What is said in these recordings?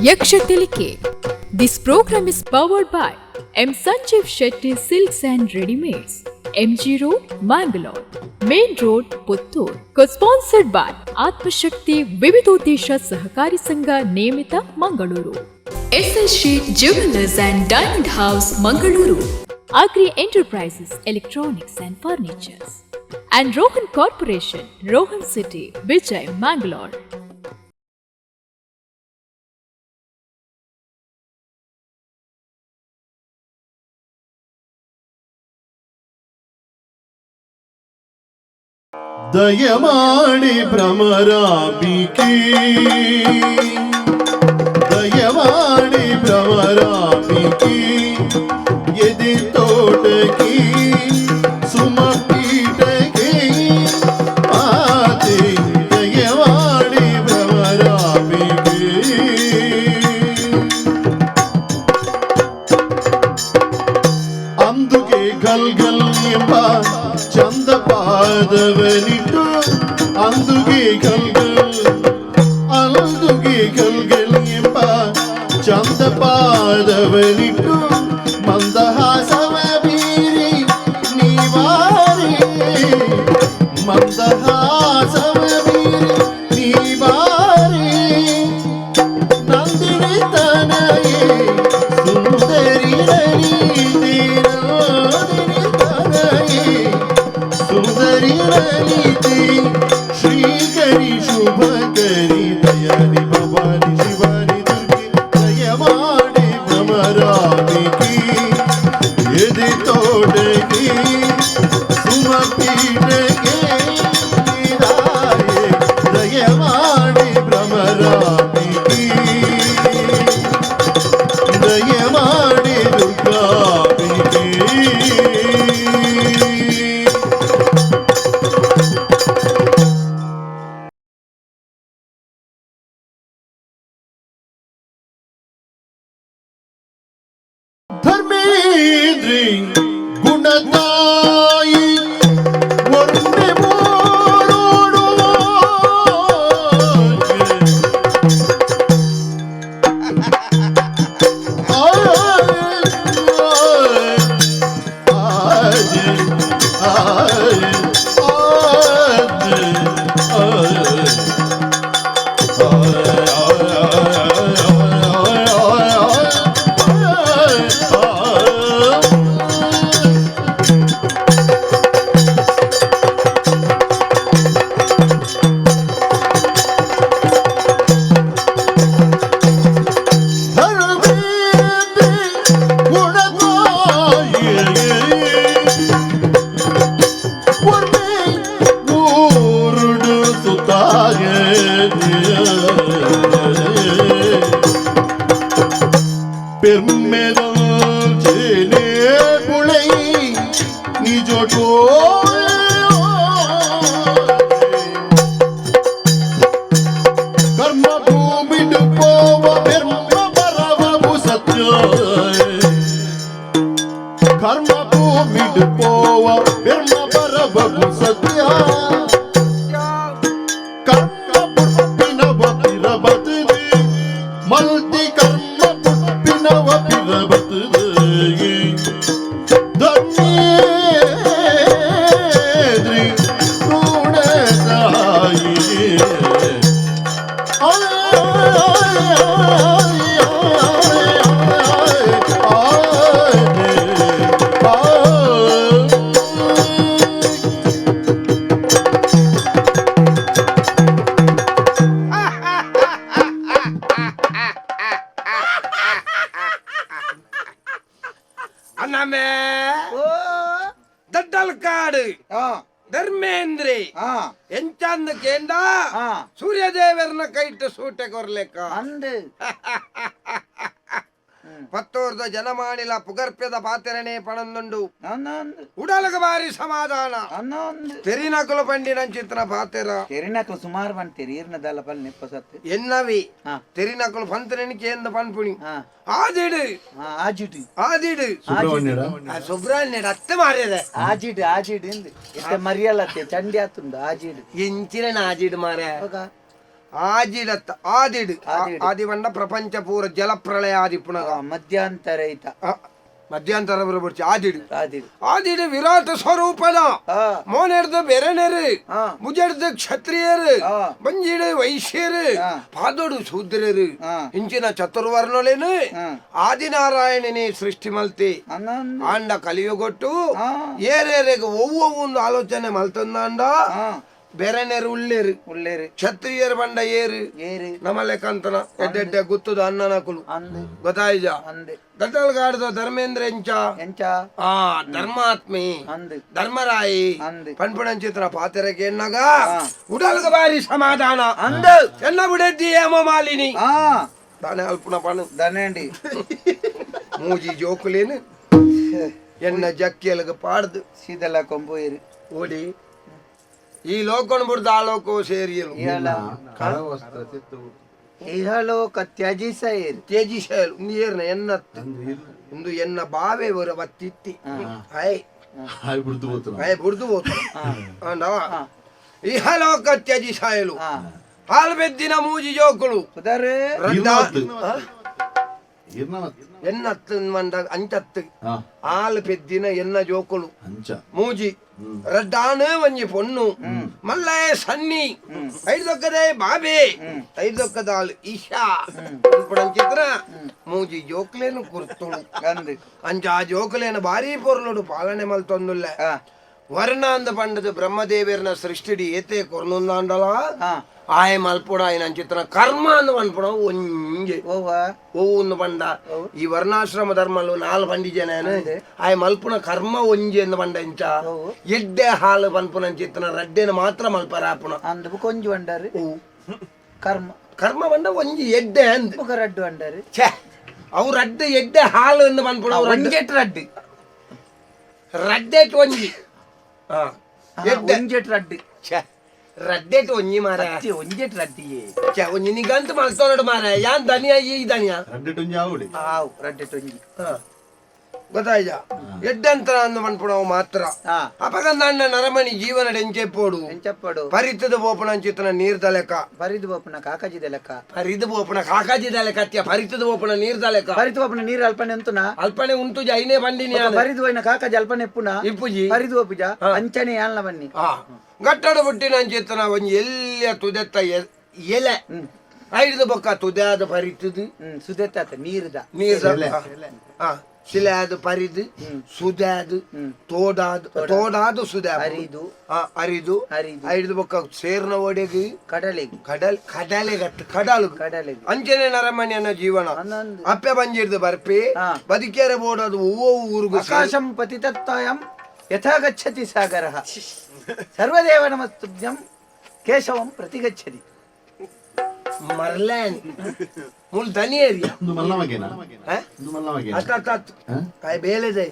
Yaksha Tilike. This program is powered by M Sanjeev Shetty Silks and Readymades, MG Road, Mangalore, Main Road, Puttur. Co-sponsored by Atmashakti Vividodesha Sahakari Sangha Niyamita, Mangaluru. SS Sheet Jewelers and Diamond House, Mangaluru. Agri Enterprises, Electronics and Furnitures. And Rohan Corporation, Rohan City, Vijay, Mangalore. ದಯಮಾಡಿ ಭ್ರಮರಾಂಬಿಕೆ, ದಯಮಾಡಿ ಭ್ರಮರಾಂಬಿಕೆ, ಎದೆ ತೋಟಕ್ಕೆ ಸುಮಪೀಠಕ್ಕೆ ಮಾತೆ, ದಯಮಾಡಿ ಭ್ರಮರಾಂಬಿಕೆ. ಅಂದುಗೆ ಗಲ್ ಗಲ್ ಎಂಬ ಚಂದ ಪಾದವನಿಟ್ಟು, ಅಂದುಗೆ ಗಲ್ ಗಲ್, ಅಂದುಗೆ ಗಲ್ ಗಲ್ ಎಂಬ ಚಂದ ಪಾದವನಿಟ್ಟು, ಮಂದಹಾಸವ ಬೀರಿ ನೀವಾರಿ, ಮಂದಹಾಸವ ಬೀರಿ ನೀವಾರಿ, ನಂದಿನಿ ತನಯೇ ಸುಂದರಿ ಲಲಿತೆ, ನಂದಿನಿ ತನಯೇ ಸುಂದರಿ ಲಲಿತೆ, ಶ್ರೀಕರಿ ಶುಭಕರಿ ದಯಾನಿ ಭವಾನಿ ಶಿವಾನಿ ದುರ್ಗೆ, ದಯಮಾಡಿ ಭ್ರಮರಾಂಬಿಕೆ, ಎದೆ ತೋಟಗೆ ಸುಮಪೀಠಗೆ ನಿದಾಯೆ, ದಯಮಾಡಿ ಭ್ರಮರಾಂಬಿಕೆ, ದಯಮಾಡಿ ದುರ್ಗಾಂಬಿಕೆ. ಧರ್ಮೇಂದ್ರಿ ಗುಣದಾಯಿ ಒರ್ಮೆ ಮೋಡೋಡು. ನಿಜೋಟೋ. ಕರ್ಮ ಭೂಮಿಡು ಪೋವ ಬೆರ್ಮ ಬರವವು ಸತ್ಯ, ಕರ್ಮ ಭೂಮಿಡು ಪೋವ ಬೆರ್ಮ ಬರವವು ಸತ್ಯ, ಕರ್ಮ ಪುಟ್ಟಿನವ ಪಿರಬತದೆ ಮಲ್ತಿ, ಕರ್ಮ ಪುಟ್ಟಿನವ ಪಿರಬತದೆ, ಧರ್ಮೇದ್ರಿ ಗುಣದಾಯಿ. ಅಣ್ಣಮೇ, ದಡ್ಡಲ್ಕಾಡು ಧರ್ಮೇಂದ್ರಿ ಎಂಚಂದ ಕೇಂದ ಸೂರ್ಯದೇವರನ ಕೈಟ್ಟು ಸೂಟೆ ಕೊರ್ಲೆಕ್ಕ. ಅಂದು. ಪತ್ತೋರ್ದ ಜನಮಾನಿಲ ಪುಗರ್ಪ್ಯದ ಪಾತೆರಣೆ ಪಣಂದುಂಡು. ಅಂದು. ಉಡಲಗ ಬಾರಿ ಸಮಾಧಾನ. ಅಂದು. ತೆರಿನಕುಲು ಪಂಡಿನಂಚಿತ್ನ ಪಾತೆರ. ತೆರಿನಕ್ಲು ಸುಮಾರು ಪಂಡ್ ತೆರೀರ್ನ ದಲ್ಲ ಪಲ್ ನಿಪ್ಪ ಸತ್ತು. ಎನ್ನವಿ ತೆರಿನಕುಲು ಪಂತನೆನಿಕೆ ಎಂದ ಪನ್ಪುಣಿ. ಆದಿಡು. ಆಜಿಡು. ಆದಿಡು. ಸುಬ್ರಹ್ಮಣ್ಯಡ. ಸುಬ್ರಹ್ಮಣ್ಯಡ ಅತ್ತೆ ಮಾರ್ಯದೆ. ಆಜಿಡು ಆಜಿಡು ಇಂದು ಇತ್ತೆ ಮರಿಯಲ್ಲತ್ತೆ ಚಂಡಿ ಆತುಂಡು ಆಜಿಡು. ಎಂಚಿನ ಆಜಿಡು ಮಾರ್ಯ? ಬೊಕ? ಆಜಿಡತ್ತ ಆದಿಡು. ಆದಿಡು. ಆದಿ ಬಂಡ ಪ್ರಪಂಚ ಪೂರ ಜಲಪ್ರಳಯ ಆದಿ ಪುನಗ. ಮಧ್ಯಂತರ ಐತ. ಮಧ್ಯಂತರ ಬರಬರ್ಚಿ ಆದಿಡು. ಆದಿಡು. ಆದಿಡು ವಿರಾಟ ಸ್ವರೂಪದ ಮೋನೆರ್ದು ಬೆರೆನೆರು, ಮುಜೆರ್ದು ಕ್ಷತ್ರಿಯರು, ಬಂಜಿಡು ವೈಶ್ಯರು, ಪಾದೋಡು ಶೂದ್ರರು, ಇಂಚಿನ ಚತುರ್ವರ್ಣಲೇನು ಆದಿನಾರಾಯಣನೇ ಸೃಷ್ಟಿ ಮಲ್ತಿ. ಆಂಡ ಕಲಿಯುಗೊಟ್ಟು ಏರೇರೆಗ್ ಒವ್ವ ಒಂದು ಆಲೋಚನೆ ಮಲ್ತಂದಾಂಡ ಬೆರೆನೆರು ಉಳ್ಳೇರು. ಉಳ್ಳೇರು. ಕ್ಷತ್ರಿಯರು ಬಂಡ ಏರು. ಏರು. ನಮ್ಮ ಲೆಕ್ಕಂತನ ಎಡ್ಡೆಡ್ಡೆ ಗುತ್ತದ ಅನ್ನನಕುಲು. ಅಂದು. ಗೊತ್ತಾಯ್ಜ? ಅಂದು. ದಟ್ಟಲ್ಗಾಡ್ದ ಧರ್ಮೇಂದ್ರ ಎಂಚ? ಎಂಚ? ಆ ಧರ್ಮಾತ್ಮಿ. ಅಂದು. ಧರ್ಮರಾಯಿ. ಅಂದು. ಪನ್ಪುಣಂಚಿತ್ರ ಪಾತೆರಕ್ಕೆ ಎನ್ನಗ ಉಡಲ್ಗ ಬಾರಿ ಸಮಾಧಾನ. ಅಂದು. ಎನ್ನ ಬಿಡೆದ್ದಿ ಏಮ ಮಾಲಿನಿ. ತಾನೇ ಅಲ್ಪುನ ಪಣು. ದನೇಂಡಿ. ಮೂಜಿ ಜೋಕುಲೇನು ಎನ್ನ ಜಕ್ಕಿಯಲ್ಗ ಪಾಡ್ದು. ಸೀದಲ ಕೊಂಬು ಇರು. ಓಡಿ ಈ ಲೋಕನ್ ಬುಡ್ದು ಆ ಲೋಕೋ ಸೇರಿಯಲು. ಇಹಲೋಕ ತ್ಯಜಿಸ ಏರು. ತ್ಯಜಿಸಲು ನೀರ್ನ ಎನ್ನತ್ತು ಇಂದು ಎನ್ನ ಬಾವೆ ಬರ ಬತ್ತಿತ್ತಿ ಹಾಯ್ ಹಾಯ್ ಬುಡ್ದು ಹೋತು ಅಂಡವ ಇಹಲೋಕ ತ್ಯಜಿಸಾಯಲು ಹಾಲು ಬೆದ್ದಿನ ಮೂಜಿ ಜೋಕುಲು. ಕುದರ್. ಎನ್ನತ್ತು ಮಂಡ ಅಂಚತ್ತು ಹಾಲು ಪೆದ್ದಿನ ಎನ್ನ ಜೋಕುಲು ಮೂಜಿ ರಡ್ಡಾನು ಒಂಜಿ ಪೊಣ್ಣು ಮಲ್ಲಯ ಸನ್ನಿ ಐದೊಕ್ಕದೇ ಬಾಬೆ ಐದೊಕ್ಕದಾಲ್ ಈಶಾ ಚಿತ್ರ ಮೂಜಿ ಜೋಕ್ಲೇನು ಕುರ್ತುಳು. ಅಂದು. ಅಂಚ ಆ ಜೋಕುಲೇನು ಭಾರಿ ಪೊರ್ಲುಡು ಪಾಲನೆ ಮಲ್ತೊಂದುಲ್ಲ. ವರ್ಣ ಅಂದ ಪಂಡದ ಬ್ರಹ್ಮದೇವರ್ನ ಸೃಷ್ಟಿಡಿ ಏತೆ ಕೊರ್ನುಂದಾಂಡಲ ಆಯ ಮಲ್ಪುಡ ಆಯ್ನ ಅಂಚಿತ್ರ ಕರ್ಮ ಅಂದ ಪನ್ಪುಡ ಒಂಜೆ. ಓವ. ಒಂದು ಪಂಡ ಈ ವರ್ಣಾಶ್ರಮ ಧರ್ಮಲು ನಾಲ್ ಪಂಡಿಜನ ಆಯ ಮಲ್ಪುನ ಕರ್ಮ ಒಂಜಿ ಎಂದು ಪಂಡ ಇಂಚ ಎಡ್ಡೆ ಹಾಲು ಪನ್ಪುನ ಅಂಚಿತ್ತನ ರಡ್ಡೆನ ಮಾತ್ರ ಮಲ್ಪರಾಪುನ. ಅಂದು ಕೊಂಜು ಅಂಡರು ಕರ್ಮ. ಕರ್ಮ ಪಂಡ ಒಂಜಿ ಎಡ್ಡೆ ಅಂದ್. ಬೊಕ ರಡ್ಡು ಅಂಡರು. ಛೇ, ಅವು ರಡ್ಡೆ ಎಡ್ಡೆ ಹಾಲು ಎಂದು ಪನ್ಪುನ ಅವು ರಡ್ಡೆ. ಒಂಜೆಟ್ ರಡ್ಡು. ರಡ್ಡೆಟ್ ಒಂಜಿ ಎಡ್ಡೆ. ಒಂಜೆಟ್ ರಡ್ಡು. ಛೇ, ರಡ್ಡೆಟ್ ಒಂಜಿ ಮಾರ. ಅತ್ತಿ ಒಂಜೆಟ್ ರಡ್ಡಿಯೇ. ಛೇ, ಒಂಜಿ ನಿಗಂತ ಮಲ್ತೊನಡು ಮಾರ ಯಾನ್ ದನಿಯ ಈ ದನಿಯ. ಆವು ರಡ್ಡೆಟ್ ಒಂಜಿ. ಗೊತ್ತಾಯ್ತಾ? ಎಡ್ಡಂತರ ಅಂದು ಪನ್ಪುನವು ಮಾತ್ರ. ಅಪಗಂದ ನರಮಣಿ ಜೀವನ ಎಂಚೆಪ್ಪೋಡು. ಎಂಚಪ್ಪಡು. ಪರಿತದ ಪೋಪುನ ಅಂಚಿತ್ತನ ನೀರ್ದ ಲೆಕ್ಕ. ಬರಿದು ಬೋಪುನ ಕಾಕಜಿದ ಲೆಕ್ಕ. ಪರಿದು ಪೋಪುನ ಕಾಕಾಜಿದ ಲೆಕ್ಕ ಅತ್ಯ ಪರಿತದ ಪೋಪುನ ನೀರ್ದ ಲೆಕ್ಕ. ಬರಿದು ಬೋಪುನ ನೀರು ಅಲ್ಪನೆ ಅಂತುನ. ಅಲ್ಪನೆ ಉಂಟು ಐನೇ ಬಂದಿನಿ. ಬರಿದು ಹೋಯ್ನ ಕಾಕಜಿ ಅಲ್ಪನೆ ಎಪ್ಪುನ. ಇಪ್ಪುಜಿ. ಬರಿದು ಹೋಪುಜ ಅಂಚನೆ ಯಾಲ್ನ ಬನ್ನಿ. ಗಟ್ಟಡ ಬುಟ್ಟಿನ ಅಂಚಿತ್ತನ ಒಂಜಿ ಎಲ್ಲಿಯ ತುದೆತ್ತ ಎಲೆ ಐದು ಬೊಕ್ಕ ತುದೆ ಪರಿತದು. ಸುದೆತ್ತ ನೀರ್ದ. ನೀರ್ದ ಶಿಲೆ ಅದು ಪರಿದು ಸುದಾದು ತೋಡಾದು ತೋಡಾದು ಸುದ ಅರಿದು. ಅರಿದು. ಅರಿದು. ಐದು ಬೊಕ್ಕ ಸೇರ್ನ ಒಡೆಗೆ. ಕಡಲೆಗ್. ಕಡಲ್ ಕಡಲೆಗಟ್ಟು ಕಡಲು. ಕಡಲೆಗ್. ಅಂಚನೆ ನರಮಣಿಯನ ಜೀವನ. ಅನ್ನೊಂದು. ಅಪ್ಪೆ ಬಂಜಿರ್ದು ಬರ್ಪಿ ಬದುಕೇರ ಬೋಡದು ಹೂವು ಊರುಗು ಆಕಾಶಂ ಪತಿತತ್ತಾಯಂ ಯಥಾ ಗಚ್ಚತಿ ಸಾಗರಃ ಸರ್ವದೇವ ನಮಸ್ತುಭ್ಯಂ ಕೇಶವಂ ಪ್ರತಿಗಚ್ಚತಿ. ಮರ್ಲ್ಯಾನ್ ಮುಲ್ ದನಿ ಏರಿಯಾ. ಅತ್ತ ಅತ್ತ ಅತ್ತ ಕಾಯಿ ಬೇಲೆದೆ.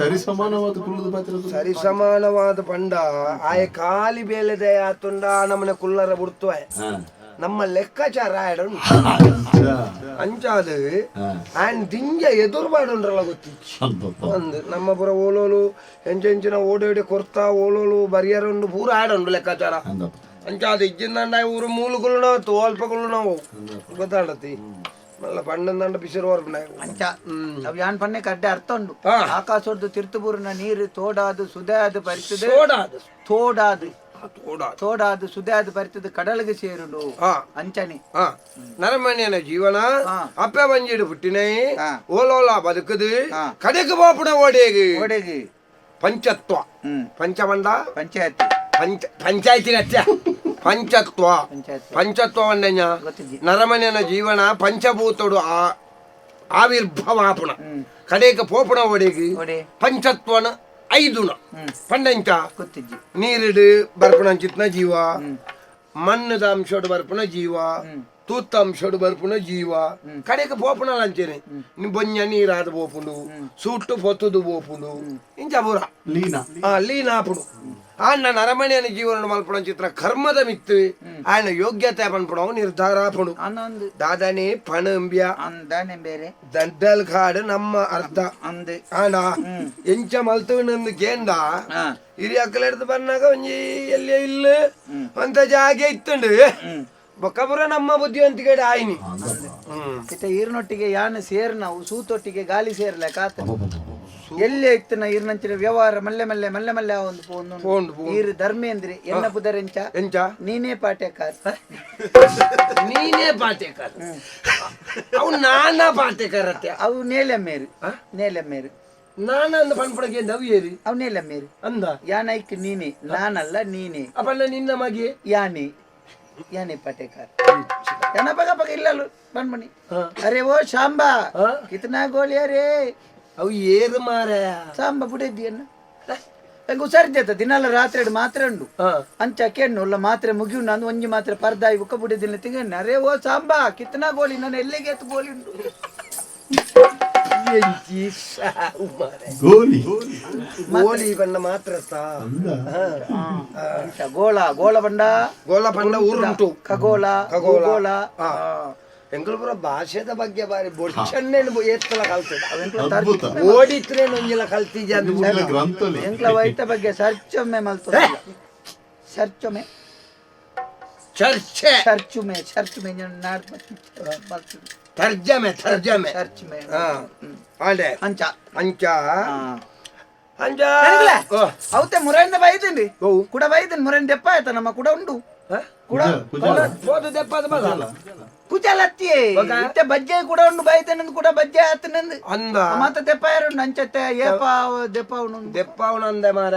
ಸರಿ ಸಮಾನವಾದ ಕುಲ್ಲದ ಪಾತ್ರ. ಸರಿ ಸಮಾನವಾದ ಪಂಡ ಆಯ ಖಾಲಿ ಬೇಲೆದೆ ಆತುಂಡ ನಮ್ಮನೆ ಕುಲ್ಲರ ಬುಡ್ತುವ ನಮ್ಮ ಲೆಕ್ಕಾಚಾರ ಆಯಡ ಅಂಚಾದು ಆ್ಯಂಡ್ ದಿಂಜ ಎದುರು ಮಾಡುಂಡ್ರಲ್ಲ ಗೊತ್ತಿಚ್ಚಿ ಒಂದು ನಮ್ಮ ಪುರ ಓಲೋಲು ಎಂಚೆಂಚಿನ ಓಡೋಡಿ ಕೊರ್ತಾ ಓಲೋಲು ಬರಿಯರುಂಡು ಪೂರ ಆಡುಂಡು ಲೆಕ್ಕಾಚಾರ ಅಂಚಾದ ಇಜ್ಜಿಂದಂಡ ಊರು ಮೂಲುಗುಲು ತೋಲ್ಪಗುಲು ನಾವು ಗೊತ್ತಾಡತಿ ಮಲ್ಲ ಪಂಡಂದಂಡ ಪಿಸಿರು ಹೊರಪುನ. ಅಂಚ ಅವ್ ಯಾನ್ ಪನ್ನೆ ಕಡ್ಡೆ ಅರ್ಥ ಉಂಡು. ಆಕಾಶೊಡ್ದು ತಿರ್ತುಬೂರಿನ ನೀರು ತೋಡಾದು ಸುದಾದು ಬರಿತದೆ. ಸೋಡಾದು. ತೋಡಾದು. ತೋಡಾದು. ತೋಡಾದು ಸುದಾದು ಬರಿತದೆ ಕಡಲಿಗೆ ಸೇರುಂಡು. ಅಂಚನೆ. ನರಮಣ್ಯನ ಜೀವನ ಅಪ್ಪೆ ಬಂಜಿಡು ಪುಟ್ಟಿನೇ ಓಲೋಲ ಬದುಕುದು ಕಡೆಗೆ ಬೋಪುಣ ಓಡೇಗು. ಓಡೆಗೆ. ಪಂಚತ್ವ. ಪಂಚಮಂಡ. ಪಂಚಾಯತ್. ಪಂಚ ಪಂಚಾಯತಿ ಪಂಚತ್ವ. ಪಂಚತ್ವ ಅಂಡഞ്ഞ ನರಮಣ್ಯನ ಜೀವನ ಪಂಚಭೂತಡು ಆವಿರ್ಭವಾಪುಣ ಕಡೆಗೆ ಪೋಪುಣ ಒಡೆಗೆ ಪಂಚತ್ವನ ಐದುಣ ಪಂಡಂಚ ನೀರಿಡು ಬರ್ಪುಣ ಅಂಚಿತ್ನ ಜೀವ, ಮಣ್ಣದ ಅಂಶೋಡು ಬರ್ಪುಣ ಜೀವ, ತೂತ್ತಂಶಡು ಬರ್ಪುನ ಜೀವ ಕಡೆಗೆ ಪೋಪುನ ಲಂಚನೆ ಬೊಂಜ ನೀರಾದ ಪೋಪುಂಡು ಸೂಟು ಪೊತ್ತುದು ಪೋಪುಂಡು ಇಂಚ ಪೂರ ಲೀನ ಲೀನ ಆಪುಂಡು ಆಂಡ ನರಮಣಿಯನ ಜೀವನ ಮಲ್ಪುಣ ಚಿತ್ರ ಕರ್ಮದ ಮಿತ್ತು ఆయన ಯೋಗ್ಯತೆ ಪನ್ಪುಣವು ನಿರ್ಧಾರ ಆಪುಂಡು ಅನ್ನೊಂದು ದಾದನೆ ಪಣಂಬ್ಯ ಅಂದಾನೆ ಬೇರೆ ದಂಡಲ್ ಕಾಡು ನಮ್ಮ ಅರ್ಧ ಅಂದು ಆಂಡ ಎಂಚ ಮಲ್ತುಂದು ಕೇಂಡ ಹಿರಿಯಕ್ಕಲ ಎಡ್ದು ಬನ್ನಾಗ ಒಂಜಿ ಎಲ್ಲಿ ಇಲ್ಲ ಅಂತ ಜಾಗೆ ಇತ್ತುಂಡು ಬೊಕ್ಕಪುರ ನಮ್ಮ ಬುದ್ಧಿವಂತಿಕೆ ಆಯ್ನಿ. ಇತ್ತ ಈರ್ನೊಟ್ಟಿಗೆ ಯಾನ ಸೇರ್ ನಾವು ಸೂತೊಟ್ಟಿಗೆ ಗಾಲಿ ಸೇರ್ಲೆ ಕಾತ ಎಲ್ಲೇ ಇತ್ತು ಈರ್ನಂಚಿನ ವ್ಯವಹಾರ ಮಲ್ಲೆ ಮಲ್ಲೆ ಮಲ್ಲೆ ಮಲ್ಲೆ ಒಂದು ಫೋನ್ ಫೋನ್ ಈರ್ ಧರ್ಮೇಂದ್ರಿ ಎನ್ನ ಪುದರೆಂಚ ಎಂಚ ನೀನೇ ಪಾಠ್ಯಕಾರ ನೀನೇ ಪಾಠ್ಯಕಾರ ಅವು ನಾನಾ ಪಾಠ್ಯಕಾರತ್ತೆ. ಅವು ನೇಲೆಮ್ಮೇರು ನೇಲೆಮ್ಮೇರು. ನಾನ ಅಂದ ಪನ್ಪುಡಕ್ಕೆ ಅವು ಏರಿ ಅವು ನೇಲೆಮ್ಮೇರು ಅಂದ ಯಾನೈಕ್ ನೀನೆ ನಾನಲ್ಲ ನೀನೆ. ಅಪ್ಪಣ್ಣ ನಿನ್ನ ಮಗೆ ಯಾನೆ ಯಾನೆ ಪಾಟೇಕರ್ ಯಾನ ಪಗ ಪಗ ಇಲ್ಲಲು ಬನ್ಮಣಿ. ಅರೆ ಓ ಶಾಂಬಾ ಕಿತನಾ ಗೋಲಿ ಅರೆ. ಅವು ಏರು ಮಾರ ಸಾಂಬ ಬುಡಿದ್ದಿಯನ್ನ ನಂಗೆ ಹುಷಾರಿದ್ದೆ ದಿನಾಲ ರಾತ್ರಿ ಮಾತ್ರೆ ಉಂಡು ಅಂಚ ಕೆಣ್ಣು ಉಲ್ಲ ಮಾತ್ರೆ ಮುಗಿಯು ನಾನು ಒಂಜಿ ಮಾತ್ರೆ ಪರ್ದಾಯಿ ಬುಕ್ಕ ಬುಡಿದಿಲ್ಲ ತಿಂಗಣ್ಣ. ಅರೆ ಓ ಸಾಂಬಾ ಕಿತನಾ ಗೋಲಿ ನಾನು ಎಲ್ಲಿಗೆ ಎತ್ತು ಗೋಲಿ ಉಂಡು. ಗೋಲಿ ಗೋಲಿ ಬಣ್ಣ ಮಾತ್ರ ಗೋಳ ಗೋಳ ಬಂಡ ಗೋಲ ಬಣ್ಣ ಊರುಂಟು ಖಗೋಳ ಖಗೋಳ. ಭೂಗೋಳ. ಎಂಕಲ್ಪುರ ಭಾಷೆದ ಬಗ್ಗೆ ಬಾರಿ ಬೊಡ್ಚನ್ನೇನು ಏತ್ತಲ ಕಲ್ತದ. ಅದ್ಭುತ. ಓಡಿತ್ರೆ ಒಂಜಿಲ ಕಲ್ತಿದ್ಯಾ ಅದು. ಇಲ್ಲ ಗ್ರಂಥಲಿ ಎಂಕ್ಲ ವೈತ ಬಗ್ಗೆ ಸರ್ಚೊಮ್ಮೆ ಮಲ್ತು ಸರ್ಚೊಮ್ಮೆ ಚರ್ಚೆ ಚರ್ಚುಮೆ ಚರ್ಚುಮೆ ನಾಡ್ ತರ್ಜಮೆ ತರ್ಜಮೆ ಚರ್ಚುಮೆ ಅದೇ ಅಂಚ ಅಂಚ ಅಂಚ ಅವತ್ತೆ ಮುರೈಂದ ಬೈದೇನ್ರಿ ಕೂಡ ಬೈದೇನ್ ಮುರೈನ್ ದೆಪ್ಪ ಆಯ್ತಾ ನಮ್ಮ ಕೂಡ ಉಂಡು ಕೂಡ ಹೋದು ದೆಪ್ಪದ ಬಲ್ಲ ಕುಚಲತ್ತಿಯೇ ಇತ್ತೆ ಬಜ್ಜೆ ಕೂಡ ಉಂಡು ಬೈತೇನಂದು ಕೂಡ ಬಜ್ಜೆ ಆತನಂದು ಅಂದ ಮಾತ ದೆಪ್ಪ ಯಾರು ಅಂಚತ್ತೆ ಏಪ ದೆಪ್ಪ ಅವನು ದೆಪ್ಪ ಅವನಂದೆ ಮಾರ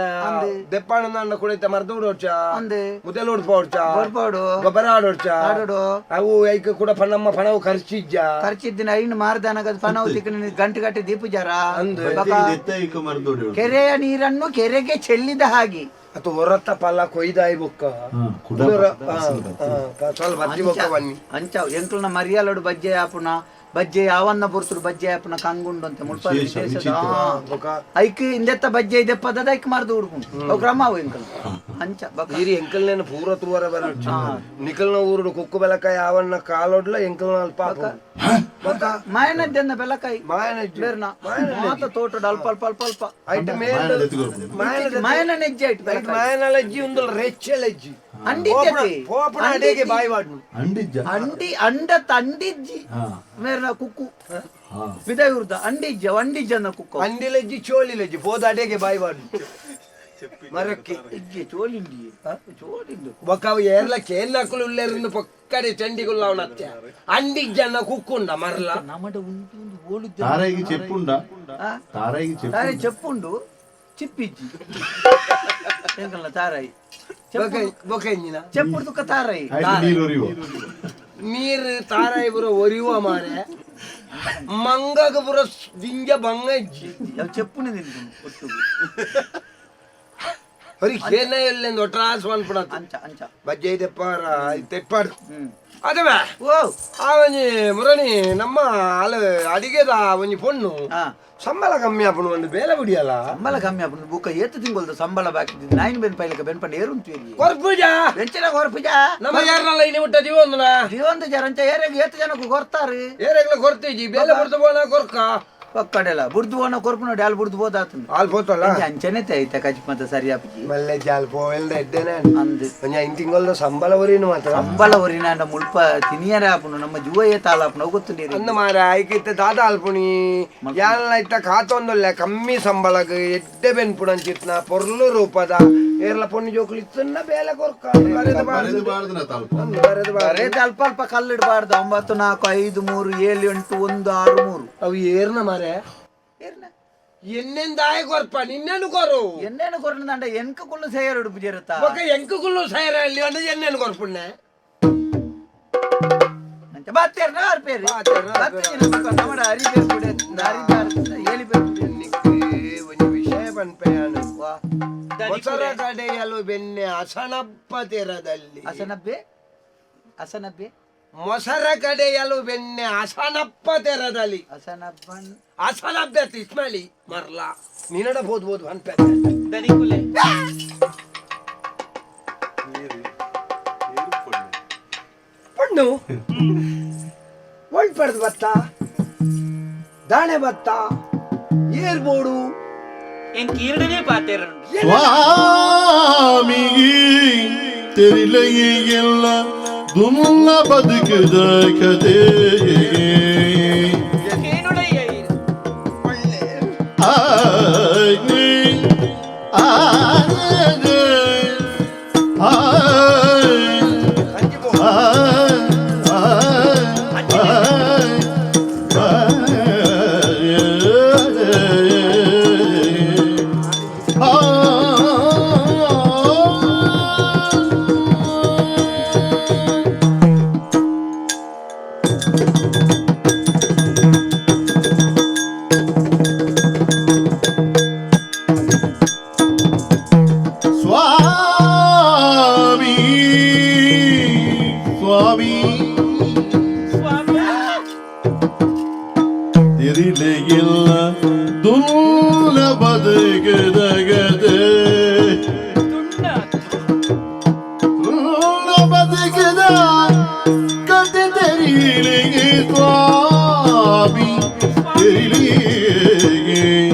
ದೆಪ್ಪ ಅವನಂದ ಕೂಡ ಇತ್ತ ಮರ್ದು ಉಡೋಡ್ಚ ಅಂದೆ ಮುದೆಲ್ ಉಡ್ಪೋಡ್ಚ ಬರ್ಬೋಡು ಗೊಬ್ಬರ ಆಡೋಡ್ಚ ಆಡೋಡು ಅವು ಐಕ್ ಕೂಡ ಪಣಮ್ಮ ಪಣವು ಖರ್ಚಿಜ್ಜ ಖರ್ಚಿದ್ದಿನ ಐನು ಮಾರದಾನಗದ ಪಣವು ತಿಕ್ಕನ ಗಂಟು ಗಟ್ಟೆ ದೀಪುಜಾರ ಮರ್ದೋಡಿ ಕೆರೆಯ ನೀರನ್ನು ಕೆರೆಗೆ ಚೆಲ್ಲಿದ ಹಾಗೆ ಅದು ಹೊರತ ಪಲ್ಲ ಕೊಯ್ದಾಯಿ ಬೊಕ್ಕ ಸ್ವಲ್ಪ ಬಜ್ಜಿ ಬೊಕ್ಕ ಬನ್ನಿ ಅಂಚ ಎಂಕ್ಲನ ಮರಿಯಾಲಡು ಬಜ್ಜೆ ಆಪುನ ಬಜ್ಜೆ ಯಾವನ್ನ ಬುರ್ತುಡು ಬಜ್ಜೆ ಆಪುನ ಕಂಗುಂಡು ಅಂತ ಮುಲ್ಪ ಬೊಕ್ಕ ಐಕ್ ಇಂದೆತ್ತ ಬಜ್ಜೆ ಇದೆಪ್ಪದ ಐಕ್ ಮಾರ್ದು ಹುಡುಕು ಅವು ಕ್ರಮ ಅವು ಎಂಕಲ್ ಅಂಚ ಬೊಕ್ಕ ಈರಿ ಎಂಕಲ್ನೇನು ಪೂರ ತೂವರ ಬರೊಚ್ಚು ನಿಕಲ್ನ ಊರುಡು ಕುಕ್ಕು ಬೆಲಕ ಯಾವನ್ನ ಕಾಲೊಡ್ಲ ಎಂಕಲ್ನ ಅಲ್ಪ ಬೊಕ್ಕ ಮಾಯನದ್ದೆಂದ ಬೆಲಕಾಯಿ ಮಾಯನಜ್ಜಿ. ಬೇರ್ನ ಮಾತ ತೋಟಡು ಅಲ್ಪ ಅಲ್ಪ ಅಲ್ಪ ಅಲ್ಪ ಐಟ್ ಮೇಲ್ ಮಾಯನ ಮಾಯನ ನೆಜ್ಜೆ ಐಟ್ ಬೆಲಕಾಯಿ ಮಾಯನಲಜ್ಜಿ ಉಂದಲ್ ರೆಚ್ಚಲಜ್ಜಿ ಅಂಡಿ ಇದ್ದತೆ. ಪೋಪುನ ಅಡೆಗೆ ಬಾಯಿ ವಾಡ್ನು ಅಂಡಿಜ್ಜ ಅಂಡಿ ಅಂಡ ತಂಡಿಜ್ಜಿ ಮೇರ್ನ ಕುಕ್ಕು ಬಿದಯೂರ್ದ ಅಂಡಿಜ್ಜ ಅಂಡಿಜ್ಜ ಅಂದ ಕುಕ್ಕು ಅಂಡಿಲಜ್ಜಿ ಚೋಳಿಲಜ್ಜಿ ಪೋದ ಅಡೆಗೆ ಬಾಯಿ ವಾಡ್ನು ಮರಕ್ಕೆ ಇಜ್ಜೆ ಚೋಲಿಂಡಿ ಚೋಲಿಂಡು ಬೊಕ್ಕ ಅವು ಏರ್ಲ ಕೇರ್ಲಕ್ಕಲು ಉಲ್ಲೇರಿಂದ ಪಕ್ಕಡೆ ಚಂಡಿಗುಲ್ಲ ಅವನತ್ಯ ಅಂಡಿಜ್ಜನ್ನ ಕುಕ್ಕುಂಡ ಮರ್ಲ ನಮಡ ಉಂಟು ಒಂದು ಓಲುದ್ದೆ ತಾರಾಯಿಗೆ ಚೆಪ್ಪುಂಡ ಆ? ತಾರಾಯಿಗೆ ಚೆಪ್ಪು ತಾರೆ ಚೆಪ್ಪುಂಡು ಚಿಪ್ಪಿಜ್ಜಿ ಎಂಕಲ್ನ ತಾರಾಯಿ ಬೊಕ ಎಂಜಿನ ಚೆಪ್ಪುಡು ತುಕ್ಕ ತಾರಾಯಿ ಆಯ್ತು ನೀರು ಒರಿಯುವ ನೀರು ತಾರಾಯಿ ಪುರ ಒರಿಯುವ ಮಾರೆ ಮಂಗಗ ಪುರ ದಿಂಜ ಬಂಗ ಇಜ್ಜಿ ಯಾವ ಚೆಪ್ಪುನೆ ತಿಂದು ಒಟ್ಟು ಹೊರಿ ಕೇನ ಎಲ್ಲೆಂದು ಒಟ್ರಾಸ್ ಮನ್ಪುಣ ಅಂಚ ಅಂಚ ಬಜ್ಜೆ ತೆಪ್ಪಾರ ತೆಪ್ಪಾಡು ಹ್ಮ್ ಅದವೇ ಓ ಆ ಒಂಜಿ ಮುರಣಿ ನಮ್ಮ ಅಲ್ಲ ಅಡಿಗೆದ ಒಂಜಿ ಪೊಣ್ಣು ಹಾ ಸಂಬಳ ಕಮ್ಮಿ ಆಪುಂಡು ಒಂದು ಬೇಲೆ ಬಿಡಿಯಲ್ಲ ಸಂಬಳ ಕಮ್ಮಿ ಆಪುಂಡು ಬುಕ್ಕ ಏತು ತಿಂಗೊಲ್ದ ಸಂಬಳ ಬಾಕಿ ಇದ್ದಿದ್ದು ನಾಯಿನ ಬೆನ್ ಪೈಲಕ ಬೆನ್ ಪಂಡ ಏರುಂತು ಇಲ್ಲಿ ಕೊರ್ಪುಜ ಬೆಂಚಿನ ಕೊರ್ಪುಜ ನಮ್ಮ ಯಾರನ್ನಲ್ಲ ಇನಿ ಮುಟ್ಟ ಜೀವೊಂದುನ ಜೀವಂತ ಜರಂಚ ಏರೆಗ್ ಏತು ಜನಕ್ಕೆ ಕೊರ್ತಾರೆ ಏರೆಗ್ಲ ಕೊರ್ತಿಜಿ ಬೇಲೆ ಕೊರ್ತು ಬೋಣ ಕೊರ್ಕ ಒಕ್ಕಡೆಲ್ಲ ಬುಡ್ದು ಹೋನ ಕೊರ್ಪು ನೋಡಿ ಅಲ್ಲಿ ಬುಡ್ದು ಹೋದಾತಂದು ಆಲ್ ಪೋತಲ್ಲ ಅಂಚನೆ ಐತೆ ಕಜ್ ಮತ್ತೆ ಸರಿ ಆಪುಜಿ ಮಲ್ಲೆ ಜಾಲ್ ಪೋವೆಲ್ದ ಎಡ್ಡೆನೆ ಅಂದ್ ಒಂಜಿ ಐನ್ ತಿಂಗೊಲ್ದ ಸಂಬಳ ಒರಿನು ಮಾತ್ರ ಸಂಬಳ ಒರಿನಾಂಡ ಮುಲ್ಪ ತಿನಿಯರ ಆಪುಂಡು ನಮ್ಮ ಜುವ ಏತ ಆಲಾಪುಂಡು ಅವು ಗೊತ್ತುಂಡೇರಿ ಅಂದ ಮಾರ ಐಕಿತ್ತ ದಾದ ಅಲ್ಪುಣಿ ಯಾನ್ಲ ಇತ್ತ ಕಾತೊಂದುಲ್ಲೆ ಕಮ್ಮಿ ಸಂಬಳಗ್ ಎಡ್ಡೆ ಬೆನ್ಪುಡಂಚಿತ್ನ ಪೊರ್ಲು ರೂಪದ ಏರ್ಲ ಪೊಣ್ಣು ಜೋಕುಲು ಇತ್ತನ್ನ ಬೇಲೆ ಕೊರ್ಕ ಬರೆದು ಬಾರ್ದು. ಬರೆದು ಬಾರ್ದನ ತಲ್ಪ ಅಂದ್ ಬರೆದು ಬಾರ್ದು. ಬರೇದ ಅಲ್ಪ ಅಲ್ಪ ಕಲ್ಲಿಡಬಾರ್ದು 9 4 5 3 7 8 1 6 3 ಅವು ಏರ್ನ ಮಾರೆ ಏರ್ನ ಎನ್ನೆಂದಾಯ ಕೊರ್ಪ ನಿನ್ನೇನು ಕೊರು ಎನ್ನೇನು ಕೊರ್ನದಂಡ ಎನ್ಕ ಕುಲ್ಲು ಸೇಯರ್ ಉಡುಪು ಜೇರುತ್ತ ఒక ఎంకుకుళ్ళు సైరా అంటే ఎన్నెను కొరుపుణ్ణే ಅಂಚ ಬಾತ್ತೇರ್ನ ಆರ್ ಪೇರು ಬಾತ್ತೇರ್ನ ಆರ್ ಬಾತ್ತೇರ್ನ ಬೊಕ್ಕ ನಮಡ ಅರಿ ಪೇರು ಕುಡೆ ಅರಿ ದಾರ್ ಏಲಿ ಪೇರು ಕುಡೆ. ಒಂಜಿ ವಿಷಯ ಪನ್ಪೆಯಾನು ವಾ ಹೊಸರ ಕಡೆಯಲು ಬೆನ್ನೆ ಅಸಣಪ್ಪ ತೆರದಲ್ಲಿ ಅಸನಬ್ಬೆ ಅಸನಬ್ಬೆ ಮೊಸರ ಕಡೆಯಲು ಬೆನ್ನೆ ಅಸನಪ್ಪ ತೆರದಲ್ಲಿ. ಅಸನಪ್ಪನ್. ಅಸನಭ್ಯತೆ ಇಸ್ಮಾಲಿ ಮರ್ಲ ನಿನಡ ಬೋದು ಬೋದು ಅನ್ಪೆ. ದನಿಕುಲೆ. ಪಣ್ಣು ಒಳ್ಪಡ್ದು ಬತ್ತ ದಾಣೆ ಬತ್ತ ಏರ್ಬೋಡು. ಏನ್ ಕೀರ್ಡನೆ ಪಾತೇರುಂಡು. ಸ್ವಾಮಿ ತೆರಿಲೆಯೆಲ್ಲ ದುನ್ನ ಬದುಕಿದ ಕತೆ. ಕೇನುಳಯ್ಯ. ಒಳ್ಳೆ. ಆಯ್ ಆಯ್ ಆಯ್. ಸಂಜೆ ಪೋ. ಆಯ್ ಆಯ್ ಆಯ್. ಸ್ವಾಮಿ ಸ್ವಾಮಿ. ಸ್ವಾಮಿ. ತಿರಿಲೆಯಿಲ್ಲ ದುಲ್ಲ ಬದುಕಿದಗದೆ. ದುಣ್ಣ. ದುಲ್ಲ ಬದುಕಿದ ಕತೆ ತೆರಿಲಿಗೆ ಸ್ವಾಮಿ ತೆರಿಲಿಗೆ.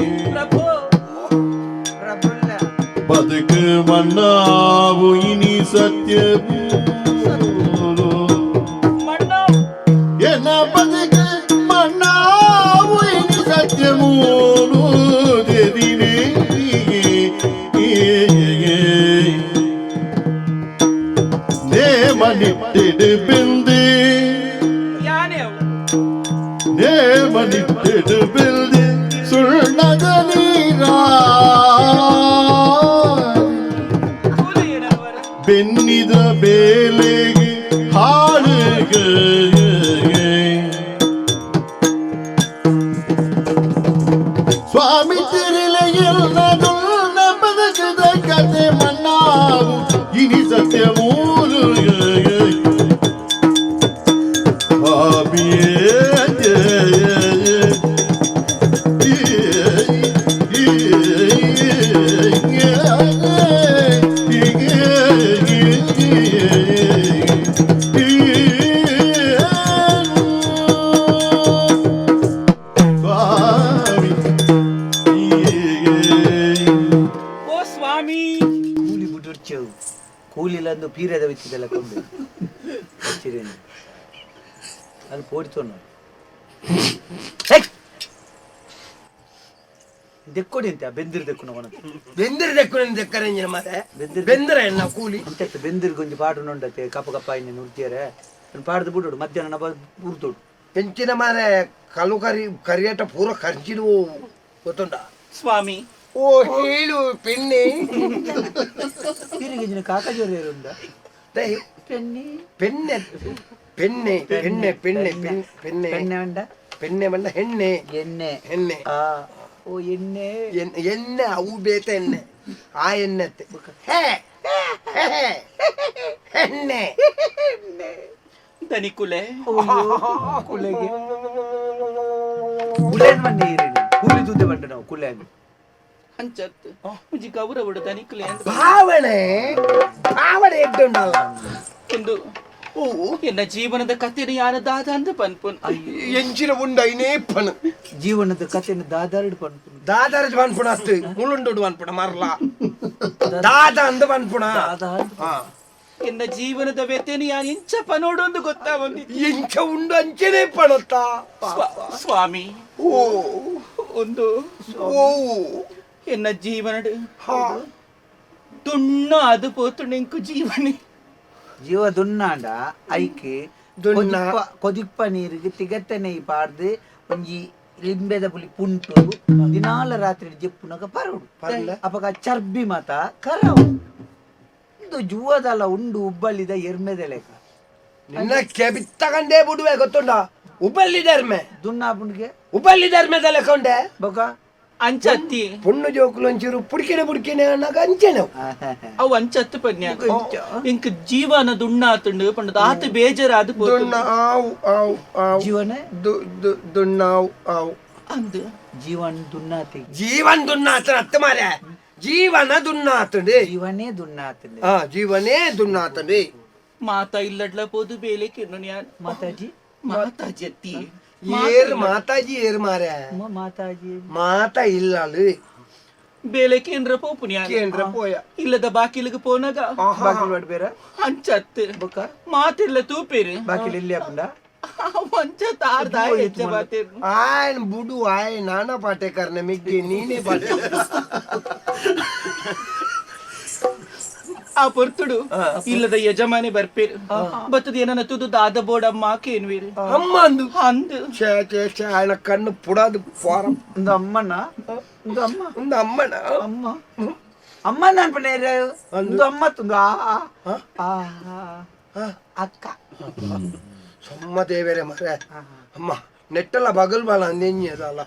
ಪ್ರಭು. ಪ್ರಭುಲ್ಲ. ಬದುಕು ಮಣ್ಣಾವು ಇನಿ ಸತ್ಯ. ಮಣ್ಣ. ಎನ್ನ ಬದುಕು ಮಣ್ಣಾವು ಇನಿ ಸತ್ಯಮೂಲು ತೆರಿಲೇ. ನೇಮನಿಟ್ಟಿಡು ಬಿಂದಿ. ಯಾನೆ ಅವು. ನೇಮನಿಟ್ಟಿಡು ಬಿಂದಿ ಸುಳ್ಳದ ನೀರ. ಕೂಲೆಯನವರ. ಬೆನ್ನಿದ ಬೇಲೆಗೆ ಹಾಳುಗೆ. ಸ್ವಾಮಿ ತಿರಿಲೆಯಲ್ಲದುಳ್ಳ ಬದುಕದ ಕತೆ ಮಣ್ಣಾವು ಇನಿ ಸತ್ಯ ಮೂಲು. ಸ್ವಾಮಿಯೇ. ಓ ಸ್ವಾಮಿ. ಕೂಲಿ ಬಿಡುರ್ಚೆವು ಕೂಲಿಲಂದು ಪೀರದ ಬಿತ್ತಿದೆಲ್ಲ ಕೊಂಬೆ ಹಚ್ಚಿರೇನು ಅಲ್ಲಿ ಪೋಡಿತೋನು ದೆಕ್ಕೊಡಿ ಅಂತೆ ಆ ಬೆಂದಿರ್ ದೆಕ್ಕುನ ಒಣ. ಬೆಂದಿರ ದೆಕ್ಕು ದೆಕ್ಕರೆ ಮಾರೆ. ಬೆಂದಿರ್. ಬೆಂದಿರ ಎನ್ನ ಕೂಲಿ. ಅಂಚತ್ತ ಬೆಂದಿರ್ ಗೊಂಜಿ ಪಾಡು ನೋಂಡತೆ ಕಪ್ಪ ಕಪ್ಪ ಇನ್ನೇನು ಉರ್ಜಿಯರೆ ಪಾಡ್ದು ಬಿಡೋಡು ಮಧ್ಯಾಹ್ನ ನಬ ಉರ್ದೋಡು. పెంచిన మారే కలు కరి కరియేట పూర ఖర్చులు ಗೊತ್ತುಂಟಾ? ಸ್ವಾಮಿ. ಓ ಹೇಳು ಪೆಣ್ಣೆ. ಪೀರಿಗೆ ಕಾಕಜೋರು ಉಂಡ. ದೈ, ಪೆನ್ನಿ. ಪೆಣ್ಣೆ ಪೆಣ್ಣೆ ಪೆಣ್ಣೆ ಪೆಣ್ಣೆ ಪೆಣ್ಣೆ. ಪೆಣ್ಣೆ ಉಂಡ. ಪೆಣ್ಣೆ ಬಂದ ಹೆಣ್ಣೆ. ಎಣ್ಣೆ. ಎಣ್ಣೆ. ಆ ಓ ಎಣ್ಣೆ. ಎಣ್ಣೆ ಅವು ಬೇತ ಎಣ್ಣೆ ಆ ಎಣ್ಣೆ ಹೇ ಹೇ, ಹೆಣ್ಣೆ. ದನಿಕುಲೆ. ಕುಲೆಗೆ ಕುಲೇನ್ ಮಣ್ಣೆ ಇರೇನು ಕೂಲಿ ದೂದೆ ಬಂಡ ನಾವು ಕುಲೇನ್. ಅಂಚತ್ ಒಂಜಿ ಗೌರವಡು ದನಿಕುಲೆ ಅಂದ್. ಭಾವನೆ ಭಾವನೆ ಎಡ್ಡುಂಡಲ್ಲ. ಒಂದು ಓ ಎನ್ನ ಜೀವನದ ಕಥೆನ ಯಾನ ದಾದ ಅಂದ ಪನ್ಪುನ್. ಎಂಚಿನ ಉಂಡ ಐನೇ ಪಣ. ಜೀವನದ ಕಥೆನ ದಾದಾರಡು ಪನ್ಪುನು. ದಾದಾರ ಪನ್ಪುಣ ಅತ್ತು ಮುಳುಂಡು ಪನ್ಪುಣ ಮರ್ಲ ದಾದ ಅಂದ ಪನ್ಪುಣ. ದಾದ ಅಂದ್. ಹಾ. ಎನ್ನ ಜೀವನದ ವ್ಯಥೆನ ಯಾನ್ ಎಂಚ ಪನೋಡು ಅಂದು ಗೊತ್ತಾವಂದಿ. ಎಂಚ ಉಂಡು ಅಂಚನೆ ಪಣತ್ತ. ಸ್ವಾಮಿ. ಓ. ಒಂದು ಓ. ಎನ್ನ ಜೀವನಡ್ ಹಾ. ದುಣ್ಣ ಅದು ಪೋತುಂಡು ಎಂಕು ಜೀವನೆ. ಜೀವ ದುನ್ನಾಂಡ ಐಕೆ. ದುನ್ನ. ಕೊದಿಪ್ಪ ಕೊದಿಪ್ಪ ನೀರಿಗೆ ತಿಗತ್ತೆ ನೆಯ್ ಪಾಡ್ದು ಒಂಜಿ ಲಿಂಬೆದ ಪುಲಿ ಪುಂಟು ದಿನಾಲ ರಾತ್ರಿ ಜೆಪ್ಪುನಗ ಪರಡು. ಪರ್ಲ. ಅಪಗ ಚರ್ಬಿ ಮಾತ ಕರವು ಇದು ಜುವದಲ ಉಂಡು ಉಬ್ಬಲ್ಲಿದ ಎರ್ಮೆದ ಲೆಕ್ಕ. ನಿನ್ನ ಕೆಬಿತ್ತಕಂಡೇ ಬಿಡುವೆ ಗೊತ್ತುಂಡ ಉಬ್ಬಲ್ಲಿ ಧರ್ಮೆ. ದುನ್ನಾಪುಂಡಿಗೆ. ಉಬ್ಬಲ್ಲಿ ಧರ್ಮದ ಲೆಕ್ಕೊಂಡೆ. ಬೊಕ. ಅಂಚತ್ತಿ ಪೊಣ್ಣು ಜೋಕುಲು ಒಂಚೂರು ಪುಡಿಕೆನೆ ಪುಡಿಕೆನೆ ಅನ್ನಾಗ ಅಂಚೆನೆ ಅವು ಅಂಚತ್ತು ಪನ್ಯ ಇಂಕ್ ಜೀವನ ದುಣ್ಣಾತುಂಡು ಪಂಡದ ಆತ ಬೇಜಾರಾದ ದುಣ್ಣ ಆವು ಆವು ಆವು ಜೀವನ ದುಣ್ಣಾವು ಆವು ಅಂದ್ ಜೀವನ್ ದುನ್ನಾತಿ. ಜೀವನ್ ದುನ್ನಾತನ ಅತ್ತ ಮಾರ್ರೆ, ಜೀವನ ದುನ್ನಾತಂಡು. ಜೀವನೇ ದುನ್ನಾತಂಡೆ. ಆ ಜೀವನೇ ದುನ್ನಾತಂಡು. ಮಾತಾ ಇಲ್ಲಡ್ಲ ಪೋದು ಬೇಲೆ ಕಿನ್ನು ಯಾನ್. ಮಾತಾಜಿ. ಮಾತಾಜಿ ಅತ್ತಿ. ಏರ್ ಮಾತಾಜಿ ಏರ್ ಮಾರ್ರೆ? ಮಾತಾಜಿ. ಮಾತಾ ಇಲ್ಲಲು. ಬೇಲೆ ಕೇಂದ್ರ ಪೋಪುನಿ ಯಾನ್. ಕೇಂದ್ರ ಪೋಯ. ಇಲ್ಲದ ಬಾಕಿಲಿಗೆ ಪೋನಾಗ ಬಾಕಿಲ್ ಬೇರೆ. ಅಂಚತ್ತು ಬೊಕ್ಕ ಮಾತಿರ್ಲ ತೂಪೇರು. ಬಾಕಿಲ್ ಇಲ್ಲಿ ಹಾಕೊಂಡ. ಅಂಚತ್ತು ಆರ್ದ ಹೆಚ್ಚ ಬಾತೇರು. ಆಯನ್ ಬುಡು ಆಯ್ ನಾನಾ ಪಾಟೇಕರ್ನ ಮಿಗ್ಗಿ ನೀನೇ ಪಾಟೆ. ಆ ಪೊರ್ತುಡು ಇಲ್ಲದ ಯಜಮಾನಿ ಬರ್ಪೇರು ಬತ್ತದ ಏನನ್ನ ತುದು ದಾದ ಬೋಡಮ್ಮ ಕೇನ್ವೀರು. ಅಮ್ಮ ಅಂದು. ಅಂದ್. ಛೇ ಛೇ ಛೇ, ಆಯನ ಕಣ್ಣು ಪುಡಾದು ಫಾರಂ. ಒಂದು ಅಮ್ಮನ ಒಂದು ಅಮ್ಮ. ಒಂದು ಅಮ್ಮನ. ಅಮ್ಮ ಅಮ್ಮ ನಾನು ಪಣ್ಣೇರು ಒಂದು ಅಮ್ಮ ತುಂದು ಆ ಆ ಆ ಆ, ಅಕ್ಕ. ಸೊಮ್ಮ ದೇವರೇ ಮರೆ, ಅಮ್ಮ ನೆಟ್ಟಲ್ಲ ಬಗಲ್ ಬಾಲ ಅಂದೆಂಜದಲ್ಲ.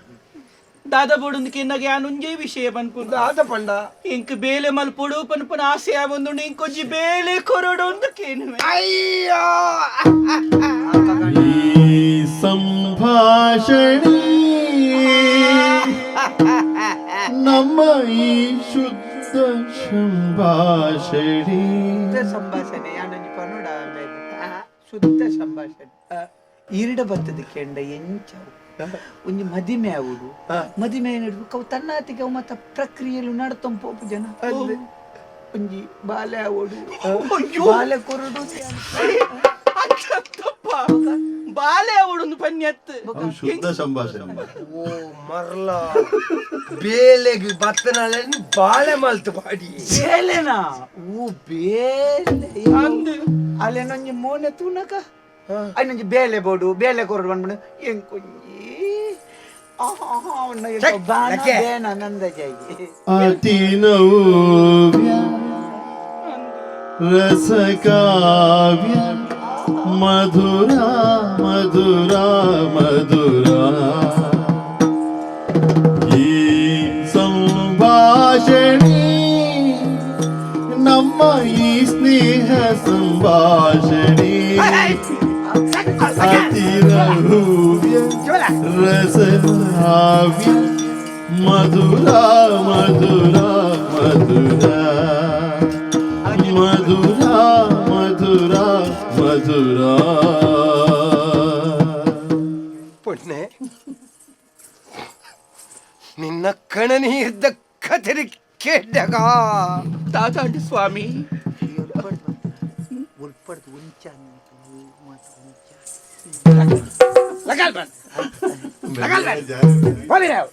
ದಾದ ಬೋಡುಂದು ಕೇನಾಗ ಯಾನುಂಜೆ ವಿಷಯ ಪನ್ಪುಂಡು. ದಾದ ಪಂಡ? ಇಂಕ್ ಬೇಲೆ ಮಲ್ಪೊಡು ಪನ್ಪುನ ಆಸೆ ಆವೊಂದುಂಡು, ಇಂಕೊಂಜಿ ಬೇಲೆ ಕೊರಡು ಅಂದ್ ಕೇನುವೆ. ಅಯ್ಯೋ. ಈ ಸಂಭಾಷಣೆ ನಮ್ಮ ಈ ಶುದ್ಧ ಸಂಭಾಷಣೆ. ಶುದ್ಧ ಸಂಭಾಷಣೆ ಯಾನೊಂಜಿ ಪನುಡ ಆಮೇಲೆ ಶುದ್ಧ ಸಂಭಾಷಣೆ ಈರಿಡ ಬತ್ತದ ಕೆಂಡ ಎಂಚ ಒಂಜಿ ಮದಿಮೆ ಆವುಡು, ಮದಿಮೆ ನಡುವು ಅವು ತನ್ನಾತಿಗೆ ಅವು ಮತ್ತ ಪ್ರಕ್ರಿಯೆಲು ನಡ್ತೊಂದು ಪೋಪು ಜನ. ಒಂಜಿ ಬಾಲೆ ಆವೊಡು, ಬಾಲೆ ಕೊರಡು. ಅಂಚತ್ತಪ್ಪ ಬಾಲೆ ಅವಡೊಂದು ಪನ್ಯತ್ತು. ಅವು ಶುದ್ಧ ಸಂಭಾಷಣೆ. ಓ ಮರ್ಲ, ಬೇಲೆಗೆ ಬತ್ತನಾಳೆ ಬಾಳೆ ಮಲ್ತು ಪಾಡಿ. ಬೇಲೆನಾ? ಓ ಬೇಲೆ. ಅಂದ್. ಅಲ್ಲೇನೊಂಜಿ ಮೋನೆ ತೂನಕ ಅಯ್ನೊಂಜಿ ಬೇಲೆ ಬೋಡು ಬೇಲೆ ಕೊರಡು ಬಂದ್ಬಿಡು ಎಂಕೊಂಜಿ ಛೆ, ಬಾನ ಲಕ್ಕೆ. ಬೇನ ನಂದ ಜಾಯಿ. ಅತಿ ನವ್ಯ ರಸಕಾವ್ಯ ಮಧುರ ಮಧುರ ಮಧುರ ಈ ಸಂಭಾಷಣೆ ನಮ್ಮ ಈ ಸ್ನೇಹ ಸಂಭಾಷಣೆ. ಅತಿ ನವ್ಯ ರಸಕಾವ್ಯ ಮಧುರ ಮಧುರ ಮಧುರ ಮಧುರ ಮಧುರ ಮಧುರ. ಪೊಣ್ಣೆ, ನಿನ್ನ ಕಣನೀರ್ದ ಕಥರಿ ಕೆಡ್ಡಗ. ತಾತಾಂಡಿ ಸ್ವಾಮಿ. ಉಲ್ಪಡ್ದು ಉಂಚ ಉಂಚ. ಲಗಲ್ ಬನ್ ಲಗಲ್ ಬನ್ ಹೋಗಿರಾವ್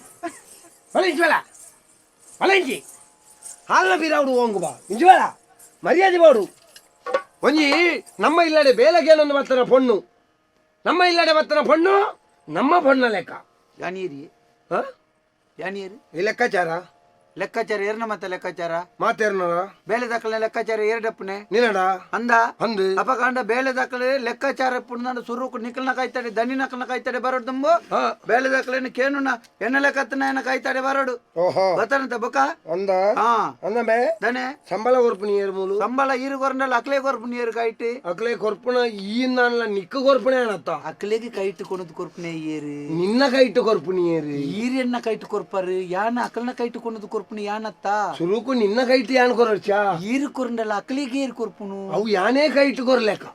ಹೊಲ ಇಂಚುವಲ ಹೊಲ ಇಂಚಿ ಹಾಲ್ನ ಬೀರಾవుಡು ಓಂಗು ಬಾ ಇಂಚುವಲ ಮರ್ಯಾದೆ ಬಾಡು. ಒಂಜಿ ನಮ್ಮ ಇಲ್ಲಡೆ ಬೇಲಗೇನೊಂದು ಬತ್ತನ ಪೊಣ್ಣು, ನಮ್ಮ ಇಲ್ಲಡೆ ಬತ್ತನ ಪೊಣ್ಣು ನಮ್ಮ ಪೊಣ್ಣ ಲೆಕ್ಕ. ಯಾನೀರಿ? ಹ? ಯಾನೀರು? ಈ ಲೆಕ್ಕಾಚಾರ. ಲೆಕ್ಕಾಚಾರ ಏರ್ನ ಮತ್ತ ಲೆಕ್ಕಾಚಾರ? ಮಾತೇರ್ನರ. ಬೇಲೆ ದಾಖಲೆ ಲೆಕ್ಕಾಚಾರ ಏರ್ಡಪ್ಪನೆ. ನಿನ್ನಡ. ಅಂದ. ಅಂದು. ಅಪಕಾಂಡ ಬೇಲೆ ದಾಖಲೆ ಲೆಕ್ಕಾಚಾರ ಪುಣ್ಣ ಸುರುಕು ನಿಕಲ್ನ ಕಾಯ್ತಾಡೆ ದನಿ ನಕಲ್ನ ಕಾಯ್ತಾಡೆ ಬರೋಡು ತುಂಬು. ಹಾ. ಬೇಲೆ ದಾಖಲೆ ಕೇನುನ ಎಣ್ಣ ಲೆಕ್ಕತ್ತನ ಎಣ್ಣ ಕಾಯ್ತಾಡೆ ಬರೋಡು. ಓಹೋ. ಗೊತ್ತನಂತ ಬೊಕ. ಅಂದ. ಹಾ. ಅಂದಮೆ. ದನೆ. ಸಂಬಳ ಕೊರ್ಪು ನೀರು ಮೂಲು. ಸಂಬಳ ಈರು ಕೊರಂಡಲ್ಲ, ಅಕ್ಲೆ ಕೊರ್ಪು ನೀರು ಕಾಯ್ಟಿ. ಅಕ್ಲೆ ಕೊರ್ಪುಣ ಈ ನಾನ್ಲ ನಿಕ್ಕ ಕೊರ್ಪುಣೆ ಅನತ್ತ. ಅಕ್ಲೆಗೆ ಕೈಟ್ ಕೊಣದು ಕೊರ್ಪುನೆ ಏರು? ನಿನ್ನ ಕೈಟು ಕೊರ್ಪು ನೀರು. ಈರೆಣ್ಣ ಕೈಟ್ ಕೊರ್ಪರು ಯಾನ ಅಕಲ್ನ ಕೈಟ್ ಕೊಣದು ಕೊರ್ಪುನು ಯಾನತ್ತ? ಸುರುಕು ನಿನ್ನ ಕೈಟು ಯಾನ್ ಕೊರರ್ಚಾ. ಈರು ಕೊರಂಡಲ್ಲ, ಅಕ್ಲಿಗೆ ಏರು ಕೊರ್ಪುನು. ಅವು ಯಾನೇ ಕೈಟು ಕೊರ್ಲೆಕ್ಕ.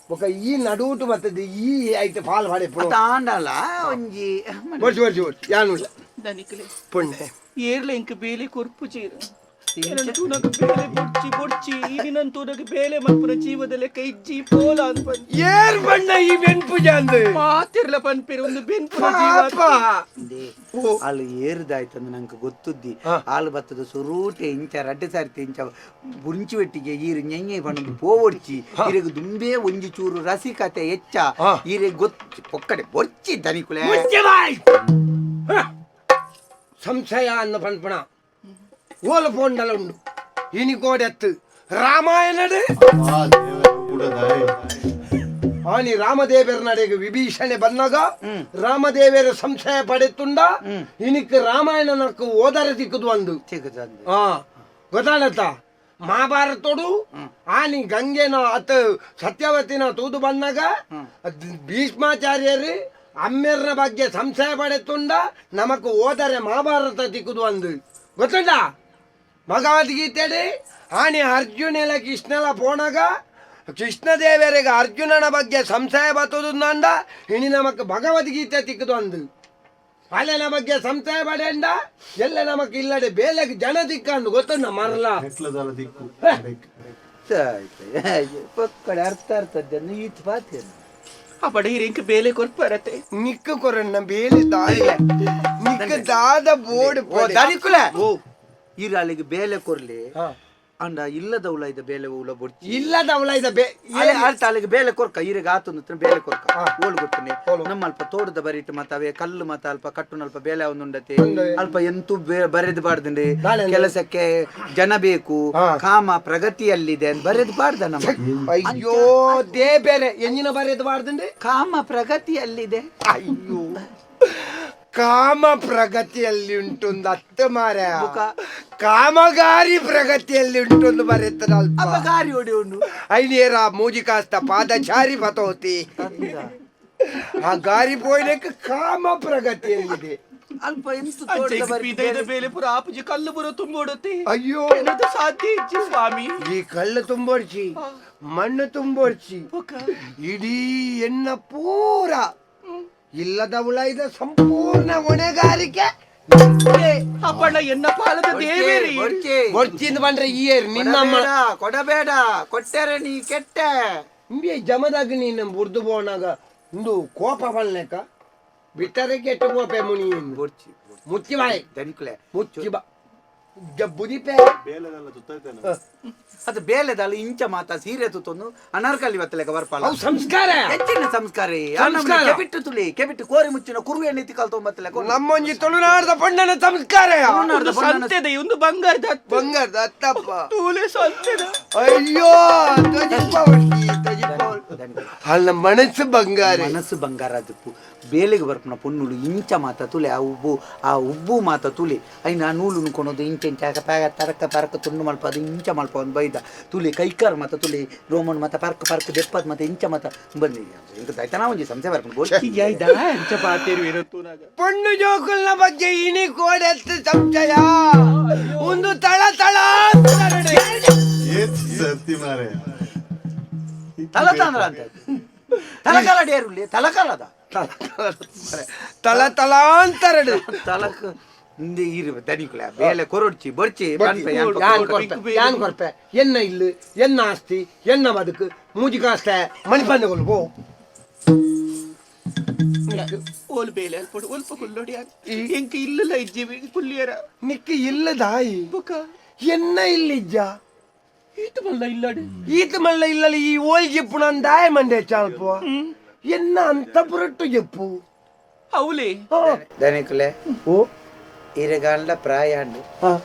ಬೊಕ ಈ ನಡುಟು ಬರ್ತದೆ ಈ ಐತೆ ಪಾಲ್ ಪಾಡೆಪ್ಪು. ತಾಂಡಲ ಒಂಜಿ. ವರ್ಷ ವರ್ಷ ವರ್ಷ ಯಾನುಲ್ಲ. ದನಿಕಲೆ. ಪುಣ್ಯ. ಏರ್ಲ ಇಂಕ್ ಬೇಲೆ ಕೊರ್ಪು ಚೀರ ತೂನಗ ಬೇಲೆ ಬೊಡ್ಚಿ ಬೊಡ್ಚಿ ಇನಿನನ್ ತೂನಗ ಬೇಲೆ ಮಲ್ಪುನ ಜೀವದ ಲೆಕ್ಕ ಇಜ್ಜಿ ಪೋಲ ಅಂದ್ ಪನ್. ಏರ್ ಬಣ್ಣ ಈ ಬೆನ್ಪು ಜಾಂದು. ಮಾತಿರ್ಲ ಪನ್ಪೇರು ಒಂದು ಬೆನ್ಪುನ ಜೀವ. ಪಾಪ. ಆಳು ಏರುದಾಯ್ತಂದು ನಂಗೆ ಗೊತ್ತುದ್ದಿ. ಆಳು ಬತ್ತದ ಸುರೂಟೆ ಇಂಚ ರಡ್ಡೆ ಸಾರ್ತಿ ಇಂಚ ಬುಂಚಿ ಒಟ್ಟಿಗೆ ಈರು ñೆಂಗೆ ಪಣ್ಣದು ಪೋವೊಡ್ಚಿ ಈರೆಗ್ ದುಂಬೇ ಒಂಜಿ ಚೂರು ರಸಿಕತೆ ಹೆಚ್ಚ. ಈರೆಗ್ ಗೊತ್ತು ಪೊಕ್ಕಡೆ ಬೊರ್ಚಿ ದನಿಕುಲೆ. ಮುಚ್ಚೆ ಬಾಯ್. ಹ. ಸಂಶಯ ಅನ್ನ ಪನ್ಪಣ ಓಲ ಪೋಂಡಲ ಉಂಡು ಇನಿ ಕೋಡೆತ್ತು ರಾಮಾಯಣಡು. ಆ ದೇವರ ಕೂಡದಾಯ್. ಆನಿ ರಾಮದೇವರ ನಡೆಗೆ ವಿಭೀಷಣೆ ಬಂದಾಗ ರಾಮದೇವರ ಸಂಶಯ ಪಡೆತುಂಡ ಇನಿಕ್ ರಾಮಾಯಣ ನಕ್ಕು ಓದರ ತಿಕ್ಕದು ಒಂದು ಸಿಗುದು ಗೊತ್ತಾಡತ್ತ ಮಹಾಭಾರತೋಡು ಆನಿ ಗಂಗೆನ ಅತ ಸತ್ಯವತಿನ ತೂದು ಬಂದಾಗ ಭೀಷ್ಮಾಚಾರ್ಯರು ಅಮ್ಮೆರ್ನ ಬಗ್ಗೆ ಸಂಶಯ ಪಡೆತುಂಡ ನಮಕ್ ಓದರೆ ಮಹಾಭಾರತ ತಿಕ್ಕುದು ಅಂದು ಗೊತ್ತುಂಡ. ಭಗವದ್ಗೀತೆಡಿ ಆನಿ ಅರ್ಜುನೆಲ ಕೃಷ್ಣಲ ಪೋಣಗ ಕೃಷ್ಣದೇವರಿಗೆ ಅರ್ಜುನನ ಬಗ್ಗೆ ಸಂಶಯ ಬತ್ತದು ಅಂದ ಇನಿ ನಮಕ್ ಭಗವದ್ಗೀತೆ ತಿಕ್ಕುದು ಅಂದು. ಅಲೆ ಬಗ್ಗೆ ಸಂಶಯ ಪಡೆಂಡ ಎಲ್ಲ ನಮಕ್ ಇಲ್ಲಡೆ ಬೇಲೆಗೆ ಜನ ತಿಕ್ಕಂಡು ಗೊತ್ತುಂಡ ಮರಲ ಪಕ್ಕಡೆ ಅರ್ಥ ಅರ್ಥದ್ದನ್ನು ಈತ್ ಪಾತೇನು ಅಪಡ ಇಂಕ ಬೇಲೆ ಕೊರ್ಪರತೆ ನಿಕ್ಕ ಕೊರಣ್ಣ ಬೇಲೆ ದಾಯ ನಿಕ್ಕ ದಾದ ಬೋರ್ಡ್ ದನಿಕುಲ ಈರಾಳಿಗೆ ಬೇಲೆ ಕೊರ್ಲಿ ಅಂಡ ಇಲ್ಲದ ಉಲ ಇದ ಬೇಲೆ ಉಲ ಬೊಡ್ಚಿ ಇಲ್ಲದ ಉಲ ಇದ ಬೇ ಅಲೆ ಅರ್ಥ ಅಲ್ಲಿಗೆ ಬೇಲೆ ಕೊರ್ಕ ಈರಿಗೆ ಆತೊಂದು ಬೇಲೆ ಕೊರ್ಕ ಓಳು ಗೊತ್ತನೆ ನಮ್ಮ ಅಲ್ಪ ತೋಟದ ಬರೀಟ್ ಮತ್ತ ಅವೇ ಕಲ್ಲು ಮತ್ತ ಅಲ್ಪ ಕಟ್ಟುನಲ್ಪ ಬೇಲೆ ಒಂದುಂಡತೆ ಅಲ್ಪ ಎಂತೂ ಬರೆದು ಬಾರ್ದಂಡೆ ಕೆಲಸಕ್ಕೆ ಜನ ಬೇಕು ಕಾಮ ಪ್ರಗತಿಯಲ್ಲಿದೆ ಅಂತ ಬರೆದು ಬಾರ್ದ ನಮ್ಮ. ಅಯ್ಯೋ they ಬೇರೆ ಎಂಜಿನ ಬರೆದು ಬಾರ್ದಂಡೆ ಕಾಮ ಪ್ರಗತಿಯಲ್ಲಿದೆ. ಅಯ್ಯೋ ಕಾಮ ಪ್ರಗತಿಯಲ್ಲಿ ಉಂಟು ಒಂದು ಅತ್ತ ಮಾರ ಕಾಮಗಾರಿ ಪ್ರಗತಿಯಲ್ಲಿ ಉಂಟು ಒಂದು ಬರೆತದ ಅಲ್ಪ ಗಾರಿ ಹೊಡಿ ಉಂಡು ಐನೇರ ಮೂಜಿ ಕಾಸ್ತ ಪಾದಚಾರಿ ಬತೋತಿ ಆ ಗಾರಿ ಪೋಯ್ಲಕ್ಕೆ ಕಾಮ ಪ್ರಗತಿಯಲ್ಲಿದೆ. ಅಲ್ಪ ಎಂತ ತೋಟದ ಬರಿ ಬೇಲೆ ಪುರ ಆಪುಜಿ ಕಲ್ಲು ಪುರ ತುಂಬೋಡತ್ತೆ. ಅಯ್ಯೋ ಏನದು ಸಾಧ್ಯ ಇಜ್ಜಿ ಸ್ವಾಮಿ. ಈ ಕಲ್ಲು ತುಂಬೋಡ್ಚಿ ಮಣ್ಣು ತುಂಬೋಡ್ಚಿ ಇಡೀ ಎಣ್ಣ ಪೂರ ಇಲ್ಲದ ಉಳ ಇದ ಸಂಪೂರ್ಣ ಹೊಣೆಗಾರಿಕೆ ಅಪ್ಪಣ್ಣ ಎನ್ನ ಪಾಲದ ದೇವೇರಿ ಬೊಡ್ಚಿಂದ ಬಂದ್ರೆ ಈ ಏರ್ ನಿನ್ನಮ್ಮ ಕೊಡಬೇಡ ಕೊಟ್ಟರೆ ನೀ ಕೆಟ್ಟ ಇಂಬೆ ಜಮದಾಗ ನೀನು ಬುರ್ದು ಬೋನಾಗ ಇಂದು ಕೋಪ ಬಲ್ಲೆಕ ಬಿಟ್ಟರೆ ಕೆಟ್ಟ ಕೋಪೆ ಮುನಿ ಬೊಡ್ಚಿ ಮುಚ್ಚಿ ಬಾಯ್ ದನಿಕುಲೆ ಮುಚ್ಚಿ ಬಾ ಜಬ್ಬುದಿಪೆ ಅದು ಬೇಲೆದಲ್ಲ ಇಂಚ ಮಾತ ಸೀರೆ ತುತ್ತೊಂದು ಅನಾರ್ಕಲಿ ಬತ್ತಲೆಕ ಬರ್ಪಾಲ ಅವು ಸಂಸ್ಕಾರ ಹೆಚ್ಚಿನ ಸಂಸ್ಕಾರ ಸಂಸ್ಕಾರ. ಕೆಬಿಟ್ಟು ತುಳಿ ಕೆಬಿಟ್ಟು ಕೋರಿ ಮುಚ್ಚಿನ ಕುರುವೆ ನೀತಿ ಕಲ್ತೊಂಬತ್ತಲೆಕ ನಮ್ಮೊಂಜಿ ತುಳುನಾಡದ ಪಣ್ಣನ ಸಂಸ್ಕಾರ ಒಂದು ಸಂತೆದ ಒಂದು ಬಂಗಾರದ ಬಂಗಾರದ ಅತ್ತಪ್ಪ ತೂಲೆ ಸಂತೆದ. ಅಯ್ಯೋ ತಜಿಪ್ಪ ಹೊಡ್ತಿ, ತಜಿಪ್ಪ ಹೊಡ್ತಿ. ಅಲ್ಲ ಮನಸ್ಸು ಬಂಗಾರ ಮನಸ್ಸು ಬಂಗಾರ ದಿಪ್ಪು ಬೇಲೆಗೆ ಬರ್ಪುನ ಪೊನ್ನುಲು ಇಂಚ ಮಾತ ತುಲೆ ಆ ಉಬ್ಬು ಆ ಉಬ್ಬು ಮಾತ ತುಲೆ ಐನ ಆ ನೂಲು ನುಕೊನೋದು ಇಂಚ ಇಂಚ ಆಕ ಪಾಗ ತರಕ ಪರಕ ತುಂಡು ಮಲ್ಪ ಅದು ಇಂಚ ಮಲ್ಪ ಒಂದು ಬೈದ ತುಲೆ ಕೈಕಾರ ಮಾತ ತುಲೆ ರೋಮನ್ ಮಾತ ಪರ್ಕ ಪರ್ಕ ದೆಪ್ಪದ ಮಾತ ಇಂಚ ಮಾತ ಬಂದಿ ಇಂಕ ದೈತನ ಒಂಜಿ ಸಂಸೆ ಬರ್ಪುನ ಬೋಡ್ಚಿ. ಅಂಚ ಪಾತೇರು ಏನೋ ತೂನಾಗ ಪೊಣ್ಣು ಜೋಕುಲ್ನ ಬಗ್ಗೆ ಇನಿ ಕೋಡೆತ್ತು ಸಂಶಯ ಒಂದು ತಳ ತಳ ಅಂತ ನಡೆ. ಸತ್ತಿ ಮಾರೆ ತಲತಾಂದ್ರ ಅಂತ ತಲಕಾಲ ಡೇರುಲ್ಲಿ ತಲಕಾಲದ ತಳ ತಳಾಂತರಡು ತಲಕ ಇಂದೆ ಇರು ದನಿಕುಲೆ ಬೇಲೆ ಕೊರೊಡ್ಚಿ ಬೊಡ್ಚಿ ಪನ್ಪೆ ಯಾನ್ ಯಾನ್ ಕೊರ್ಪೆ ಯಾನ್ ಕೊರ್ಪೆ ಎನ್ನ ಇಲ್ಲು ಎನ್ನ ಆಸ್ತಿ ಎನ್ನ ಬದುಕು ಮೂಜಿ ಕಾಸ್ತೆ ಮಣಿಪಂದಗಳು ಪೋ ಓಲ್ ಬೇಲೆ ಅಲ್ಪಡು ಒಲ್ಪ ಕುಲ್ಲೋಡಿ ಎಂಕ ಇಲ್ಲಲ್ಲ ಇಜ್ಜಿ ಕುಲ್ಲಿಯರ ನಿಕ್ಕ ಇಲ್ಲದಾಯಿ ಬುಕ ಎನ್ನ ಇಲ್ಲಿಜ್ಜ ಈತ ಮಲ್ಲ ಇಲ್ಲಡೆ ಈತ ಮಲ್ಲ ಇಲ್ಲಲ್ಲಿ ಈ ಓಲ್ ಜಿಪ್ಪು ನನ್ ದಾಯ ಮಂಡೆ ಚಾಲ್ಪು ಎನ್ನ ಅಂತ ಪುರಟ್ಟು ಜಿಪ್ಪು ಅವಲೇ ದನಿಕುಲೆ ಓ ಇರಗಾಂಡ ಪ್ರಾಯಾಂಡು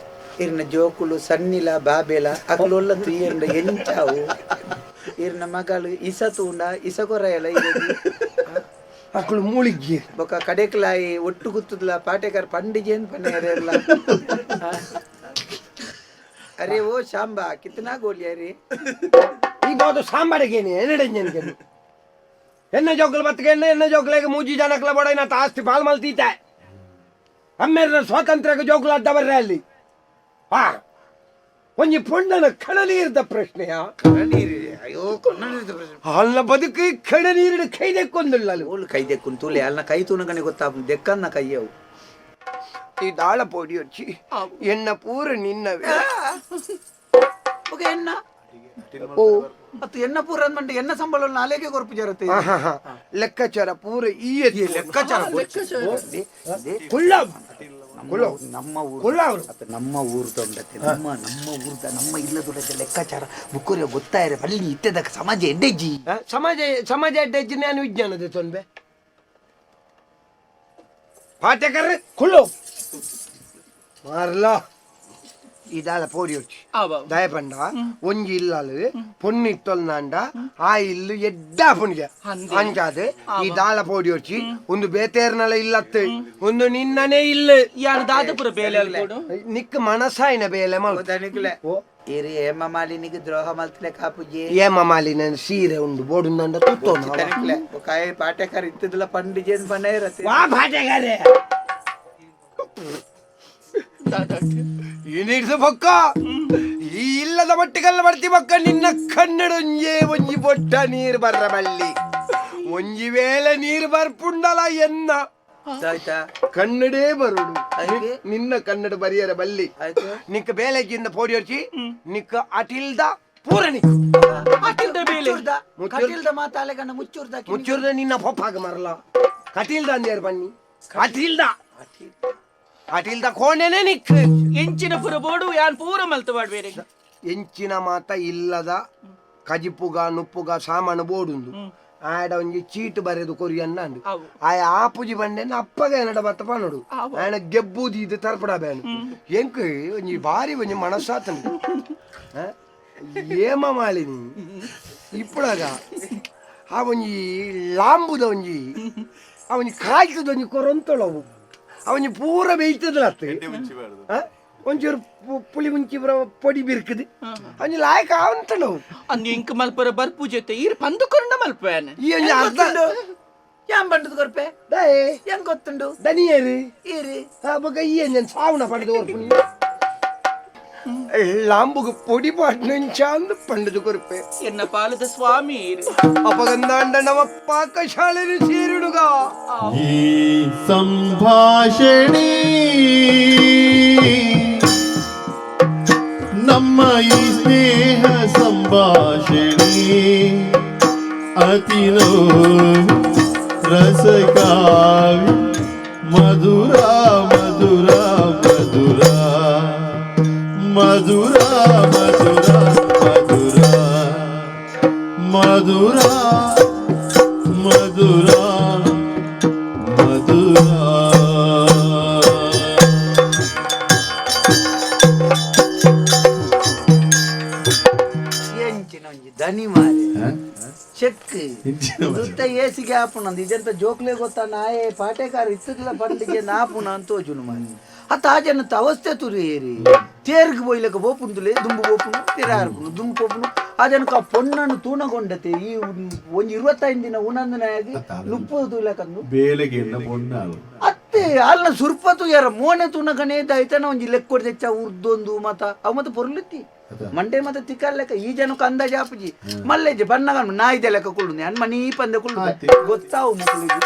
ಇರ್ನ ಜೋಕುಲು ಸನ್ನಿಲ ಬಾಬೆಲ ಅಕ್ಲೊಲ್ಲ ತುಯ್ಯಂಡ ಎಂಚಾವು ಇರ್ನ ಮಗಳು ಇಸ ತೂಂಡ ಇಸ ಕೊರಯಲ ಇರಗಿ ಅಕ್ಕಳು ಮೂಳಿಗ್ಗಿ ಬೊಕ ಕಡೆಕ್ಲಾಯಿ ಒಟ್ಟು ಗುತ್ತುದ್ಲ ಪಾಟೇಕರ್ ಪಂಡಿಜೇನ್ ಪನ್ನೇರೆಲ್ಲ ಅರೆ ಓ ಶಾಂಬಾ ಕಿತ್ನಾ ಗೋಲಿ ಅರೆ ಈ ಬಾದು ಸಾಂಬಾರಿಗೆ ಎನ್ನಡೆ ಎನ್ನ ಜೋಕುಲು ಬತ್ತಿಗೆ ಎನ್ನ ಎನ್ನ ಜೋಕುಲೆಗೆ ಮೂಜಿ ಜನಕ್ಲ ಬಡ ಆಸ್ತಿ ಪಾಲ್ ಮಲ್ತೀತೆ ಅಮ್ಮೇರಿನ ಸ್ವಾತಂತ್ರ್ಯಕ್ಕೆ ಜೋಕುಲು ಅಡ್ಡ ಬರ್ರೆ ಅಲ್ಲಿ ಆ ಒಂಜಿ ಪೊಣ್ಣನ ಕಣನೀರ್ದ ಪ್ರಶ್ನೆಯ ಅಯ್ಯೋ ಅಲ್ಲ ಬದುಕು ಕಣನೀರಿನ ಕೈದೆಕ್ಕೊಂದಿಲ್ಲ ಅಲ್ಲಿ. ಓಲು ಕೈ ದೆಕ್ಕುನ್ ತುಲೆ ಅಲ್ನ ಕೈ ತೂನಗನೆ ಗೊತ್ತಾ ದೆಕ್ಕನ್ನ ಕೈಯವು ಈ ದಾಳ ಪೊಡಿ వచ్చి ಎನ್ನ ಪೂರ ನಿನ್ನವೇ ಓಕೆ ಎನ್ನ ಓ ಮತ್ತು ಎನ್ನ ಪೂರ ಅಂದ್ಮಂಟೆ ಎನ್ನ ಸಂಬಳ ನಾಲೇಗೆ ಕೊರ್ಪು ಜರತೆ ಆಹಾಹಾ. ಲೆಕ್ಕಾಚಾರ ಪೂರ ಈ ಲೆಕ್ಕಾಚಾರ ಕುಳ್ಳ ನಮ್ಮ ಊರು ಕುಳ್ಳ ಅವರು ಅದು ನಮ್ಮ ಊರು ದೊಡ್ಡತೆ ನಮ್ಮ ನಮ್ಮ ಊರ್ದ ನಮ್ಮ ಇಲ್ಲದೊಡತೆ ಲೆಕ್ಕಾಚಾರ ಬುಕ್ಕುರಿಯ ಗೊತ್ತಾಯಿರೆ ಬಲ್ಲಿ ಇಟ್ಟದಕ್ಕೆ ಸಮಾಜ ಎಡ್ಡೆಜ್ಜಿ ಸಮಾಜ ಸಮಾಜ ಅಡ್ಡ ಜ್ಞಾನ ವಿಜ್ಞಾನದ ತೊಂಬೆ ಪಾಠಕರ್ರೆ ಕುಳ್ಳು ಮಾರ್ಲ. ಇದಾದ ಪೋಡಿ ಹೊಚ್ಚಿ ಆವ ದಯಪಂಡ ಒಂಜಿ ಇಲ್ಲಲು ಪೊಣ್ಣು ಇತ್ತೊಲ್ನಾಂಡ ಆ ಇಲ್ಲು ಎಡ್ಡ ಪುಣ್ಯ ಅಂಚಾದ ಈ ದಾಲ ಪೋಡಿ ಹೊಚ್ಚಿ ಒಂದು ಬೇತೇರ್ನಲ ಇಲ್ಲತ್ತು ಒಂದು ನಿನ್ನನೇ ಇಲ್ಲ. ಯಾನ್ ದಾದಪುರ ಬೇಲೆ ಅಲ್ಕೋಡು. ನಿಕ್ ಮನಸಾಯಿನ ಬೇಲೆ ಮಲ್. ದನಿಕುಲೆ ಇರಿ ಹೇಮ ಮಾಲಿನಿಗೆ ದ್ರೋಹ ಮಲ್ತಲೆ ಕಾಪುಜಿ. ಏಮ ಮಾಲಿನ ಸೀರೆ ಉಂಡು ಬೋಡುಂದಂಡ ತುತ್ತೋನು. ದನಿಕುಲೆ ಕಾಯಿ ಪಾಟೆಕಾರ ಇತ್ತದಲ್ಲ ಪಂಡಿಜೇನ್ ಪನೇರತೆ. ವಾ ಪಾಟೆಗಾರೆ ಇನಿಡ್ಸು ಬೊಕ್ಕ ಈ ಇಲ್ಲದ ಮಟ್ಟಿಗೆಲ್ಲ ಬರ್ತಿ ಬೊಕ್ಕ ನಿನ್ನ ಕನ್ನಡೊಂಜೇ ಒಂಜಿ ಬೊಟ್ಟ ನೀರು ಬರ್ರ ಬಳ್ಳಿ ಒಂಜಿ ವೇಳೆ ನೀರು ಬರ್ಪುಂಡಲ ಎನ್ನ ಆಯ್ತಾ? ಕನ್ನಡೇ ಬರುಡು. ಅದಕ್ಕೆ? ನಿನ್ನ ಕನ್ನಡ ಬರಿಯರ ಬಲ್ಲಿ. ಆಯ್ತು. ನಿಕ್ಕ ಬೇಲೆಗಿಂದ ಪೋಡಿ ಹೊಚ್ಚಿ ನಿಕ್ಕ ಅಟಿಲ್ದ ಪೂರ ನಿಕ್. ಅಟಿಲ್ದ ಬೇಲೆ. ಮುಚ್ಚುರ್ದ ಕಟೀಲ್ದ ಮಾತಾಲೆ ಗಂಡ ಮುಚ್ಚುರ್ದ. ಮುಚ್ಚುರ್ದ ನಿನ್ನ ಪೊಪ್ಪಾಗ ಮರಲ ಕಟೀಲ್ದ ಅಂದ್ಯಾರು ಬನ್ನಿ ಅಟಿಲ್ದ ಅಟಿಲ್ದ ಕೋಣೆನೆ ನಿಕ್. ಎಂಚಿನ ಪುರ ಬೋಡು ಯಾನ್ ಪೂರ ಮಲ್ತ ಬೇರೆ. ಎಂಚಿನ ಮಾತ ಇಲ್ಲದ ಕಜಿಪುಗ ನುಪ್ಪುಗ ಸಾಮಾನು ಬೋಡುಂದು ಆಡ ಒಂಜಿ ಚೀಟ್ ಬರೆದು ಕೊರಿಯನ್ನ ಅಂದು. ಅವು. ಆಯ ಆಪುಜಿ ಬಂಡೆನ ಅಪ್ಪಗ ಏನಡ ಬತ್ತ ಪನೋಡು ಆಯನ ಗೆಬ್ಬುದಿ ಇದು ತರ್ಪಡ ಬೇನು ಎಂಕ್ ಒಂಜಿ ಬಾರಿ ಒಂಜಿ ಮನಸ್ಸಾತಂಡು ಏಮ ಮಾಳಿನಿ ಇಪ್ಪಳಗ ಆ ಒಂಜಿ ಲಾಂಬುದ ಒಂಜಿ ಆ ಒಂಜಿ ಕಾಯ್ತದ ಒಂಜಿ ಕೊರೊಂತೊಳವು ಆ ಒಂಜಿ ಪೂರ ಬೇಯ್ತದಲತ್ತು ಒಂಚೂರು ಪುಳಿ ಮುಂಚಿ ಪೂರ ಪೊಡಿ ಬಿರ್ಕದು ಒಂಜಿ ಲಾಯಕ ಅವಂತಳವು. ಅಂದು ಇಂಕ್ ಮಲ್ಪರ ಬರ್ಪು ಜೊತೆ ಈರ್ ಪಂದು ಕೊರಂಡ ಮಲ್ಪೇನೆ. ಈ ಒಂಜಿ ಅರ್ಧ ಯಾನ್ ಬಂಡದ ಕೊರ್ಪೆ? ದಾಯೆ? ಹೆಂಗ್ ಗೊತ್ತುಂಡು? ದನಿಯರು. ಈರಿ. ಆ ಬೊಕ ಈ ಒಂಜಿ ಸಾವುನ ಪಡೆದು ಕೊರ್ಪುನಿ ಲಾಂಬುಗು ಪೊಡಿ ಪಾಟ್ನಂಚಾಂದು ಪಂಡದು ಕೊರ್ಪೆ. ಎನ್ನ ಪಾಲದ ಸ್ವಾಮಿ ಈರ್. ಅಪಗಂದಾಂಡ ನಮ್ಮ ಪಾಕಶಾಲೆನು ಸೇರಿಡುಗ. ಈ ಸಂಭಾಷಣೆ ನಮ್ಮ ಈ ಸ್ನೇಹ ಸಂಭಾಷಣೆ ಅತಿ ನೋವು ರಸಕಾವ್ಯ ಮಧುರ ಮಧುರ ಮಧುರ ಮಧುರ ಮಧುರ ಮಧುರ ಮಧುರ ಮಧುರ ಮಧುರ. ಎಂಚಿನ ಒಂಜಿ ದನಿ ಮಾರೆ ಚೆಕ್ ಸುತ್ತ ಏಸಿಗೆ ಆಪುನಂದು ಇದೆಂತ ಜೋಕ್ಲೆ ಗೊತ್ತಾ ನಾಯೆ ಪಾಟೆಕಾರ ಇತ್ತದಲ ಪಂಡಿಗೆ ನಾಪುನ ಅಂತ ತೋಜುನು ಮಾರೆ ಅತ್ತ ಆ ಜನತ ಅವಸ್ಥೆ ತುರಿ ಏರಿ ತೇರ್ಗ್ ಬೋಯ್ಲಕ ಬೋಪುಂದುಲೆ ದುಂಬು ಬೋಪುನು ತಿರಾರ್ಪುನು ದುಂಬು ಪೋಪುನು ಆ ಜನಕ್ಕೆ ಆ ಪೊಣ್ಣನ್ನು ತೂನಗೊಂಡತೆ ಈ ಒಂಜಿ 25 ದಿನ ಉಣಂದನಾಗಿ ನುಪ್ಪು ತೂಲಕಂದು. ಬೇಲೆಗೆ ಎನ್ನ ಪೊಣ್ಣಾಳು. ಅತ್ತೆ ಅಲ್ಲ ಸುರ್ಪ ತೂಯಾರ ಮೋನೆ ತೂನಕನೇ ದೈತನ ಒಂಜಿ ಲೆಕ್ಕೊಡ್ ತೆಚ್ಚ ಉರ್ದೊಂದು ಮತ ಅವು ಮತ್ತೆ ಪೊರ್ಲುತ್ತಿ ಮಂಡೆ ಮತ್ತೆ ತಿಕ್ಕಲ್ ಲೆಕ್ಕ ಈ ಜನಕ್ಕೆ ಅಂದಾಜು ಆಪುಜಿ ಮಲ್ಲೆಜ್ಜಿ ಬಣ್ಣಗ ನಾಯಿದ ಲೆಕ್ಕ ಕುಳ್ಳು ಅನ್ ಮನಿ ಪಂದೆ ಕುಳ್ಳು ಗೊತ್ತಾವು ಮಕ್ಕಳಿಗೆ.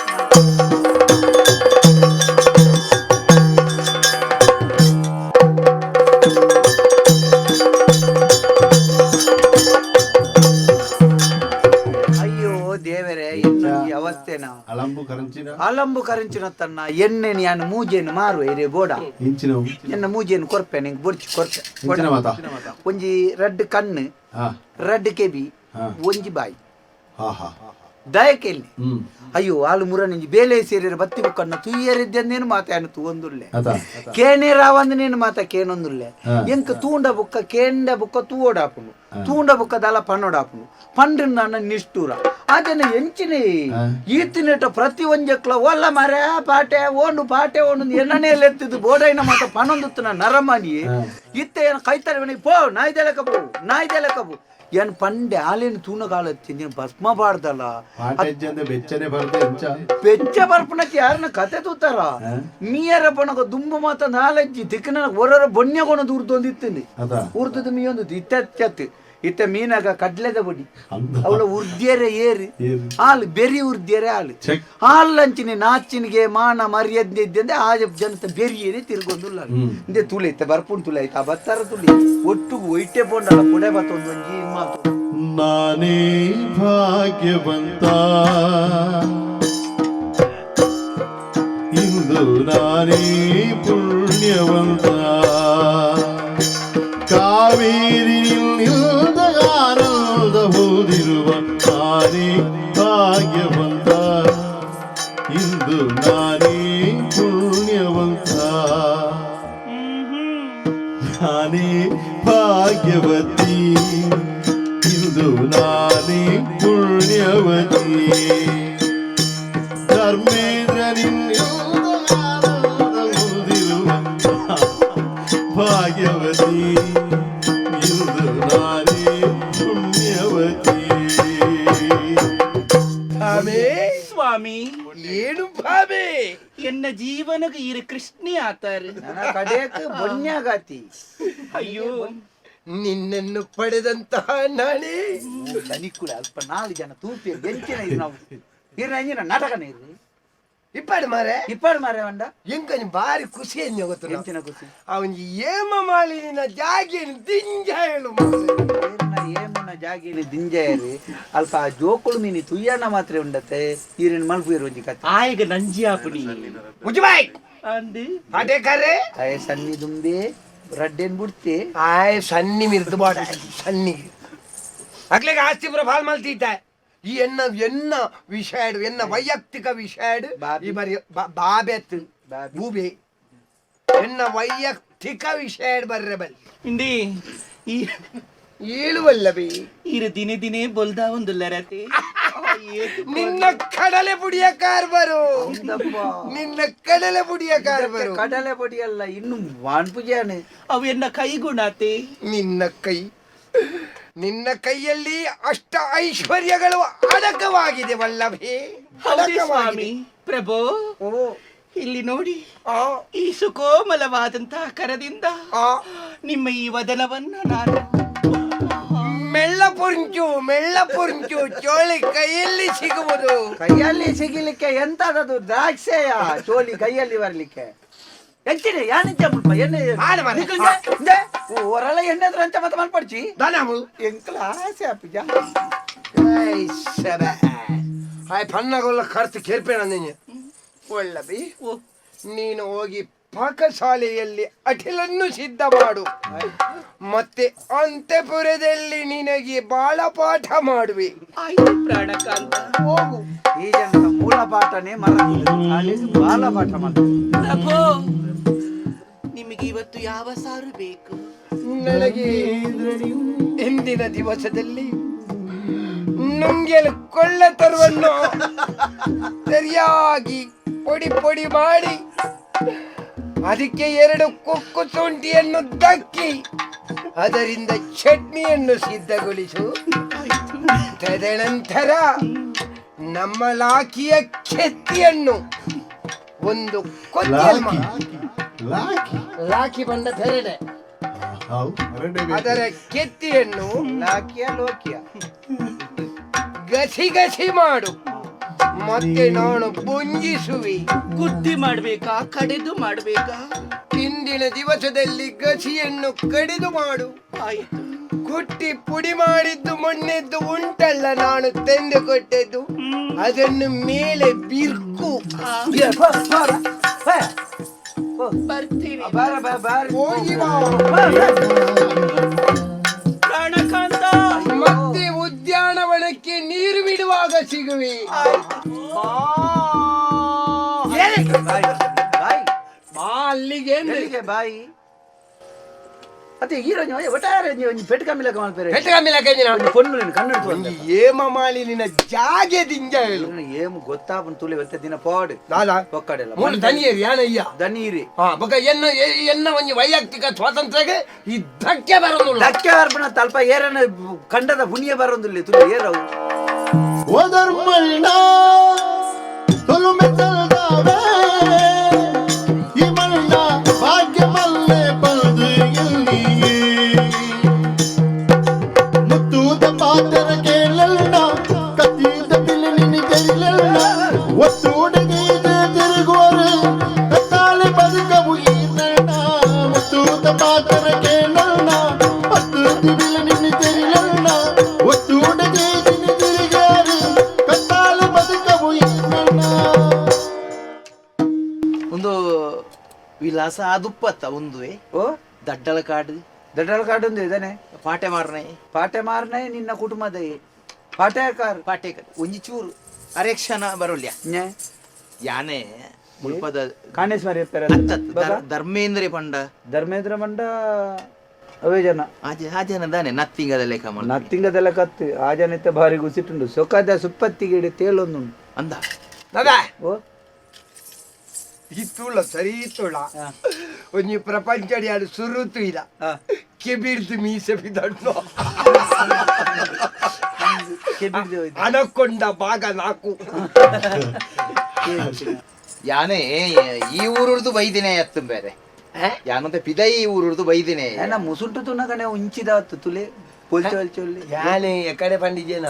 ಅಯ್ಯೋ ದೇವರೇ ಇನ್ನೊಂದು ಅವಸ್ಥೆನಾ? ಅಳಂಬು ಕರಂಚಿನ. ಅಲಂಬು ಕರಂಚಿನ ತನ್ನ ಎಣ್ಣೆ ಯಾನು ಮೂಜೆನು ಮಾರುವ ಇರೆ ಬೋಡ. ಇಂಚಿನ. ಎನ್ನ ಮೂಜೆನು ಕೊರ್ಪೆ ನಿಂಗೆ ಬೊರ್ಚಿ ಕೊರ್ಪೆ. ಇಂಚಿನ ಮಾತ. ಒಂಜಿ ರಡ್ಡ್ ಕಣ್ಣು ರಡ್ಡ್ ಕೆಬಿ ಒಂಜಿ ಬಾಯಿ. ಹಾ ಹಾ ದಯಕೆಲ್ಲಿ ಅಯ್ಯೋ ಆಲು ಮುರನಿಂಜಿ ಬೇಲೆ ಸೇರಿರ ಬತ್ತಿ ಬುಕ್ಕನ್ನ ತುಯ್ಯರಿದ್ದೇನು ಮಾತಾನು ತೂವೊಂದುಲ್ಲೆ. ಅತ. ಕೇನೆ ರಾವಂದನೇನು ಮಾತ ಕೇನೊಂದುಲ್ಲೆ. ಎಂಕ್ ತೂಂಡ ಬುಕ್ಕ ಕೇಂಡ ಬುಕ್ಕ ತೂವೋಡಾಪುಂಡು ತೂಂಡ ಬುಕ್ಕ ದಲ ಪನ್ನೋಡಾಪುಂಡು ಪಂಡ್ರ ನನ್ನ ನಿಷ್ಠೂರ ಆತನ ಎಂಚಿನ ಈತಿನೆಟ ಪ್ರತಿ ಒಂಜಕ್ಲ ಓಲ್ಲ ಮರೆ ಪಾಟೆ ಓಂಡು ಪಾಟೆ ಓಂಡು ಎನ್ನನೇ ಎತ್ತಿದ್ದು ಬೋಡೈನ ಮಾತ ಪನೊಂದುತ್ತನ ನರಮಾನಿ ಇತ್ತೆ ಏನು ಕೈತಾರೆ ಪೋ ನಾಯ್ದೆಲೆ ಕಬು ನಾಯ್ದೆಲೆ ಕಬು ಏನ್ ಪಂಡೆ ಆಲೇನು ತೂನಗಾಲತ್ತಿ ನೀನು ಭಸ್ಮ ಬಾರ್ದಲ್ಲ. ಪಾಟೆಜ್ಜಂದೆ ಬೆಚ್ಚನೆ ಬರ್ದೆ ಎಂಚ? ಬೆಚ್ಚ ಬರ್ಪುನಕ್ಕೆ ಯಾರನ್ನ ಕತೆ ತೂತಾರ ಮೀಯರ ಪಣಕ ದುಂಬು ಮಾತ ನಾಲಜ್ಜಿ ದಿಕ್ಕನ ಒರರ ಬೊಣ್ಯಗೊಣ ದೂರ್ದೊಂದಿತ್ತಿನಿ. ಅದ. ಉರ್ದದ ಮೀಯೊಂದು ಇತ್ತೆ ಚತ್ತು ಇತ್ತ ಮೀನಾಗ ಕಡ್ಲೆದ ಬೊಡಿ. ಅಂದ. ಅವಳ ಉರ್ದ್ಯರೆ ಏರಿ. ಏರಿ. ಹಾಲು ಬೆರಿ ಉರ್ದ್ಯರೆ ಹಾಲು. ಚೆಕ್. ಹಾಲಂಚಿನಿ ನಾಚಿನಿಗೆ ಮಾನ ಮರ್ಯಾದೆ ಇದ್ದಂದೆ ಆ ಜನತ ಬೆರಿಯೇನೆ ತಿರ್ಗೊಂದುಲ್ಲ ಇಂದೆ ತುಳಿ ಇತ್ತೆ ಬರ್ಪುಂಡು ತುಳಿ ಆಯ್ತು ಆ ಬತ್ತಾರ ತುಳಿ ಒಟ್ಟುಗು ಒಯ್ಟೆ ಪೋಂಡಲ್ಲ ಕೊಡೆ ಬತ್ತೊಂದು ಒಂಜಿ ಮಾತು. ನಾನೇ ಭಾಗ್ಯವಂತ ಇಂದು ನಾನೇ ಪುಣ್ಯವಂತ ಕಾವೇರಿ ನಿಲ್ದ ಆನಂದ ಹೋದಿರುವ ನಾನೇ ಭಾಗ್ಯವಂತ ಇಂದು ನಾನೇ ಪುಣ್ಯವಂತ ನಾನೇ Bhagyavati, ಇಂದು ನಾನೇ ಪುಣ್ಯವತಿ. ಧರ್ಮೇಂದ್ರ ನಿನ್ನಿರುವ ಭಾಗ್ಯವತಿ, ಇಂದು ನಾನೇ ಪುಣ್ಯವತಿ. ಭಾಮೆ. ಸ್ವಾಮಿ. ಏನು ಭಾಮೆ? ಎನ್ನ ಜೀವನಗ ಈರು ಕೃಷ್ಣಿ ಆತಾರ. ನನ್ನ ಕಡೆಕ್ ಬೊನ್ಯಾಗಾತಿ. ಅಯ್ಯೋ. ನಿನ್ನನ್ನು ಪಡೆದಂತಹ ನಾನೇ ದನಿಕುಳ ಅಲ್ಪ ನಾಲ್ಕು ಜನ ತೂಪಿ ಎಂಚಿನ ಇದು ನಾವು ಇರ್ನ ಎಂಜಿನ ನಾಟಕನೇ ಇರ್ರಿ. ಇಪ್ಪಾಡು ಮಾರೆ. ಇಪ್ಪಾಡು ಮಾರೆ ವಂಡ. ಎಂಕನಿ ಬಾರಿ ಖುಷಿ ಎಂಜ ಗೊತ್ತು. ಎಂಚಿನ ಖುಷಿ? ಅವನ್ ಏಮ ಮಾಲಿನ ಜಾಗಿನ ದಿಂಜ ಹೇಳು ಮಾರೆ. ಏರ್ನ ಏಮುನ ಜಾಗಿನ ದಿಂಜಯರಿ ಅಲ್ಪ ಆ ಜೋಕುಳು ಮೀನಿ ತುಯ್ಯಣ್ಣ ಮಾತ್ರ ಉಂಡತೆ ಈರಿನ ಮಲ್ಪು ಇರು ಒಂಜಿ ಕತೆ. ಆಯಗ ನಂಜಿ ಆಪುನಿ. ಮುಜುಬಾಯ್. ಅಂದು. ಪಾಟೇಕರ್ರೆ. ಆಯ ಸನ್ನಿ ದುಂಬೆ ರಡ್ಡೇನ್ ಬುಡ್ತೆ. ಆಯ್ ಸನ್ನಿ ಮಿರ್ದು ಬಾಡ ಸನ್ನಿ ಅಗ್ಲಿಗೆ ಆಸ್ತಿ ಪುರ ಫಾಲ್ ಮಲ್ತೀತ ಈ ಎನ್ನ ಎನ್ನ ವಿಷಯ ಎನ್ನ ವೈಯಕ್ತಿಕ ವಿಷಯ. ಬಾಬಿ. ಈ ಬರಿ ಬಾಬೆತ್. ಬಾಬಿ. ಬೂಬೆ ಎನ್ನ ವೈಯಕ್ತಿಕ ವಿಷಯ ಬರ್ರೆ ಬಲ್ಲಿ. ಇಂದಿ ಈ ಏಳುವಲ್ಲವೇ. ಈರು ದಿನೇ ದಿನೇ ಬೊಲ್ದ ಒಂದು ಲರತೆ. ನಿನ್ನ ಕಡಲೆ ಪುಡಿಯ ಕಾರ್ಬರು, ನಿನ್ನ ಕಡಲೆ ಪುಡಿಯ ಕಾರ್ಬರು. ಕಡಲೆ ಪೊಡಿ ಅಲ್ಲ, ಇನ್ನು ವಾನ್ ಪೂಜೆಯಾನೆ. ಅವು ಎನ್ನ ಕೈಗುಣಾತೆ. ನಿನ್ನ ಕೈ, ನಿನ್ನ ಕೈಯಲ್ಲಿ ಅಷ್ಟ ಐಶ್ವರ್ಯಗಳು ಅಡಕವಾಗಿದೆ ವಲ್ಲಭೆ. ಹೌದೇ. ಅಡಕವಾಗಿದೆ. ಸ್ವಾಮಿ ಪ್ರಭು. ಓ. ಇಲ್ಲಿ ನೋಡಿ. ಆ. ಈ ಸುಕೋಮಲವಾದಂತಹ ಕರದಿಂದ ಆ. ನಿಮ್ಮ ಈ ವದನವನ್ನ ನಾನು ಮೆಳ್ಳ ಪುಂಚು, ಮೆಳ್ಳ ಪುಂಚು ಚೋಳಿ ಕೈಯಲ್ಲಿ ಸಿಗುವುದು. ಕೈಯಲ್ಲಿ ಸಿಗಿಲಿಕ್ಕೆ ಎಂತದದು ದ್ರಾಕ್ಷೆಯ ಚೋಲಿ ಕೈಯಲ್ಲಿ ಬರ್ಲಿಕ್ಕೆ ಎಂಚಿನ ಯಾನಿಂಚ ಮುಲ್ಪ ಎಣ್ಣೆ. ಆನೆ ಮಾರ್ರೆ. ಹೊರಲ ಎಣ್ಣೆ ಅಂಚ ಮತ್ತೆ ಮಲ್ಪಡ್ಚಿ. ದಾನಾಮು. ಎಂಕಲ ಆಸೆ ಅಪ್ಪಿಜ. ಏಯ್ ಸಬೆ. ಹಾಯ್ ಪನ್ನಗೊಲ್ಲ ಖರ್ಚು ಕೇರ್ಪೇಣ ನೀನು ಒಳ್ಳಬಿ. ಓ. ನೀನು ಹೋಗಿ ಪಾಕಶಾಲೆಯಲ್ಲಿ ಅಠಿಲನ್ನು ಸಿದ್ಧ ಮಾಡು. ಮತ್ತೆ ಅಂತಃಪುರದಲ್ಲಿ ನಿನಗೆ ಬಾಳ ಪಾಠ ಮಾಡುವೆ. ಆಯ್ತು ಪ್ರಾಣಕಾಂತ. ಹೋಗು. ಈ ಜನಕ ಮೂಲ ಪಾಠನೇ ಮರದಿಲ್ಲ, ಬಾಲ ಪಾಠ ಮಾಡ್ತಾರೆ. ಪ್ರಭು, ನಿಮಗೆ ಇವತ್ತು ಯಾವ ಸಾರು ಬೇಕು? ನನಗೆ ಇಂದಿನ ದಿವಸದಲ್ಲಿ ನುಂಗೆಲು ಕೊಳ್ಳ ತರುವನ್ನು ಸರಿಯಾಗಿ ಪೊಡಿ ಪೊಡಿ ಮಾಡಿ, ಅದಕ್ಕೆ ಎರಡು ಕುಕ್ಕು ಶುಂಠಿಯನ್ನು ದಕ್ಕಿ, ಅದರಿಂದ ಚಟ್ನಿಯನ್ನು ಸಿದ್ಧಗೊಳಿಸು. ತದನಂತರ ನಮ್ಮ ಲಾಕಿಯ ಕೆತ್ತಿಯನ್ನು ಒಂದು ಕೊತ್ತಿಯಲ್ಲಿ ಲಾಕಿ ಲಾಕಿ. ಲಾಕಿ ಬಂದ ಪೆರಡೆ. ಹೌದು. ಅದರ ಕೆತ್ತಿಯನ್ನು ಲಾಕಿಯ ಲೋಕಿಯ. ಗಸಿ ಗಸಿ ಮಾಡು. ಮತ್ತೆ ನಾನು ಬುಂಜಿಸುವೆ. ಕುಟ್ಟಿ ಮಾಡ್ಬೇಕಾ, ಕಡೆದು ಮಾಡ್ಬೇಕಾ? ಇಂದಿನ ದಿವಸದಲ್ಲಿ ಗಸಿಯನ್ನು ಕಡಿದು ಮಾಡು. ಆಯ್ತು. ಕುಟ್ಟಿ ಪುಡಿ ಮಾಡಿದ್ದು ಮೊನ್ನೆದ್ದು ಉಂಟಲ್ಲ, ನಾನು ತಂದು ಕೊಟ್ಟದ್ದು, ಅದನ್ನು ಮೇಲೆ ಬಿರ್ಕು. ಏ, ಬಾ, ಬಾರ, ಬಾ. ಓ, ಬರ್ತೀನಿ. ಬಾರ, ಬಾ, ಬಾರ. ಹೋಗಿ ಬಾ. ಬಾ, ಬಾ. ಪ್ರಾಣಕಾಂತ. ಮತ್ತೆ ಉದ್ಯಾನವನಕ್ಕೆ ನೀರು ಬಿಡುವಾಗ ಸಿಗುವೆ. ಬಾಯಿ, ಬಾಯಿ. ಬಾ ಅಲ್ಲಿಗೆ ಅಂದ್ರೆ. ಎಲ್ಲಿಗೆ ಬಾಯಿ? ಅದೇ ಹೀರೋಯಿನ್ ಒಟ್ಟಾರೆ ಒಂಜಿ ಪೆಟ್ಟು ಕಮ್ಮಿ ಲೆಕ್ಕ ಮಲ್ಪೆರೆ. ಪೆಟ್ಟು ಕಮ್ಮಿ ಲೆಕ್ಕ ಇಂಜಿನ. ಒಂಜಿ ಪೊಣ್ಣು ಕಣ್ಣು. ಒಂಜಿ ಏಮ ಮಾಲಿನ ಜಾಗೆ ದಿಂಜ ಹೇಳು. ಏಮ್ ಗೊತ್ತಾಪುನ್ ತುಲೆ ಒತ್ತೆ ದಿನ ಪಾಡು. ದಾದಾ. ಒಕ್ಕಡೆಲ್ಲ. ಮೂಲು ದನಿಯೇರಿ ಯಾನಯ್ಯ. ದನೀರಿ. ಹಾ, ಬೊಕ ಎನ್ನ ಎನ್ನ ಒಂಜಿ ವೈಯಕ್ತಿಕ ಸ್ವಾತಂತ್ರ್ಯಗೆ ಈ ಧಕ್ಕೆ ಬರೋದಿಲ್ಲ. ಧಕ್ಕೆ ಬರ್ಪಣ ತಲ್ಪ ಏರನ ಕಂಡದ ಪುಣ್ಯ ಬರೋದಿಲ್ಲ ತುಲೆ ಏರವು. ಓ ಧರ್ಮಣ್ಣ, ತೊಲುಮೆ ತಲ್ದಾವೆ ಈ ಮಣ್ಣ ಭಾಗ್ಯ ಮಲ್ಲೆ ಪಲ್ದು ಎಲ್ಲಿಯೇ ಮುತ್ತೂದ ಪಾತ್ರ ಕೇಳಲ್ಲ, ಕತ್ತೀದ ಬಿಲ್ಲಿ ತೆರಿಲಲ್ಲ, ಒತ್ತೂಡಗೀದ ತಿರುಗುವರು ಕತ್ತಾಲೆ ಬದುಕವು ಈ ನಣ್ಣ. ಮುತ್ತೂದ ಪಾತ್ರ ಕೇಳಲ್ಲ, ಪತ್ತು ಬಿಲ್ಲಿ ತೆರಿಲಲ್ಲ, ಒತ್ತೂಡಗೀದಿನ ತಿರುಗಾರು ಕತ್ತಾಲೆ ಬದುಕವು ಈ ನಣ್ಣ. ಒಂದು ವಿಲಾಸ ಆದುಪ್ಪತ್ತ ಒಂದುವೆ. ಓ. ದಡ್ಡಲ ಕಾಡು. ದಡ್ಡಲ ಕಾಡೊಂದು ಇದಾನೆ. ಪಾಟೆ ಮಾರನೆ. ಪಾಟೆ ಮಾರನೆ ನಿನ್ನ ಕುಟುಂಬದ ಪಾಟೆಕಾರ್. ಪಾಟೆ ಒಂಜಿ ಚೂರು ಅರೆಕ್ಷಣ ಬರೋಲ್ಯ. ನ್ಯೆ. ಯಾನೆ ಮುಲ್ಪದ ಕಾಣೇಶ್ವರಿ ಅತ್ತತ್ ಧರ್ಮೇಂದ್ರ ಪಂಡ. ಧರ್ಮೇಂದ್ರ ಮಂಡ. ಅವೇ ಜನ. ಆ ಜನ ದಾನೆ ನತ್ತಿಂಗದ ಲೆಕ್ಕ ಮಾಡ. ನತ್ತಿಂಗದೆಲ್ಲ ಕತ್ತು ಆ ಜನ ಇತ್ತ ಭಾರಿ ಗುಸಿಟ್ಟುಂಡು ಸೊಕದ ಸುಪ್ಪತ್ತಿಗೆ ತೇಲೊಂದುಂಡು. ಅಂದ. ದಾದಾ. ಓ. ಇತ್ತುಳ್ಳ ಸರಿ ಇತ್ತುಳ್ಳ ಒಂಜಿ ಪ್ರಪಂಚಡಿ ಅದು ಸುರುತು ಇಲ್ಲ ಕೆಬಿಡ್ದು ಮೀಸೆ ಬಿದಣ್ಣು. ಕೆಬಿಡ್ದು ಹೋಯ್ತು. ಅನಕೊಂಡ ಭಾಗ ನಾಲ್ಕು. ಯಾನೇ ಈ ಊರುರ್ದು ಬೈದಿನೇ ಎತ್ತು ಬೇರೆ ಯಾನಂತ ಪಿದೈ ಈ ಊರುರ್ದು ಬೈದಿನೇ. ಏನ ಮುಸುಂಟು ತುನಗನೆ ಉಂಚಿದಾತು ತುಲೆ ಪೊಲ್ಚೆ ಒಲ್ಚೆ ಒಲ್ಲೆ. ಯಾನೆ ಎಕಡೆ ಪಂಡಿಜೇನ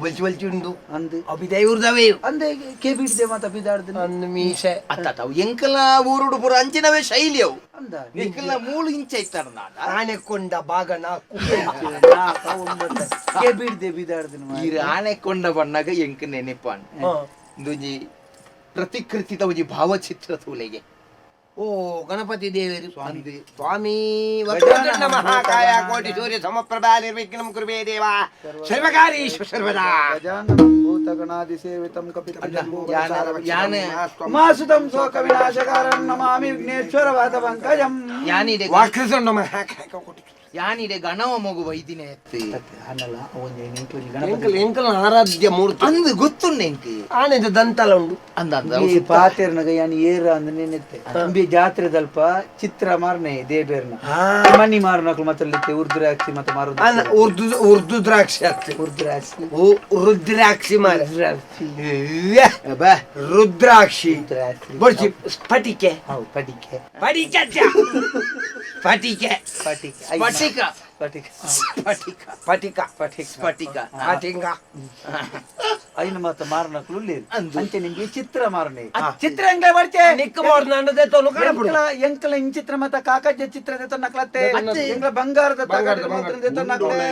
ಬಲ್ಚಿ ಬಲ್ಚಿ ಉಂಡು. ಅಂದು. ಅಬಿದೈ ಊರ್ದವೇ. ಅಂದೆ ಕೆಬಿಡ್ದೆ ಮಾತ ಬಿದಾಡ್ದು. ಅಂದು ಮೀಸೆ. ಅತ್ತ ಅವು ಎಂಕಲ ಊರುಡು ಪೂರ ಅಂಚಿನವೇ ಶೈಲಿ ಅವು. ಅಂದ. ಎಂಕಲ ಮೂಲು ಇಂಚ ಇತ್ತಾರ ನಾಡ. ಆನೆಕೊಂಡ ಭಾಗ ನಾಲ್ಕು. ನಾಲ್ಕ ಒಂಬತ್ತು ಕೆಬಿಡ್ದೆ ಬಿದಾಡ್ದು. ಈ ಆನೆಕೊಂಡ ಬಣ್ಣಗ ಎಂಕ್ ನೆನಪಾನ್ ಒಂಜಿ ಪ್ರತಿಕೃತಿದ ಒಂಜಿ ಭಾವಚಿತ್ರ ತೂಲೆಗೆ. ಓ ಗಣಪತಿ ದೇವರು ಸ್ವಾಮಿ ಸ್ವಾಮಿ ವಕ್ರತುಂಡ ಮಹಾಕಾಯ ಕೋಟಿ ಸೂರ್ಯ ಸಮಪ್ರಭಾ ನಿರ್ವಿಘ್ನಂ ಕುರುವೇ ದೇವ ಸರ್ವಕಾರ್ಯೇಷು ಸರ್ವದಾ. ಗಜಾನನಂ ಭೂತಗಣಾದಿ ಸೇವಿತಂ ಯಾನೆ ಉಮಾಸುತಂ ಶೋಕ ವಿನಾಶಕಾರಂ ನಮಾಮಿ ವಿಘ್ನೇಶ್ವರ ವಾದ ಪಂಕಜಂ. ಯಾನಿಡೆ ವಕ್ರತುಂಡ ಮಹಾಕಾಯ ಕೋಟಿ ಯಾನಿಡೆ ಗಣವ ಮಗು ಬೈದಿನೇ ಎತ್ತು. ಅನ್ನಲ್ಲ ಒಂಜಿ ಎಂಕ್ಲು ಎಂಕಲ್ ಎಂಕಲ್ ಆರಾಧ್ಯ ಮೂರ್ತಿ. ಅಂದು ಗೊತ್ತುಂಡು ಎಂಕ್. ಆನೆದ ದಂತಲ ಉಂಡು. ಅಂದ ಅಂದ. ಈ ಪಾತೆರ್ನಗ ಯಾನ್ ಏರ ಅಂದ್ ನೆನೆತ್ತೆ ಅಂಬಿ ಜಾತ್ರೆದಲ್ಪ ಚಿತ್ರ ಮಾರ್ನೆ ದೇಬೇರ್ನ ಮನಿ ಮಾರುನಕ್ಲು ಮಾತ್ರ ಉರ್ದ್ರಾಕ್ಷಿ ಮತ್ತೆ ಮಾರು. ಆನ ಉರ್ದು ಉರ್ದು ದ್ರಾಕ್ಷಿ ಆಗ್ತದೆ. ಉರ್ದ್ರಾಕ್ಷಿ. ಓ ರುದ್ರಾಕ್ಷಿ ಮಾರ. ರುದ್ರಾಕ್ಷಿ. ಬಾ. ರುದ್ರಾಕ್ಷಿ. ರುದ್ರಾಕ್ಷಿ. ಬಡ್ಸಿ ಸ್ಫಟಿಕೆ. ಹೌದು ಪಟಿಕೆ. ಸ್ಫಟಿಕೆ ಅಚ್ಚ. ಸ್ಫಟಿಕೆ. ಪಟಿಕೆ. ಸ್ಫಟಿಕ. ಪಟಿಕ. ಸ್ಫಟಿಕ. ಪಟಿಕ. ಪಟಿಕ. ಸ್ಫಟಿಕ. ಪಟಿಂಗ. ಐನು ಮಾತ ಮಾರನಕ್ಲು ಉಳ್ಳೇರು. ಅಂದು. ಅಂಚೆ ನಿಮ್ಗೆ ಚಿತ್ರ ಮಾರನೆ ಚಿತ್ರ ಹೆಂಗ್ಲೆ ಬರ್ಚೆ. ನಿಕ್ಕ ಮೋರ್ನಾಂಡದೆ ತೊನು ಕಾಣಪುಡು. ಎಂಕಲ ಎಂಕಲ ಇಂಚಿತ್ರ ಮತ ಕಾಕಜ್ಜ ಚಿತ್ರ ನಕ್ಲತ್ತೆ ಎಂಕಲ ಬಂಗಾರದ ತಗಡು ಮಾತ್ರ ದೆತ್ತೊ ನಕ್ಲೆ.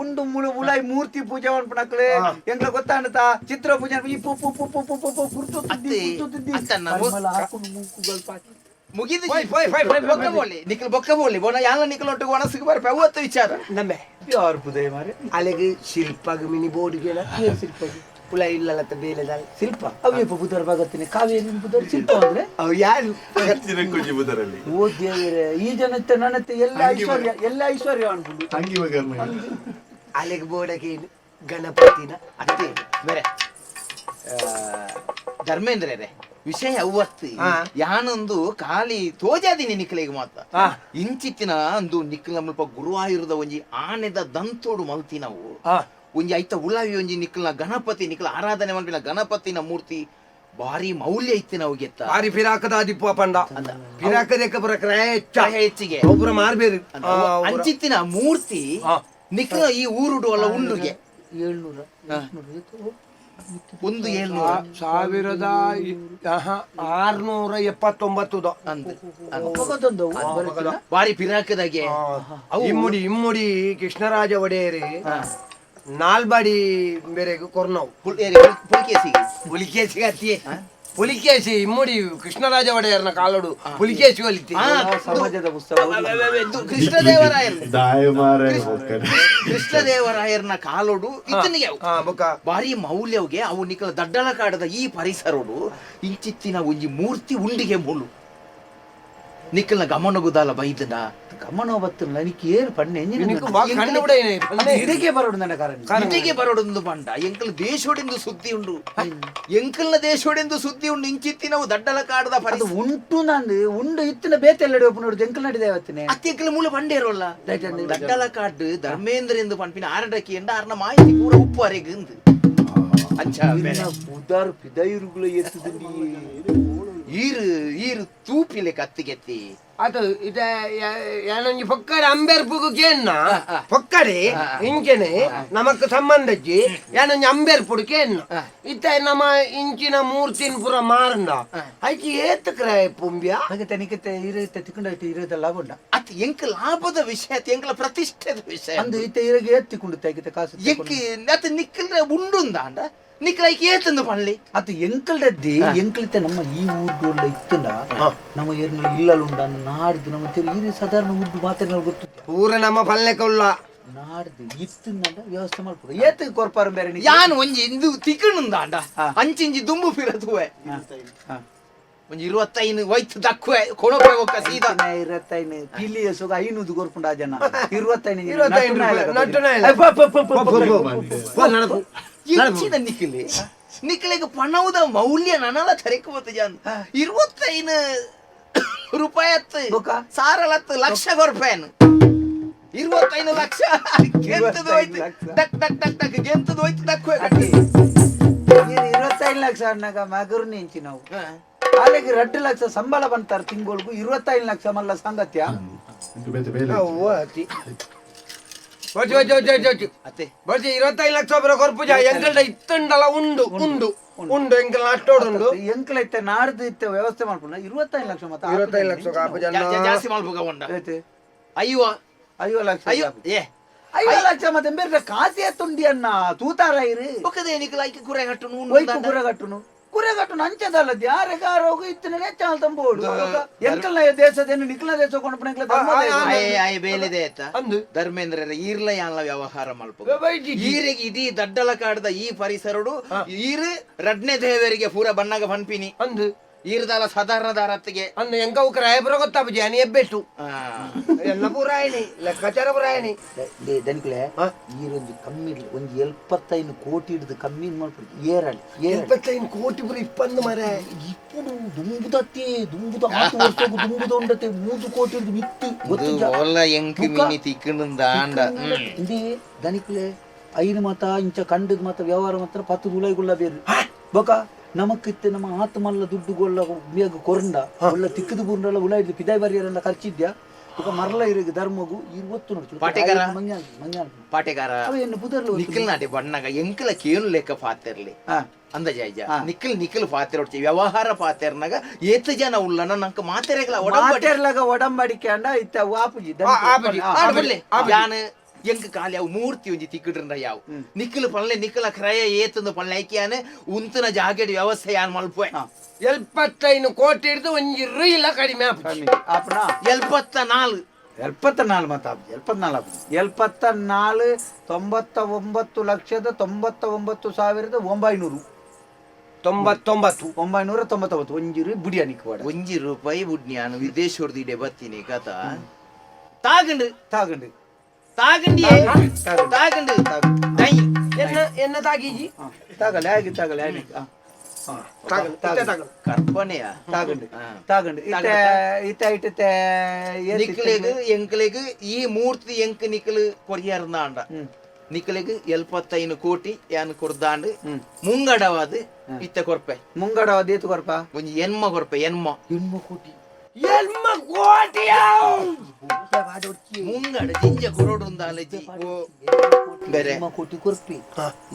ಉಂಡು ಮುಳು ಉಲಾಯಿ ಮೂರ್ತಿ ಪೂಜೆ ಮನ್ಪುನಕ್ಲೆ ಎಂಕಲ ಗೊತ್ತಾಂಡತ ಚಿತ್ರ ಪೂಜೆ ಈ ಪು ಪು ಪು ಪು ಪು ಪು ಪು ಪುರ್ತು ತಿದ್ದಿ, ಅತ್ತೆ, ಪುರ್ತು ತಿದ್ದಿ. ಅತ್ತನ್ನ ಪರಿಮಳ ಹಾಕೊಂಡು ಮೂಕುಗಳು ಪಾಕಿ. ಮುಗಿದು ಪೋಯ್, ಪೋಯ್, ಪೋಯ್, ಪೋಯ್, ಬೊಕ್ಕ ಬೋಲಿ ನಿಖಲ್ ಬೊಕ್ಕ ಬೋಲಿ ಬೋನ ಯಾಲ ನಿಖಲ್ ಒಟ್ಟಿಗೆ ಒಣಸಿಗೆ ಬರ್ಪ ಅವತ್ತು ವಿಚಾರ. ನಮ್ಮೆ ಯಾರು ಪುದಯ ಮಾರೆ. ಅಲೆಗೆ ಶಿಲ್ಪಗ್ ಮಿನಿ ಬೋರ್ಡ್ಗೆನ ಶಿಲ್ಪಗೆ ಪುಲ ಇಲ್ಲಲತ್ತ ಬೇಲೆದಾಲ್. ಶಿಲ್ಪ ಅವೇ ಪುದರ್ ಭಾಗತ್ತಿನ ಕಾವೇರಿ ಪುದರ್ ಶಿಲ್ಪ ಅಂದ್ರೆ ಅವು ಯಾರು? ಓ ದೇವರೇ, ಈ ಜನತ್ತೆ ನನ್ನತ್ತೆ ಎಲ್ಲ ಐಶ್ವರ್ಯ ಎಲ್ಲ ಐಶ್ವರ್ಯ ಅನ್ಕೊಂಡು. ಅಲೆಗೆ ಬೋರ್ಡಗೇನು ಗಣಪತಿನ. ಅತ್ತೆ ಬೇರೆ ಧರ್ಮೇಂದ್ರರೇ ವಿಷಯ ಅವತ್ತು ಯಾನೊಂದು ಖಾಲಿ ತೋಜಾದಿನಿ ನಿಖಲಿಗೆ ಮಾತ್ರ ಇಂಚಿತ್ತಿನ ಅಂದು ನಿಖಲ್ ಮುಲ್ಪ ಗುರುವಾಯೂರದ ಒಂಜಿ ಆನೆದ ದಂತೋಡು ಮಲ್ತಿನವು ಒಂಜಿ ಐತ ಉಲಾವಿ ಒಂಜಿ ನಿಖಲ್ನ ಗಣಪತಿ ನಿಖಲ ಆರಾಧನೆ ಮಲ್ಪಿನ ಗಣಪತಿನ ಮೂರ್ತಿ ಭಾರಿ ಮೌಲ್ಯ ಇತ್ತಿನ ಅವುಗೆತ್ತ. ಬಾರಿ ಫಿರಾಕದ ದಿಪ್ಪ ಪಂಡ ಫಿರಾಕದಕ್ಕೆ ಪುರ ಕ್ರಯ ಹೆಚ್ಚ. ಕ್ರಯ ಹೆಚ್ಚಿಗೆ. ಒಬ್ಬರ ಮಾರ್ಬೇರು. ಅಂಚಿತ್ತಿನ ಮೂರ್ತಿ ನಿಖಲ ಈ ಊರುಡು ಅಲ್ಲ ಉಂಡುಗೆ 700 ಒಂದು 700 ಸಾವಿರದ 679. ಅಂದು ಪೊಗದೊಂದು ಭಾರಿ ಪಿರಾಕದಾಗೆ ಇಮ್ಮುಡಿ ಇಮ್ಮುಡಿ ಕೃಷ್ಣರಾಜ ಒಡೆಯರಿ ನಾಲ್ಬಾಡಿ ಬೇರೆಗೆ ಕೊರ್ನವು. ಪುಲಿಕೇಸಿಗೆ. ಪುಲಿಕೇಶಿ ಅತ್ತಿ ಪುಲಿಕೇಶಿ ಇಮ್ಮುಡಿ ಕೃಷ್ಣರಾಜ ಒಡೆಯರ್ನ ಕಾಲೋಡು ಪುಲಿಕೇಶಿ ಒಲಿತಿ. ಸಮಾಜದ ಪುಸ್ತಕ. ಕೃಷ್ಣದೇವರಾಯರ್ ಕೃಷ್ಣದೇವರಾಯರ್ನ ಕಾಲೋಡು ಇತನಿಗೆ ಅವು. ಬೊಕ್ಕ ಭಾರಿ ಮೌಲ್ಯವ್ಗೆ ಅವು ನಿಖಲ ದಡ್ಡಲ ಕಾಡದ ಈ ಪರಿಸರೋಡು ಇಂಚಿತ್ತಿನ ಒಂಜಿ ಮೂರ್ತಿ ಉಂಡಿಗೆ ಮುಳು ನಿಖಲ್ನ ಗಮನಗುದಾಲ ಬೈದನ. ಗಮನ ಬತ್ತಿಲ್ಲ ನಿಕ್ ಏರು ಪಣ್ಣೆ. ನಿಕ್ಕು ಬಾ ಕಣ್ಣು ಬಿಡ ಏನೇ, ಪಣ್ಣೆ. ಇದಕ್ಕೆ ಬರೋಡು ನನ್ನ ಕಾರಣ. ಇಟಿಗೆ ಬರೋಡೊಂದು ಬಂಡ ಎಂಕಲ್ ದೇಶೋಡೆಂದು ಸುದ್ದಿ ಉಂಡು ಎಂಕಲ್ನ ದೇಶೋಡೆಂದು ಸುದ್ದಿ ಉಂಡು ಇಂಚಿತ್ತಿನವು ದಡ್ಡಲ ಕಾಡದ ಅದು ಪರಿಸರ. ಉಂಟು ನಂದು ಉಂಡು ಇತ್ತಿನ ಬೇತೆಲ್ಲಡೆ ಒಪ್ಪು ನೋಡುದು ಎಂಕಲ್ ನಡಿದೆ ಅವತ್ತಿನ. ಅತ್ತಿ ಎಂಕಲ್ ಮೂಲ ಬಂಡೇರೋಲ್ಲ ದಡ್ಡಲ ಕಾಡು ಧರ್ಮೇಂದ್ರ ಎಂದು ಪನ್ಪಿನ ಆರಡಕಿ ಎಂಡ ಆರ್ನ ಮಾಹಿತಿ ಪೂರ ಉಪ್ಪು ಅರೆಗಂದು ಅಂಚ ಬೇರೆ. ಉದಾರು ಪಿದೈರುಗಳ ಎತ್ತುದು. ಈರು ಈರು ತೂಪಿಲೆ ಕತ್ತಿಗೆತ್ತಿ. ಅದು ಇದ ಏನೊಂಜಿ ಪೊಕ್ಕಡೆ ಅಂಬೇರ್ಪುಗು ಕೇನ್ನ ಪೊಕ್ಕಡೆ ಇಂಚನೆ ನಮಕ್ ಸಂಬಂಧಜ್ಜಿ ಏನೊಂಜಿ ಅಂಬೇರ್ಪುಡು ಕೇನ್ನ ಇತ್ತ ನಮ್ಮ ಇಂಚಿನ ಮೂರ್ತಿನ ಪೂರ ಮಾರಂಡ ಐಕಿ ಏತ್ ಕ್ರಾಯ ಪುಂಬ್ಯ. ಹಾಗೆ ತನಿಖೆ ಇರುತ್ತೆ ತಿಕ್ಕೊಂಡ ಇರೋದ ಲಾಭ ಉಂಡ. ಅತ್ ಎಂಕ ಲಾಭದ ವಿಷಯ ಅತ್ ಎಂಕಲ ಪ್ರತಿಷ್ಠೆದ ವಿಷಯ. ಅಂದು ಇತ್ತ ಇರಗೆ ಎತ್ತಿಕೊಂಡು ತೆಗಿತ ಕಾಸು. ಎಂಕ್ ಅತ್ ನಿಕ್ಕಲ್ರೆ ಉಂಡುಂದ ಅಂಡ ನಿಕ್ಕಲ ಐಕ್ ಏತಂದು ಪನ್ಲಿ. ಅದು ಎಂಕಲ್ಡದ್ದಿ ಎಂಕಲಿತ ನಮ್ಮ ಈ ಊರ್ಗೋಲ್ಲ ಇತ್ತಲ್ಲ ನಮ್ಮ ಏರ್ನ ಇಲ್ಲಲುಂಡ ನಾಡ್ದು ನಮ್ಮ ತಿರು ಇದು ಸಾಧಾರಣ ಉದ್ದು ಮಾತ್ರ ಗೊತ್ತು. ಪೂರ ನಮ್ಮ ಪಲ್ಲೆಕೊಲ್ಲ. ನಾಡ್ದು ಇತ್ತಿಂದ ವ್ಯವಸ್ಥೆ ಮಾಡ್ಕೊಡು ಏತ್ ಕೊರ್ಪಾರ ಬೇರೆ ಯಾನ್ ಒಂಜಿ ಇಂದು ತಿಕ್ಕಣುಂದ ಅಂಡ ಅಂಚಿಂಜಿ ದುಂಬು ಫಿರತುವೆ. ಒಂಜಿ 25 ವೈತ್ ದಕ್ಕುವೆ ಕೊಣಪೆ ಒಕ್ಕ ಸೀದಾ 25 ಪಿಲಿಯ ಸುಗ 500 ಕೊರ್ಪುಂಡ ಜನ 25 25 ನಟ್ಟು ನಾಯಿಲ. ಎಂಚಿನ ನಿಖಿಲೆ ನಿಖಿಲೆಗ್ ಪಣವುದ ಮೌಲ್ಯ ನನಲ ತರೆಕು ಬತ್ತು ಜಾನ್ 25 ರೂಪಾಯಿ ಹತ್ತು ಬೊಕ್ಕ? ಸಾರಲತ್ತು ಲಕ್ಷ ಕೊರ್ಪೇನು 25 ಲಕ್ಷ ಗೆಂತದ ಹೋಯ್ತು ಟಕ್ ಟಕ್ ಟಕ್ ಟಕ್ ಗೆಂತದ ಹೋಯ್ತು ದಕ್ಕುವೆ ಕಟ್ಟಿ 25 ಲಕ್ಷ ಅನ್ನಾಗ ಮಗರು ನಿಂಚಿ ನಾವು ಅಲ್ಲಿಗೆ 2 ಲಕ್ಷ ಸಂಬಳ ಬಂತಾರೆ ತಿಂಗಳಿಗೂ 25 ಲಕ್ಷ ಮಲ್ಲ ಸಂಗತ್ಯ ಅತ್ತೆ ಬೊಚ್ಚಿ 25 ಲಕ್ಷ ಬರ ಕೊರ್ಪುಜ ಎಂಕಲ್ಡ ಇತ್ತಂಡಲ ಉಂಡು ಉಂಡು ಉಂಡು ಎಂಕಲ್ ನಾಟೋಡುಂಡು ಎಂಕಲ ಇತ್ತೆ ನಾಡ್ದು ಇತ್ತೆ ವ್ಯವಸ್ಥೆ ಮಾಡ್ಕೊಂಡ 25 ಲಕ್ಷ ಮತ್ತೆ 25 ಲಕ್ಷ ಕಾಪುಜ ಜಾಸ್ತಿ ಮಲ್ಪುಗ ಉಂಡ ಐತೆ. ಅಯ್ಯೋ ಐವ ಲಕ್ಷ ಅಯ್ಯೋ ಏ 5 ಲಕ್ಷ ಮತ್ತೆ ಬೇರೆ ಕಾಸಿ ಎತ್ತುಂಡಿ ಅನ್ನ ತೂತಾರ ಇರು ಬೊಕ್ಕದ ನಿಖಿಲ ಐಕೆ ಕುರೆ ಕಟ್ಟು ಒಯ್ಕು ಕುರಗಟ್ಟುನು ಕುರಗಟ್ಟುನು ಅಂಚದಲ್ಲ ಯಾರಿಗಾರೋಗು ಇತ್ತನೇ ಚಾಲ್ ತಂಬೋಡು ಎಂಕಲ್ನ ದೇಶದೇನು ನಿಖಲ ದೇಶ ಕೊಂಡ್ಪಣ ಆಯ್ ಆಯ್ ಬೇಲೆದೆ ಆಯ್ತಾ ಅಂದು ಧರ್ಮೇಂದ್ರ ಈರ್ಲ ಯಾನ್ಲ ವ್ಯವಹಾರ ಮಲ್ಪ ಈರೆಗೆ ಇಡೀ ದಡ್ಡಲ ಕಾಡ್ದ ಈ ಪರಿಸರಡು ಈರು ರಡ್ನೆ ದೇವರಿಗೆ ಪೂರ ಬಣ್ಣಗ ಪನ್ಪಿನಿ ಅಂದು ಈರ್ದಾಲ ಸಾಧಾರಣ ದಾರತ್ತಿಗೆ ಅಂದು ಎಂಕ ಕ್ರಾಯ ಪುರ ಗೊತ್ತಾಪುಜಿ ಅನಿ ಎಬ್ಬೆಟ್ಟು ಎಲ್ಲ ಪೂರ ಆಯ್ನಿ ಲೆಕ್ಕಾಚಾರ ಪೂರ ಆಯ್ನಿ ದನಿಕುಲೆ ಈರೊಂಜಿ ಕಮ್ಮಿ ಇಡ್ಲಿ ಒಂಜಿ 75 ಕೋಟಿ ಹಿಡ್ದು ಕಮ್ಮಿ ಮಾಡ್ಬಿಡಿ ಏರಳಿ ಏರಳಿ 75 ಕೋಟಿ ಪೂರ ಇಪ್ಪಂದು ಮರೆ ಇಪ್ಪುಡು ದುಂಬುದತ್ತಿ ದುಂಬುದ ಆತು ವರ್ಷಕ್ಕೂ ದುಂಬುದ ಉಂಡತೆ 3 ಕೋಟಿ ಹಿಡ್ದು ಮಿತ್ತು ಗೊತ್ತಿಜ್ಜ ಓಲ ಎಂಕ್ ಮಿನಿ ತಿಕ್ಕಂದ ಆಂಡ ಇಂದೇ ದನಿಕುಲೆ ಐನು ಮಾತ ಇಂಚ ಕಂಡದ ಮಾತ ವ್ಯವಹಾರ ಮಾತ್ರ 10 ದುಲೈಗುಳ್ಳ ಬೇರು ಬೊಕ ನಮಕ್ಕಿತ್ತೆ ನಮ್ಮ ಆತ್ಮಲ್ಲ ದುಡ್ಡು ಗೊಲ್ಲ ಬೇಗ ಕೊರಂಡ ಒಳ್ಳ ತಿಕ್ಕದ ಬೂರ್ಂಡಲ್ಲ ಉಲ ಇದ್ದು ಪಿದಾಯ್ ಬರಿಯರೆಲ್ಲ ಖರ್ಚಿದ್ಯಾ ಬೊಕ ಮರಲ ಇರಗ ಧರ್ಮಗು ಇರುವತ್ತು ನೋಡು ಪಾಟೆಗಾರ? ಮಂಗ್ಯಾನ್ ಮಂಗ್ಯಾನ್ ಪಾಟೆಗಾರ ಅವ ಏನು ಪುದರ್ಲು ನಿಖಿಲ್ ನಾಟೆ ಬಣ್ಣಗ ಎಂಕಲ ಕೇನು ಲೆಕ್ಕ ಪಾತೆರ್ಲಿ ಹಾ ಅಂದಜಾಯ್ಜ ನಿಖಿಲ್ ನಿಖಿಲ್ ಪಾತೆರ್ ಒಡ್ಚಿ ವ್ಯವಹಾರ ಪಾತೆರ್ನಾಗ ಏತ್ ಜನ ಉಳ್ಳನ ನಂಕ ಮಾತೆರೆಗ್ಲ ಒಡಂಬಡಿ ಮಾತೆರ್ಲಗ ಒಡಂಬಡಿಕೆ ಅಂಡ ಇತ್ತ ವಾಪುಜಿ ಆಪುಜಿ. ಆಡ್ಬಿಡ್ಲೆ ಯಾನ್ ಎಂಕ್ ಕಾಲಿ ಅವು ಮೂರ್ತಿ ಒಂಜಿ ತಿಕ್ಕಿಡ್ರಂಡ ಯಾವು ನಿಖಿಲ್ ಪಲ್ಲೆ ನಿಖಿಲ ಕ್ರಯ ಏತಂದು ಪಲ್ಲೆ ಐಕಿಯಾನೆ ಉಂತನ ಜಾಗೆಡ್ ವ್ಯವಸ್ಥೆ ಯಾನ್ ಮಲ್ಪುವೆ 75 ಕೋಟಿ ಹಿಡಿದು ಒಂಜಿ ರೀಲ ಕಡಿಮೆ ಆಪುಜಿ ಆಪನಾ 74 74 ಮತ್ತ 74 ಆಪುಜಿ. 74 99 ಲಕ್ಷದ 99,900 99 999 ಒಂಜಿ ಬುಡಿ ಅನಿಕ್ ವಾಡ ಒಂಜಿ ರೂಪಾಯಿ ಬುಡ್ನಿ ವಿದೇಶದ ಇಡೆ ಬತ್ತೀನಿ ಕಥ ತಾಗಂಡು ತಾಗಂಡು ತಾಗಂಡಿಯೇ ತಾಗಂಡು ದೈ ಎನ್ನ ಎನ್ನ ತಾಗೀಜಿ ತಾಗಲೆ ಆಗಿ ತಾಗಲೆ ಆಗಿ ತಾಗಲು ಇತ್ತೆ ತಾಗಲು ಕರ್ಪಣೆಯ ತಾಗಂಡು ತಾಗಂಡು ಇತ್ತೆ ಇತ್ತೆ ಇಟ್ಟೆ ನಿಕ್ಲೆಗ್ ಎಂಕ್ಲೆಗ್ ಈ ಮೂರ್ತಿ ಎಂಕ್ ನಿಕ್ಲು ಕೊರಿಯರ್ನಾಂಡ ನಿಕ್ಲೆಗ್ 75 ಕೋಟಿ ಯಾನ್ ಕೊರ್ದಾಂಡ್ ಮುಂಗಡವಾದ ಇತ್ತೆ ಕೊರ್ಪೆ ಮುಂಗಡ ದೇತು ಕೊರ್ಪ ಒಂಜಿ ಎನ್ಮ ಕೊರ್ಪೆ ಎನ್ಮ ಎಣ್ಮ ಕೋಟಿ ಎನ್ಮ ಕೋಟಿ ಮುಂಗಡ ಜಿಂಜ ಕೊರೋಡುಂದಾಲಜಿ ಬೇರೆ ಎಣ್ಮ ಕೋಟಿ ಕೊರ್ಪಿ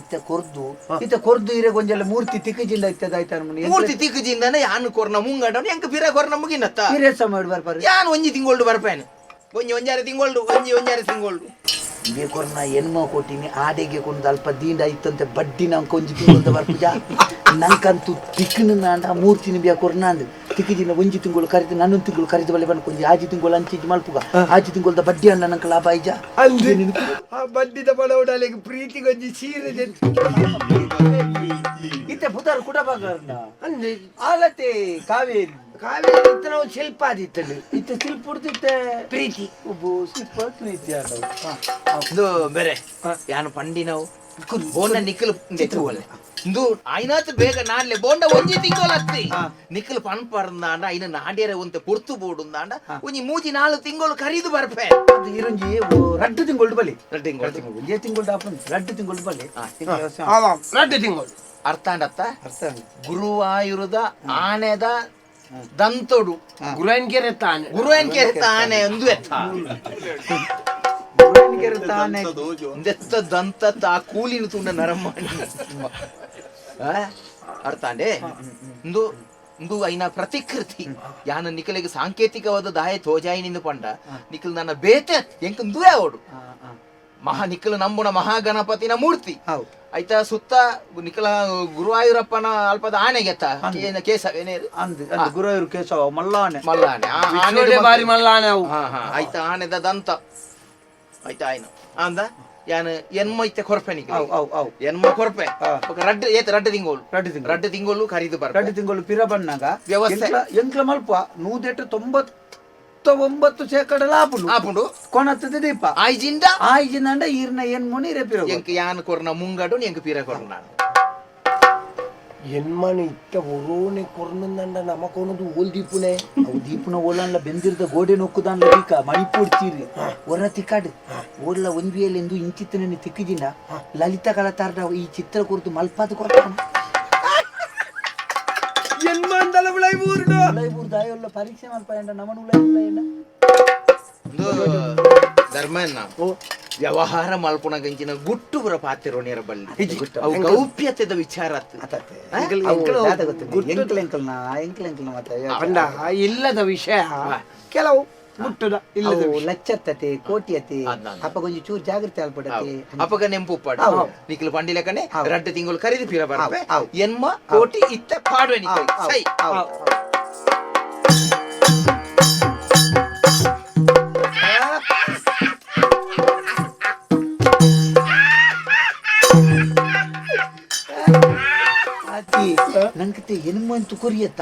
ಇತ್ತೆ ಕೊರ್ದು ಇತ್ತೆ ಕೊರ್ದು ಇರೆ ಗೊಂಜಲ ಮೂರ್ತಿ ತಿಕ್ಕಜಿಂದ ಇತ್ತದಾಯ್ತ ಮೂರ್ತಿ ತಿಕ್ಕುಜಿಂದನೆ ಯಾನ್ ಕೊರ್ನ ಮುಂಗಡ ಎಂಕ್ ಪಿರ ಕೊರ್ನ ಮುಗಿನತ್ತ ಹಿರಿಯ ಮಾಡಿ ಬರ್ಪಾರೆ ಯಾನ್ ಒಂಜಿ ತಿಂಗೊಳ್ಡು ಬರ್ಪೇನೆ ಒಂಜಿ ಒಂಜಾರೆ ತಿಂಗೊಳ್ಡು ಒಂಜಿ ಒಂಜಾರೆ ತಿಂಗೊಳ್ಡು ಇದೇ ಕೊರ್ನ ಎನ್ಮ ಕೋಟಿನಿ ಆಡೆಗೆ ಕೊಂಡು ಅಲ್ಪ ದೀಂಡ ಇತ್ತಂತೆ ಬಡ್ಡಿ ನಂಗೆ ಒಂಜಿ ತಿಂಗೊಳ್ದ ಬರ್ಪುಜ ನಂಕಂತೂ ತಿಕ್ಕನು ನಾಂಡ ಮೂರ್ತಿನ ಬಿಯ ಕೊರ್ನಾಂದು ತಿಕ್ಕಿಜಿನ ಒಂಜಿ ತಿಂಗಳು ಕರಿದು ನನ್ನೊಂದು ತಿಂಗಳು ಕರಿದು ಬಲ್ಲೆ ಬಣ್ಣ ಒಂಜಿ ಆಜಿ ತಿಂಗಳು ಅಂಚಿಜಿ ಮಲ್ಪುಗ ಆಜಿ ತಿಂಗೊಳ್ದ ಬಡ್ಡಿ ಅಣ್ಣ ನಂಗೆ ಲಾಭ ಐಜ ಅಂದು ಆ ಬಡ್ಡಿದ ಪಡವಡಲಿಗೆ ಪ್ರೀತಿಗೊಂಜಿ ಸೀರೆ ಜೆತ್ತು. ಇತ್ತೆ ಪುದರ್ ಕುಡ ಬಗರ್ನ ಅಂದು ಆಲತೆ ಕಾವೇರಿ ಕಾವೇರಿ ಇತ್ತು ನಾವು ಶಿಲ್ಪ ಆದಿತ್ತಂಡು ಇತ್ತೆ ಶಿಲ್ಪ ಇತ್ತೆ ಪ್ರೀತಿ ಒಬ್ಬ ಶಿಲ್ಪ ಪ್ರೀತಿ ಆದವು ಇದು ಬೇರೆ ಯಾನು ಪಂಡಿನವು ಬೋಂಡ ನಿಖಲ್ ಒಲ್ಲೆ ಇಂದು ಐನಾತ್ ಬೇಗ ನಾಡ್ಲೆ ಬೋಂಡ ಒಂಜಿ ತಿಂಗೊಲ್ ಅತ್ತಿ ನಿಖಲ್ ಪಣ್ ಪರ್ಂದಾಂಡ ಐನ ನಾಡ್ಯರೆ ಒಂತೆ ಪುರ್ತು ಬೋಡುಂದಾಂಡ ಒಂಜಿ ಮೂಜಿ ನಾಲು ತಿಂಗಳು ಕರೀದು ಬರ್ಪೆ ಅದು ಇರಂಜಿ ರಡ್ಡು ತಿಂಗಳು ಬಲಿ ರಡ್ಡು ತಿಂಗಳು ಒಂಜೇ ತಿಂಗಳು ಆಪುಂಡು ರಡ್ಡು ತಿಂಗಳು ಬಲಿ ರಡ್ಡು ತಿಂಗಳು ಅರ್ಥಾಂಡತ್ತ ಅರ್ಥ ಗುರುವಾಯೂರದ ಆನೆದ ದಂತೊಡು ಗುರುವನ್ಕೆರೆ ತಾನೆ ಗುರುವನ್ ಕೆರೆತ ಆನೆ ಒಂದು ಎತ್ತ ತಾನೆ ಒಂದೆತ್ತ ದಂತ ಆ ಕೂಲಿನ ತುಂಡ ನರಮಾಣಿ ಅರ್ಥಾಂಡೆ ಇಂದು ಇಂದು ಐನ ಪ್ರತಿಕೃತಿ ಯಾನ ನಿಖಲಿಗೆ ಸಾಂಕೇತಿಕವಾದ ದಾಯ ತೋಜಾಯಿನಿಂದ ಪಂಡ ನಿಖಲ್ ನನ್ನ ಬೇತೆ ಎಂಕ್ ಇಂದುವೇ ಅವಡು ಮಹಾ ನಿಖಲ್ ನಂಬುನ ಮಹಾಗಣಪತಿನ ಮೂರ್ತಿ ಹೌದು ಆಯ್ತಾ ಸುತ್ತ ನಿಖಲ ಗುರುವಾಯೂರಪ್ಪನ ಅಲ್ಪದ ಆನೆಗೆತ್ತ ಏನ ಕೇಸವ ಏನೇ ಅಂದ್ ಅಂದ್ ಗುರುವಾಯೂರು ಕೇಶವ ಮಲ್ಲಾನೆ ಮಲ್ಲ ಆನೆ ಆ ಆನೆಡ್ ವಿಶ್ವದೇ ಬಾರಿ ಮಲ್ಲಾನೆ ಅವು ಹಾ ಹಾ ಆಯ್ತಾ ಆನೆದ ದಂತ ಆಯ್ತಾ ಆಯ್ನ ಅಂದ ಯಾನ್ ಎನ್ಮ ಇತ್ತೆ ಕೊರ್ಪೆ ನಿಕ್ಲೆ ಅವ್ ಅವ್ ಅವ್ ಎನ್ಮ ಕೊರ್ಪೆ ಬೊಕ ರಡ್ಡ್ ಏತ್ ರಡ್ಡ್ ತಿಂಗೋಲು ರಡ್ಡ್ ತಿಂಗಳು. ರಡ್ಡ್ ತಿಂಗೋಲು ಖರೀದು ಬರ್ಪೆ ರಡ್ಡ್ ತಿಂಗಳು ಪಿರ ಬಣ್ಣಾಗ ವ್ಯವಸ್ಥೆ. ಎಂಕ್ಲ ಮಲ್ಪ ನೂದೆಟ್ಟು 99% ಲಾಪುಂಡು ಆಪುಂಡು ಕೊಣತ್ತದ ದೀಪ ಆಯ್ಜಿಂದ ಆಯ್ಜಿಂದ ಈರ್ನ ಏನ್ ಮುನಿ ರೆಪಿರ ಎಂಕ್ ಯಾನ್ ಕೊರ್ನ ಮುಂಗಡು ಎಂಕ್ ಪಿರ ಕೊರ್ನ ಎನ್ಮನ ಇತ್ತ ಒರೋನೆ ಕೊರ್ನಂದಂಡ ನಮಕೊನದು ಓಲ್ ದೀಪುನೆ ಅವು ದೀಪುನ ಓಲನ್ಲ ಬೆಂದಿರ್ದ ಗೋಡೆ ನೊಕ್ಕುದಾನ್ಲ ದೀಕ ಮಣಿಪುಡ್ತೀರಿ ಒರ ತಿಕ್ಕಾಡು ಓಡ್ಲ ಒಂದ್ವಿಯಲ್ಲಿ ಎಂದು ಇಂಚಿತ್ತನೆ ತಿಕ್ಕಿಜಿಂಡ ಲಲಿತ ಕಲಾತಾರ್ಡ ಈ ಚಿತ್ರ ಕುರಿತು ಮಲ್ಪಾದ ಕೊರ್ತಾನ ಎನ್ಮಂದಲ ಉಳೈ ಊರುಡು ಉಲೈ ಊರ್ದ ಆಯೋಲ್ಲ ಪರೀಕ್ಷೆ ಮಲ್ಪ ಎಂಡ ನಮನ ಉಲೈ ಉಲೈ ಎಂಡ ಧರ್ಮಣ್ಣ ವ್ಯವಹಾರ ಮಲ್ಪುನ ಗಂಚಿನ ಗುಟ್ಟು ಬರ ಪಾತಿರೋ ನೇರ ಬಲ್ಲಿ ಅವು ಗೌಪ್ಯತೆದ ವಿಚಾರ ಪಂಡ ಇಲ್ಲದ ವಿಷಯ ಕೆಲವು ಗುಟ್ಟುದ ಇಲ್ಲದ ವಿಷಯ. ಲಚ್ಚತ್ತತೆ ಕೋಟಿಯತೆ ಅಪ್ಪ ಕೊಂಚ ಚೂರು ಜಾಗ್ರತೆ ಅಲ್ಪಡತೆ ಅಪಗ ನೆಂಪು ಉಪ್ಪಾಡು ನಿಕ್ಲು ಪಂಡಿ ಲೆಕ್ಕನೆ ರಡ್ಡು ತಿಂಗಳು ಖರೀದಿ ಪಿರ ಬರ್ಪೆ ಎನ್ಮ ಕೋಟಿ ಇತ್ತ ಪಾಡುವೆ ನಿಕ್ಲು ಸೈ ನಂಗೆ ಎನ್ಮಂತು ಕೊರಿಯತ್ತ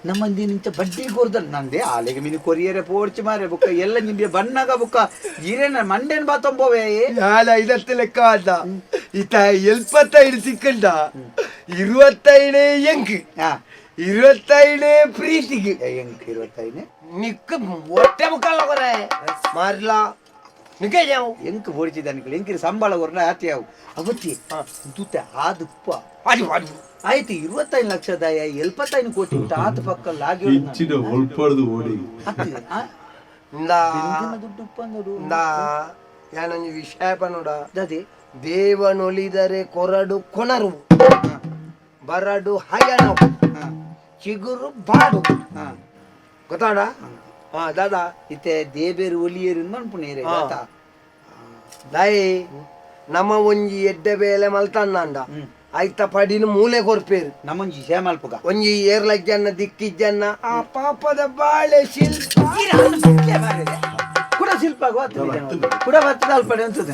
ನಮ್ಮಂದಿ ನಿಂಚ ಬಡ್ಡಿ ಕೊರ್ದ ನಂದೆ ಆಲೆಗೆ ಮಿನಿ ಕೊರಿಯರೆ ಪೋರ್ಚ್ ಮಾರೆ ಬುಕ್ಕ ಎಲ್ಲ ನಿಂಬೆ ಬಣ್ಣಗ ಬುಕ್ಕ ಇರೇನ ಮಂಡೇನ್ ಬಾ ತೊಂಬೋವೆ ಯಾಲ ಐದತ್ತು ಲೆಕ್ಕ ಅಲ್ಲ ಇತ್ತ ಎಲ್ಪತ್ತೈದು ಸಿಕ್ಕಂಡ 25 ಎಂಕ್ 25 ಪ್ರೀತಿಗೆ ಎಂಕ್ 25 ನಿಕ್ಕ ಹೊಟ್ಟೆ ಮುಕ್ಕಲ್ಲ ಕೊರೆ ಮಾರ್ಲಾ ನಿಕ್ಕೆ ಯಾವ ಎಂಕ್ ಪೋಡಿಚಿದ ಎಂಕಿರಿ ಸಂಬಳ ಕೊರ್ನ ಆತಿ ಯಾವು ಅವತ್ತಿ ದೂತೆ ಆದುಪ್ಪ ಅದು ಅದು ಆಯ್ತು 25 ಲಕ್ಷದ 75 ಕೋಟಿ ಉಂಟು ಆತ ಪಕ್ಕ ಲಾಗಿ ಇಂಚಿನ ಒಳ್ಪಡ್ದು ಓಡಿ ದುಡ್ಡು ಉಪ್ಪಂದಡು ಇಂದಾ ಯಾನೊಂಜಿ ವಿಷಯ ಪನುಡ ದಾದಿ ದೇವನೊಲಿದರೆ ಕೊರಡು ಕೊನರು ಬರಡು ಹಯಣ ಚಿಗುರು ಬಾಡು ಗೊತ್ತಾಡ ಹಾ ದಾದಾ ಇತ್ತೆ ದೇಬೇರು ಒಲಿಯೇರು ಮನ್ಪುನೇರೆ ದಾತ ದಯೆ ನಮ ಒಂಜಿ ಎಡ್ಡೆ ಬೇಲೆ ಮಲ್ತಂದಾಂಡ ಐತ ಪಡಿನ ಮೂಲೆ ಕೊರ್ಪೇರು ನಮ್ಮೊಂಜಿ ಶೇಮಲ್ಪುಗ ಒಂಜಿ ಏರ್ಲಜ್ಜನ್ನ ದಿಕ್ಕಿಜ್ಜನ್ನ ಆ ಪಾಪದ ಬಾಳೆ ಶಿಲ್ಪ ಕೂಡ ಶಿಲ್ಪ ಕೂಡ ಬತ್ತದ ಅಲ್ಪಡೆ ಅಂತದೆ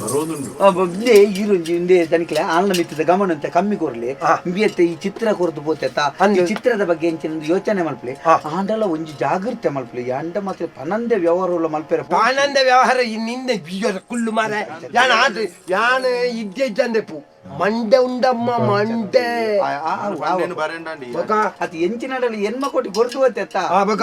ಇಂದೇ ಈರೊಂಜಿ ಇಂದೇ ತನಿಖೆ ಆನ್ಲ ಮಿತ್ತದ ಗಮನ ಅಂತ ಕಮ್ಮಿ ಕೊರ್ಲಿ ಇಂಬಿಯತ್ತೆ ಈ ಚಿತ್ರ ಕೊರ್ದು ಪೋತೆತ್ತ ಈ ಚಿತ್ರದ ಬಗ್ಗೆ ಎಂಚಿನ ಯೋಚನೆ ಮಲ್ಪಲಿ ಆಂಡಲ ಒಂಜಿ ಜಾಗೃತೆ ಮಲ್ಪಲಿ ಅಂಡ ಮಾತ್ರ ಪನಂದೆ ವ್ಯವಹಾರ ಮಲ್ಪೆರ ಆನಂದ ವ್ಯವಹಾರ ನಿಂದೆ ಬೀಜದ ಕುಲ್ಲು ಮಾರ ಯಾನ್ ಆತ ಯಾನ್ ಇದ್ದೆ ಇದ್ದಂದೆಪ್ಪು ಮಂಡೆ ಉಂಡಮ್ಮ ಮಂಡೆ ಬೊಕ ಅದು ಎಂಚಿನಡಲಿ ಎನ್ಮ ಕೋಟಿ ಕೊರ್ದು ಹೋತೆತ್ತ ಆ, ಬೊಕ.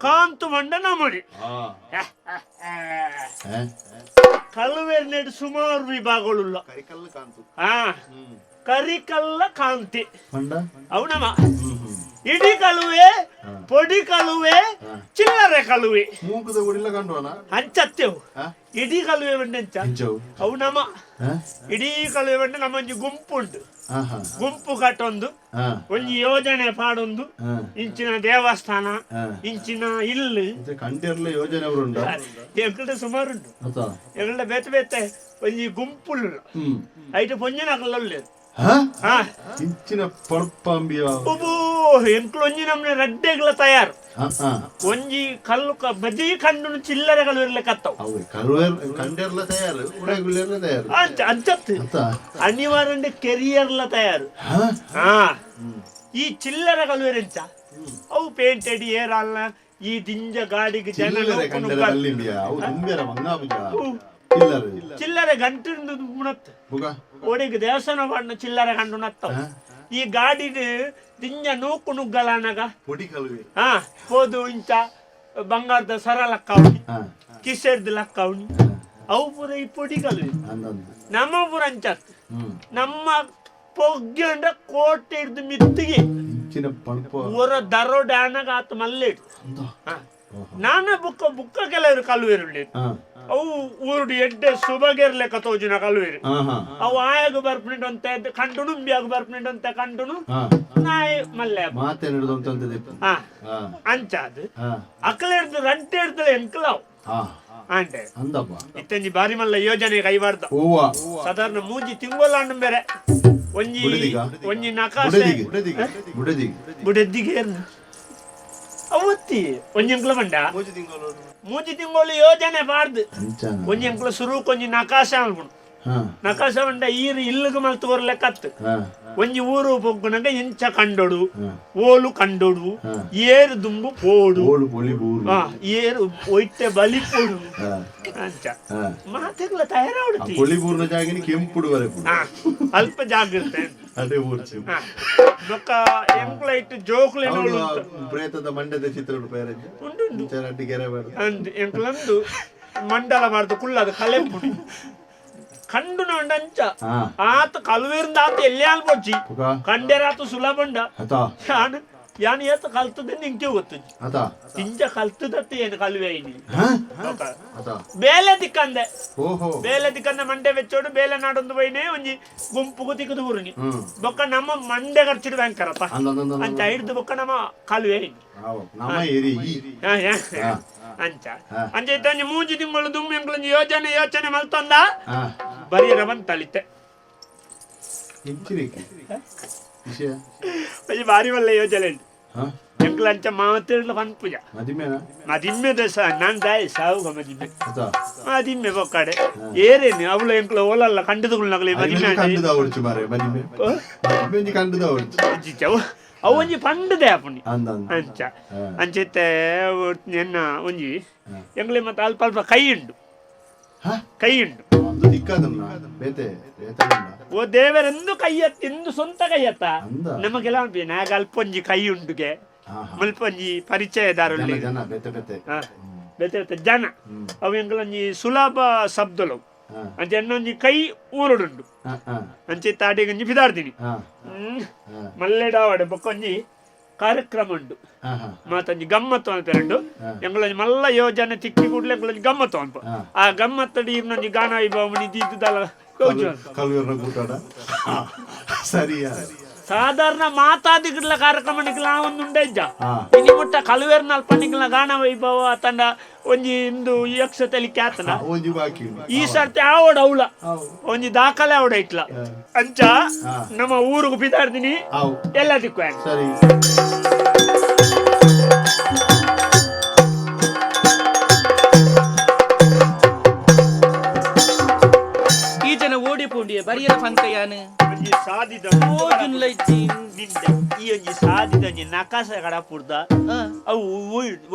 ಕಾಂತು ಮಂಡ ನಮಡಿ ಕಲ್ವೇರ್ನೆಡ್ ಸುಮಾರು ವಿಭಾಗಗಳುಲ್ಲ. ಕರಿಕಲ್ಲ ಕಾಂತಿ ಪಂಡ ಅವು ನಮ್ಮ ಇಡಿ ಕಳುವೆ, ಪೊಡಿ ಕಳುವೆ, ಚಿಲ್ಲರೆ ಕಳುವೆ. ಮೂಕುದ ಗುಡಿಲ್ಲ ಕಂಡುವನ. ಅಂಚತ್ತೆವು ಇಡೀ ಕಳುವೆ ಬಂಡೆಂಚ. ಎಂಚವು? ಅವು ನಮ್ಮ ಇಡೀ ಕಳುವೆ ಬಂಡೆ ನಮ್ಮ ಒಂಜಿ ಗುಂಪು ಉಂಟು. ಗುಂಪು ಕಟ್ಟೊಂದು ಒಂಜಿ ಯೋಜನೆ ಪಾಡೊಂದು ಇಂಚಿನ ದೇವಸ್ಥಾನ ಇಂಚಿನ ಇಲ್ಲು ಕಂಟಿರ್ಲ ಯೋಜನೆ ಅವರು ಉಂಡ. ಎಂಕಲ್ಡ ಸುಮಾರು ಉಂಟು. ಅತ. ಎಂಕಲ್ಡ ಬೇತೆ ಬೇತೆ ಒಂಜಿ ಗುಂಪುಲು ಐಟ್ ಪೊಂಜಿನ ಉಲ್ಲೆರ್. ಹಾ? ಇಂಚಿನ ಪರ್ಪಾಂಬಿಯ. ಒಬ್ಬು ಎಂಕ್ಲು ಒಂಜಿ ನಮ್ನೆ ರಡ್ಡೆಗ್ಲ ತಯಾರು. ಒಂಜಿ ಕಲ್ಲು ಬಜಿ ಕಂಡು ಚಿಲ್ಲರೆಗಳು ಇರ್ಲಿಕ್ಕೆ ಕತ್ತವು. ಅವೆ ಕಲ್ವೇರ್ ಕಂಡೆರ್ಲ ತಯಾರು, ಉಡಗುಲೆರ್ಲ ತಯಾರು. ಅಂಚ ಅಂಚತ್ತು. ಅತ್ತ. ಅನಿವಾರ್ಯ ಕೆರಿಯರ್ಲ ತಯಾರು. ಹಾ, ಈ ಚಿಲ್ಲರೆ ಕಲ್ವೇರೆಂಚ ಅವು ಪೇಂಟೆಡ್ ಏರಲ್ಲ ಈ ದಿಂಜ ಗಾಡಿಗೆ ಜನ ಚಿಲ್ಲರೆ ನೂಕು ಕಂಡೆರ ನುಗ್ಗಲ್ಲ. ಅಲ್ಲಿಂಬಿಯ ಅವು ತುಂಬ್ಯಾರ ಮಂಗಾಪುಜ ಚಿಲ್ಲರೆ. ಚಿಲ್ಲರೆ ಗಂಟಿಂದು ಮುಣತ್ತು. ಬುಗ. ಒಡೆಗೆ ದೇವಸ್ಥಾನ ಬಣ್ಣ ಚಿಲ್ಲರೆ ಕಂಡು ನತ್ತವು. ಈ ಗಾಡಿಡ್ ದಿಂಜ ನೂಕು ನುಗ್ಗಲನಗ ಪೊಡಿ ಕಲ್ವೆ. ಹಾ, ಪೋದು ಇಂಚ ಬಂಗಾರದ ಸರ ಲಕ್ಕಾವಣಿ, ಕಿಸೆರ್ದ್ ಲಕ್ಕಾವಣಿ, ಅವು ಪೂರ ಈ ಪೊಡಿ ಕಲ್ವೆ. ಅಂದಂದು. ನಮ್ಮ ಪೂರ ಅಂಚತ್ ನಮ್ಮ ಪೊಗ್ಗೆ ಅಂಡ ಕೋಟೆ ಹಿಡ್ದು ಮಿತ್ತಿಗೆ ಇಂಚಿನ ಪಣಪ. ಊರ ದರೋಡೆ ಆನಗ ಆತ ಮಲ್ಲೇಡು. ನಾನ ಬುಕ್ಕ ಬುಕ್ಕ ಕೆಲವರು ಕಲ್ವೇರುಳ್ಳಿ. ಅವು ಊರುಡು ಎಡ್ಡೆ ಸುಬಗೆರ್ಲೆಕ್ಕ ತೋಜುನ ಕಲ್ವೇರು. ಅವು ಆಯಾಗ ಬರ್ಪುನಿಂಡು ಅಂತ ಕಂಡುನು ಬಿಯಾಗ ಬರ್ಪುನಿಂಡು ಅಂತ ಕಂಡುನು ನಾಯಿ ಮಲ್ಲೆ ಮಾತೆ ನಡೆದು ಅಂತ. ಹಾ, ಅಂಚಾದು ಅಕಲೆಡ್ದು ರಂಟೆ ಹಿಡ್ದು ಎಂಕಲಾವ್ ಆಂಡೆ. ಅಂದಪ್ಪ. ಇತ್ತಂಜಿ ಬಾರಿ ಮಲ್ಲ ಯೋಜನೆ ಕೈವಾರ್ದ. ಹೂವ. ಸಾಧಾರಣ ಮೂಂಜಿ ತಿಂಗೊಲಾಂಡು ಬೇರೆ ಒಂಜಿ ಬುಡದಿಗ? ಒಂಜಿ ನಕಾಸೆ. ಬುಡದಿಗೆ ಬುಡದಿಗೆ ಬುಡೆದ್ದಿಗೆ ಅವತ್ತಿ ಒಂಜಿ ಎಂಕ್ಲ ಬಂಡ ಮೂಜಿ ತಿಂಗಳು ಯೋಜನೆ ಬಾರ್ದು. ಅಂಚಾನ. ಒಂಜಿ ಎಂಕ್ಲ ಸುರುಕ್ ಒಂಜಿ ನಕಾಸೆ ಅನ್ಪುಂಡು. ನಕಾಸೆ ಬಂಡ ಈರು ಇಲ್ಲುಗು ಮಲ್ತು ಕೊರ್ಲೆಕತ್ತು. ಒಂಜಿ ಊರು ಪೊಗ್ಗುನಗ ಇಂಚ ಕಂಡೊಡು, ಓಲು ಕಂಡೊಡು, ಏರು ದುಂಬು ಪೋಡು, ಓಳು ಪೊಳಿ ಬೂರು. ಏರು ಒಯ್ತೆ ಬಲಿ ಪೋಡು. ಅಂಚ ಮಾತೆಗ್ಲ ತಯಾರಾವಡ್ತಿ. ಪೊಳಿ ಬೂರ್ನ ಜಾಗಿನ ಕೆಂಪುಡು ಬರಪುಡು. ಅಲ್ಪ ಜಾಗ್ರತೆ. ಅದೇ ಊರ್ಚಿ. ಬೊಕ್ಕ ಎಂಕ್ಲ ಇಟ್ಟು ಜೋಕ್ಲೆನ ಪ್ರೇತದ ಮಂಡ್ಯದ ಚಿತ್ರ ಪೇರಂಜ. ಉಂಡು ಉಂಡು. ಅಡ್ಡಿ ಗೆರೆ ಬೇಡ. ಅಂದ್ ಎಂಕ್ಲಂದು ಮಂಡಲ ಮಾಡ್ದು ಕುಳ್ಳದು ಕಲೆಂಪುಡಿ ಕಂಡು ಅಂಚ ಆತ ಕಲ್ವೇರಿಂದ ಆತ ಎಲ್ಲಿ ಅಲ್ಪೊಚ್ಚಿ ಕಂಡೆರಾತ ಸುಲಭಂಡ. ಅತ. ಯಾನ್ ಯಾನ್ ಏತ ಕಲ್ತದ ನಿಂಕೆ ಗೊತ್ತುಜಿ. ಅತ. ತಿಂಜ ಕಲ್ತದತ್ತೆ ಏನು ಕಲ್ವೆ ಐನಿ. ಅತ. ಬೇಲೆ ತಿಕ್ಕಂದೆ. ಓಹೋ. ಬೇಲೆ ತಿಕ್ಕಂದೆ ಮಂಡೆ ಬೆಚ್ಚೋಡು ಬೇಲೆ ನಾಡೊಂದು ಬೈನೆ ಒಂಜಿ ಗುಂಪುಗು ತಿಕ್ಕದು ಊರುನಿ. ಬೊಕ್ಕ ನಮ್ಮ ಮಂಡೆ ಖರ್ಚಿಡು ಬ್ಯಾಂಕರಪ್ಪ ಅಂಚ ಹಿಡ್ದು ಬೊಕ್ಕ ನಮ್ಮ ಕಲ್ವೆ ಐನಿ. ನಮ್ಮ ಏರಿ ಈ. ಅಂಚ ಅಂಚ ಇತ್ತಂಜಿ ಮೂಂಜಿ ತಿಂಗಳು ದುಮ್ಮಿ ಎಂಕ್ಲೊಂಜಿ ಯೋಜನೆ ಯೋಚನೆ ಮಲ್ತೊಂದ ಬರಿಯರ ಬಂತಳಿತೆ. ಇಂಚಿನಿಕ್ಕೆ ವಿಷಯ. ಒಂಜಿ ಬಾರಿ ಒಳ್ಳೆ ಯೋಜನೆ ಉಂಟು. ಎಂಕ್ಲ ಅಂಚ ಮಾತಿರ್ಲ ಪನ್ಪುಜ. ಮದಿಮೆನಾ? ಮದಿಮ್ಮೆ ದಸ ನಾನ್ ದಾಯ ಸಾವುಗ ಮದಿಮ್ಮೆ. ಅತ. ಮದಿಮ್ಮೆ ಬೊಕ್ಕಡೆ ಏರೇನು ಅವಳು ಎಂಕ್ಲ ಓಲಲ್ಲ ಕಂಡುದುಗುಳ್ನಗಲೆ ಮದಿಮ್ಮೆ. ಕಂಡುದ ಅವಡ್ಚು ಮಾರೆ ಮದಿಮೆ. ಮದಿಮೆ ಒಂಜಿ ಕಂಡುದ ಅವಡ್ಚು. ಅವು ಒಂಜಿ ಪಂಡದೆ ಆಪುನಿ. ಅಂದ ಅಂದ. ಅಂಚ ಅಂಚಿತ್ತೆ ಎನ್ನ ಒಂಜಿ ಎಂಕ್ಲೆ ಮತ್ತೆ ಅಲ್ಪ ಅಲ್ಪ ಕೈ ಉಂಡು. ಕೈ ಉಂಡು. ಅದು ದಿಕ್ಕದನ್ನ ಬೇತೆ ಬೇತೆ ಉಂಡ. ಓ ದೇವರೆಂದು ಕೈಯತ್ತ ಎಂದು ಸ್ವಂತ ಕೈಯತ್ತ. ಅಂದ. ನಮಗೆಲ್ಲ ನಾಗ ಅಲ್ಪ ಒಂಜಿ ಕೈ ಉಂಡುಗೆ ಮುಲ್ಪ ಒಂಜಿ ಪರಿಚಯದಾರುಳ್ಳಿ. ಜನ ಜನ ಬೇತೆ ಬೇತೆ. ಬೇತೆ ಬೇತೆ ಜನ ಅವು ಎಂಕ್ಲೊಂಜಿ ಸುಲಭ ಶಬ್ದಲು. ಅಂಚ ಎನ್ನೊಂಜಿ ಕೈ ಊರುಡುಂಡು. ಅಂಚೆ ತಾಟಿಗೆ ಒಂಜಿ ಬಿದಾಡ್ತೀನಿ. ಮಲ್ಲೆಡಾವಡೆ ಬೊಕ್ಕೊಂಜಿ ಕಾರ್ಯಕ್ರಮ ಉಂಡು. ಮಾತೊಂಜಿ ಗಮ್ಮತ್ತು ಅನ್ಪೆರಂಡು ಎಂಕ್ಲೊಂಜಿ ಮಲ್ಲ ಯೋಜನೆ ತಿಕ್ಕಿ ಕೂಡ್ಲೆ ಎಂಕ್ಲೊಂಜಿ ಗಮ್ಮತ್ತು ಅನ್ಪ. ಆ ಗಮ್ಮತ್ತಡಿ ಇರ್ನೊಂಜಿ ಗಾನ ವೈಭವ ಇದ್ದಿದ್ದಲ್ಲ ಕೌಚು ಅನ್ಪ. ಕಲ್ವೇರ್ನ ಕೂಟಾಡ ಸರಿಯಾ. ಸಾಧಾರಣ ಮಾತಾದಿಗಿಡ್ಲ ಕಾರ್ಯಕ್ರಮ ನಿಕ್ಲ ಒಂದು ಉಂಡೆಜ್ಜ ಇನಿ ಮುಟ್ಟ ಕಲುವೇರ್ನ ಅಲ್ಪ ನಿಕ್ಲ ಗಾನ ವೈಭವ ತಂಡ ಒಂಜಿ ಇಂದು ಯಕ್ಷ ತಲಿಕೆ ಆತನ. ಒಂಜಿ ಬಾಕಿ ಉಂಡು. ಈ ಸರ್ತಿ ಆವಡ ಅವಳ ಒಂಜಿ ದಾಖಲೆ ಆವಡ ಇಟ್ಲ ಅಂಚ ನಮ್ಮ ಊರುಗು ಬಿದಾಡ್ದಿನಿ. ಆವು. ಎಲ್ಲ ದಿಕ್ಕು ಸರಿ. ಈ ಜನ ಓಡಿ ಪೋಂಡಿಯ ಬರಿಯರ ಪಂಕಯಾನ. ಒಂಜಿ ಸಾದಿದ ಓಜುನ್ಲ ಇಜ್ಜಿ. ನಿಂದ ಈ ಒಂಜಿ ಸಾದಿದ ಒಂಜಿ ನಕಾಸ ಕಡಪುರ್ದ ಅವು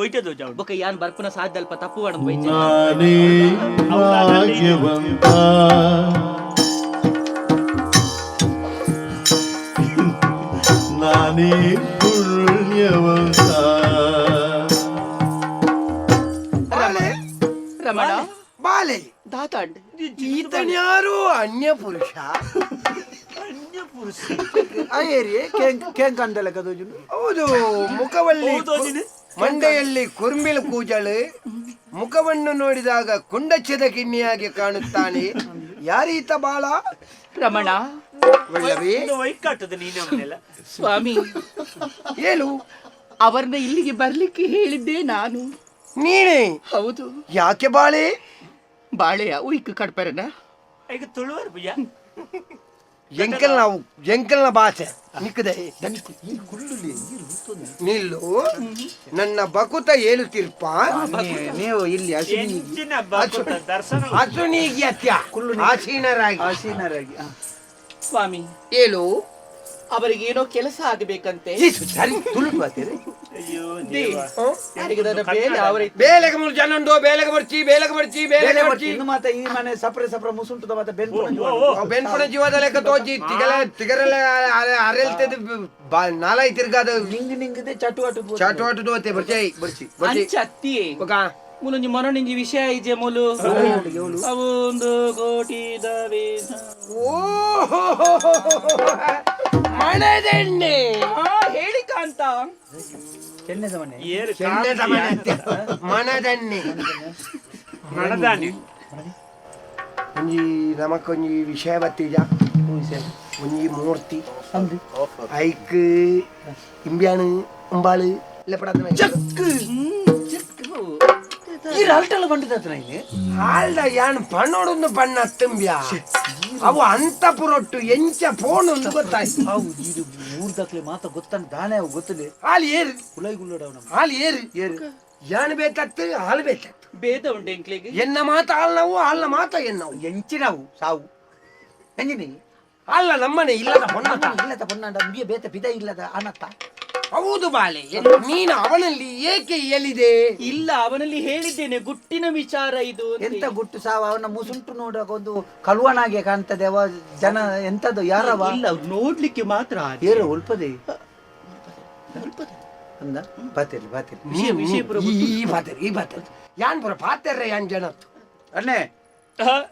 ಒಯ್ಟೆ ದೋಜ ಬೊಕ ಯಾನ್ ಬರ್ಪುನ ಸಾಧ್ಯ ಅಲ್ಪ ತಪ್ಪು ವಾಡಂದು ಬೈಜೆ. ನಾನೇ ಭಾಗ್ಯವಂತ, ನಾನೇ ಪುಣ್ಯವಂತ. ರಮಣ. ಬಾಲೆ. ದಾತಾಂಡ್. ಈತನ್ಯಾರು ಅನ್ಯ ಪುರುಷ. ಅನ್ಯ ಆ ಏರಿಯೆ ಕೇಂಗ್ ಕೇಂಗ್ ಅಂದಲೆಕ್ಕ ತೋಜುಂಡು. ಹೌದು, ಮುಖವಲ್ಲಿ ಹೌದು. ಮಂಡೆಯಲ್ಲಿ ಕುರ್ಮಿಲು ಕೂಜಳು, ಮುಖವನ್ನು ನೋಡಿದಾಗ ಕುಂಡಚ್ಚದ ಕಿನ್ನಿಯಾಗಿ ಕಾಣುತ್ತಾನೆ. ಯಾರೀತ ಬಾಳ? ರಮಣ. ವಲ್ಲಭಿ. ವೈಕಾಟದ ನೀನು ಅವನ್ನೆಲ್ಲ. ಸ್ವಾಮಿ. ಹೇಳು. ಅವರನ್ನ ಇಲ್ಲಿಗೆ ಬರ್ಲಿಕ್ಕೆ ಹೇಳಿದ್ದೆ ನಾನು. ನೀನೇ? ಹೌದು. ಯಾಕೆ ಬಾಳೆ? ಬಾಳೆಯ ಉಯ್ಕು ಕಡ್ಪರನ. ಈಗ ತುಳುವರು ಭುಜ. ಎಂಕಲ್ ನಾವು ಎಂಕಲ್ನ ಭಾಷೆ ನಿಕ್ಕದೆ ನಿಲ್ಲು. ನನ್ನ ಬಕುತ ಹೇಳುತ್ತಿರ್ಪ. ನೀವು ಇಲ್ಲಿ ಅಶ್ವಿನಿ ಎಂಚಿನ ಬಕುತ ದರ್ಶನ. ಅಸುನೀಗಿ ಅತ್ಯ ಆಸೀನರಾಗಿ. ಆಸೀನರಾಗಿ. ಸ್ವಾಮಿ. ಹೇಳು. ಅವರಿಗೇನೋ ಕೆಲಸ ಆಗಬೇಕಂತೆ. ಸರಿ, ತುಳುಟು ಬಾತೀರಿ. ಅಯ್ಯೋ ದೇವ. ಬೇಲೆ ಅವರ ಬೇಲೆಗೆ ಮೂರು ಜನ ಉಂಟು. ಬೇಲೆಗೆ ಬರ್ಚಿ, ಬೇಲೆಗೆ ಬರ್ಚಿ, ಬೇಲೆ ಬೇಲೆಗೆ ಬರ್ತಿ. ಬರ್ಚಿ. ಇನ್ನು ಮಾತ ಈ ಮನೆ ಸಪ್ರೆ ಸಪ್ರೆ ಮುಸುಂಟುದ ಮಾತ ಬೆನ್ಪುನ ಓ, ಓ. ಅವ್ ಬೆನ್ಪುನ ಜೀವದ ಲೆಕ್ಕ ತೋಚಿ ತಿಗಲ ತಿಗರಲ್ಲ ಅರೆಲ್ತದ ನಾಲಾಯಿ ತಿರ್ಗಾದ. ನಿಂಗ್ ನಿಂಗದೆ ಚಟು ಅಟು. ಚಾಟು ಆಟು ದೋತೆ ಬರ್ಚೈ ಬರ್ಚಿ ಬರ್ಚಿ. ಅಂಚ ಅತ್ತಿಯೇ. ಬೊಕ ಮೂಲೊಂಜಿ ಮೊನೊಂಜಿ ವಿಷಯ ಇಜೆ ಮೂಲು ಅವು ಒಂದು ಕೋಟಿ ದವೆ. ಓ ಮಣದೆಣ್ಣೆ. ಹಾ ಹೇಳಿ ಕಾಂತ. ಚೆನ್ನೆದ ಮನೆ. ಏರು ಚೆಂಡದ ಮನೆ ಅತ್ಯ. ಮಣದೆಣ್ಣೆ. ಮಣದಾನಿ. ಒಂಜಿ ನಮಕೊಂಜಿ ವಿಷಯ ಬತ್ತೀಜ, ಒಂಜಿ ಮೂರ್ತಿ ಐಕ್ ಇಂಬ್ಯಾನು ಅಂಬಾಳು ಇಲ್ಲ. ಈ ಅಲ್ಟಲ್ಲ ಬಂಡಿದಾತನ ಇಲ್ಲಿ. ಆಲ್ದ ಯಾನ್ ಪಣ್ಣೋಡೊಂದು ಬಣ್ಣ ತುಂಬ್ಯಾ ಅವು ಅಂತ ಪುರೊಟ್ಟು ಎಂಚ ಫೋನ್ ಒಂದು ಗೊತ್ತಾಯ್ತು. ಹೌದು, ಇದು ಊರ್ದಾಕ್ಲೆ ಮಾತ ಗೊತ್ತನ್ ದಾನೆ ಅವು ಗೊತ್ತಿಲ್ಲ. ಹಾಲು ಏರು. ಕುಲೈ ಗುಲ್ಲಡ ನಮ್ಮ. ಹಾಲು ಏರು ಏರು. ಯಾನ್ ಬೇಕತ್ತು ಹಾಲು ಬೇಕತ್ತು. ಭೇದ ಉಂಟು ಎಂಕ್ಲೆಗೆ. ಎನ್ನ ಮಾತ ಹಾಲ್ನವು, ಹಾಲ್ನ ಮಾತ ಎನ್ನವು. ಎಂಚಿನವು ಸಾವು ಎಂಜಿನಿ. ಅಲ್ಲ ನಮ್ಮನೆ ಇಲ್ಲದ ಪೊನ್ನತ. ಇಲ್ಲದ ಪೊನ್ನಾಂಡ ಮುಗಿಯ ಬೇತ ಬಿದ ಇಲ್ಲದ ಅನತ್ತ. ಹೌದು ಬಾಲೆ, ನೀನು ಅವನಲ್ಲಿ ಏಕೆ ಎಲಿದೆ? ಇಲ್ಲ, ಅವನಲ್ಲಿ ಹೇಳಿದ್ದೇನೆ ಗುಟ್ಟಿನ ವಿಚಾರ ಇದು ಅಂತ. ಎಂತ ಗುಟ್ಟು ಸಾವು? ಅವನ ಮುಸುಂಟು ನೋಡುವಾಗ ಒಂದು ಕಳುವನಾಗೆ ಕಾಣ್ತದೆ ಅವ. ಜನ ಎಂತದ್ದು ಯಾರವ? ಇಲ್ಲ, ಅವ್ರು ನೋಡ್ಲಿಕ್ಕೆ ಮಾತ್ರ ಹಾಗೆ. ಏರು ಉಲ್ಪದೆ ಅಂದ ಬಾತಿರ್ಲಿ ಬಾತಿರ್ಲಿ. ವಿಷಯ ವಿಷಯ ಪೂರ ಈ ಈ ಪಾತೆರ್ ಈ ಪಾತೆರ್ ಯಾನ್ ಪುರ ಪಾತೆರ್ರೆ ಯಾನ್ ಜನತ್ತು. ಅಣ್ಣೆ.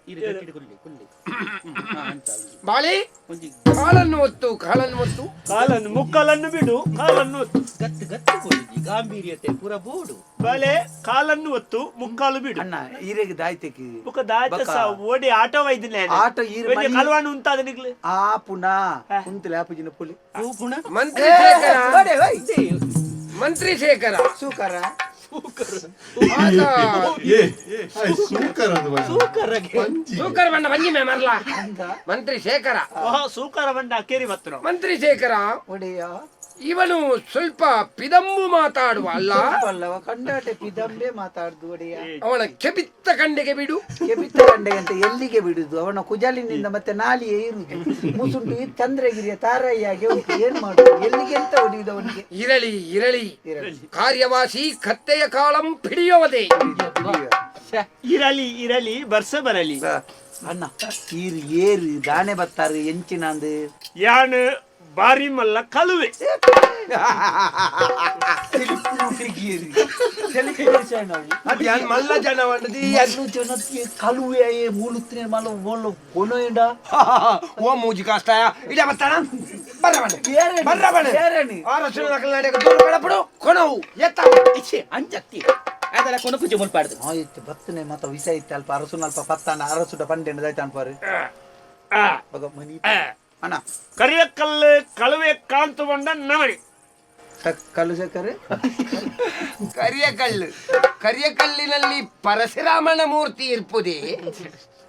ಇದು ಗಟ್ಟಿಡು ಕೊಲ್ಲಿ, ಕೊಲ್ಲಿ. ಹಾ, ಅಂತ ಅವ್ನು. ಬಾಳಿ ಒಂಜಿ ಕಾಲನ್ನು ಒತ್ತು, ಕಾಲನ್ನು ಒತ್ತು. ಕಾಲನ್ನು ಮುಕ್ಕಾಲನ್ನು ಬಿಡು, ಕಾಲನ್ನು ಒತ್ತು. ಗತ್ತು ಗತ್ತು ಕೊಡಿ, ಗಾಂಭೀರ್ಯತೆ ಪೂರ ಬೋಡು. ಬಾಲೆ ಕಾಲನ್ನು ಒತ್ತು, ಮುಕ್ಕಾಲು ಬಿಡು. ಅಣ್ಣ ಈರೆಗೆ ದಾಯ್ತೆಕಿ. ಬುಕ್ಕ ದಾಚ ಬಕ. ಓಡಿ ಆಟೋ ವೈದ್ಯನೆ. ಆಟೋ ಈರ್ ಮನಿ- ಕಲ್ವಾಣು ಉಂತಾದ ನಿಗ್ಲು. ಆ ಪುನಃ ಕುಂತಲೆ ಆಪುಜಿನ ಪುಲಿ. ಮಂತ್ರಿ ಶೇಖರ, ಮಂತ್ರಿ ಶೇಖರ. ಸೂಕರ. ಆತ ಏ ಸೂಕರ್ ಅದು ಬಣ್ಣ. ಸೂಕರಗೆ. ಪಂಜಿ. ಸೂಕರ್ ಬಣ್ಣ ಬಂಜಿ ಮೇ ಮರ್ಲ. ಮಂತ್ರಿ ಶೇಖರ. ಓಹ್ ಸೂಕರ ಬಂಡ ಅಕೇರಿ ಬತ್ತನು. ಮಂತ್ರಿ ಶೇಖರ. ಒಡೆಯ. ಇವನು ಸ್ವಲ್ಪ ಪಿದಂಬು ಮಾತಾಡುವ ಅಲ್ಲ? ಅಲ್ಲವ ಕಂಡಾಟೆ ಪಿದಂಬೆ ಮಾತಾಡ್ದು ಒಡೆಯ. ಅವನ ಕೆಬಿತ್ತ ಕಂಡೆಗೆ ಬಿಡು. ಕೆಬಿತ್ತ ಕಂಡೆಗೆ ಅಂತ ಎಲ್ಲಿಗೆ ಬಿಡುದು? ಅವನ ಕುಜಲಿನಿಂದ ಮತ್ತೆ ನಾಲಿಯೇ ಇರುದು ಮುಸುಂಟು. ಈ ಚಂದ್ರಗಿರಿಯ ತಾರಯ್ಯಾಗೆ ಉಂಟು. ಏನ್ ಮಾಡುದು? ಎಲ್ಲಿಗೆ ಎಂತ ಹೊಡೆಯುದು ಅವನಿಗೆ? ಇರಲಿ ಇರಲಿ. ಇರಲಿ. ಕಾರ್ಯವಾಸಿ ಕತ್ತೆಯ ಕಾಳಂ ಹಿಡಿಯುವುದೇ. ಇರಲಿ ಇರಲಿ ಬರ್ಸ ಬರಲಿ. ಅಣ್ಣ ಈರು ಏರು ದಾನೆ ಬತ್ತಾರು ಎಂಚಿನಂದು. ಯಾನ್ ಬಾರಿ ಮಲ್ಲ ಕಲುವೆ. ಅದು ಯಾನ್ ಮಲ್ಲ ಜನವನ್ನದಿ. ಕಲುವೆ ಮೂಲುತ್ತಿನ ಮಲ್ಲ ಮೋಲು ಕೊನೋಂಡ. ಓ ಮೂಜಿ ಕಾಸ್ತಾಯ ಇಡ ಬತ್ತಾನ ಬರ್ರ ಬಣ್ಣ. ಏರಣಿ. ಬರ್ರ ಬಣ್ಣ. ಏರಣಿ. ಆ ರಸುನ ನಕಲ್ ನಡೆಕ ದೂರ ಕಡಪಡು ಕೊನವು ಎತ್ತ. ಇಚ್ಛೆ ಅಂಚತ್ತಿ ಅದೆಲ್ಲ ಕೊನ ಪೂಜೆ ಮುಲ್ಪಾಡ್ದು. ಆಯ್ತು ಬತ್ತನೆ ಮತ ವಿಷ ಇತ್ತು ಅಲ್ಪ ಅರಸುನ ಅಲ್ಪ ಪತ್ತಾನ ಅರಸುಟ ಪಂಡೆಂಡ ದಾಯ್ತು ಅನ್ಪಾರು ಬಗ ಮನಿ ಅಣ್ಣ. ಕರಿಯಕಲ್ಲು ಕಳುವೆ ಕಾಂತು ಬಂಡ ನಮಣಿ. ಕಲ್ಲು ಸಕ್ಕರೆ. ಕರಿಯ ಕಲ್ಲು, ಕರಿಯ ಕಲ್ಲಿನಲ್ಲಿ ಪರಶುರಾಮನ ಮೂರ್ತಿ ಇರ್ಪುದೇ.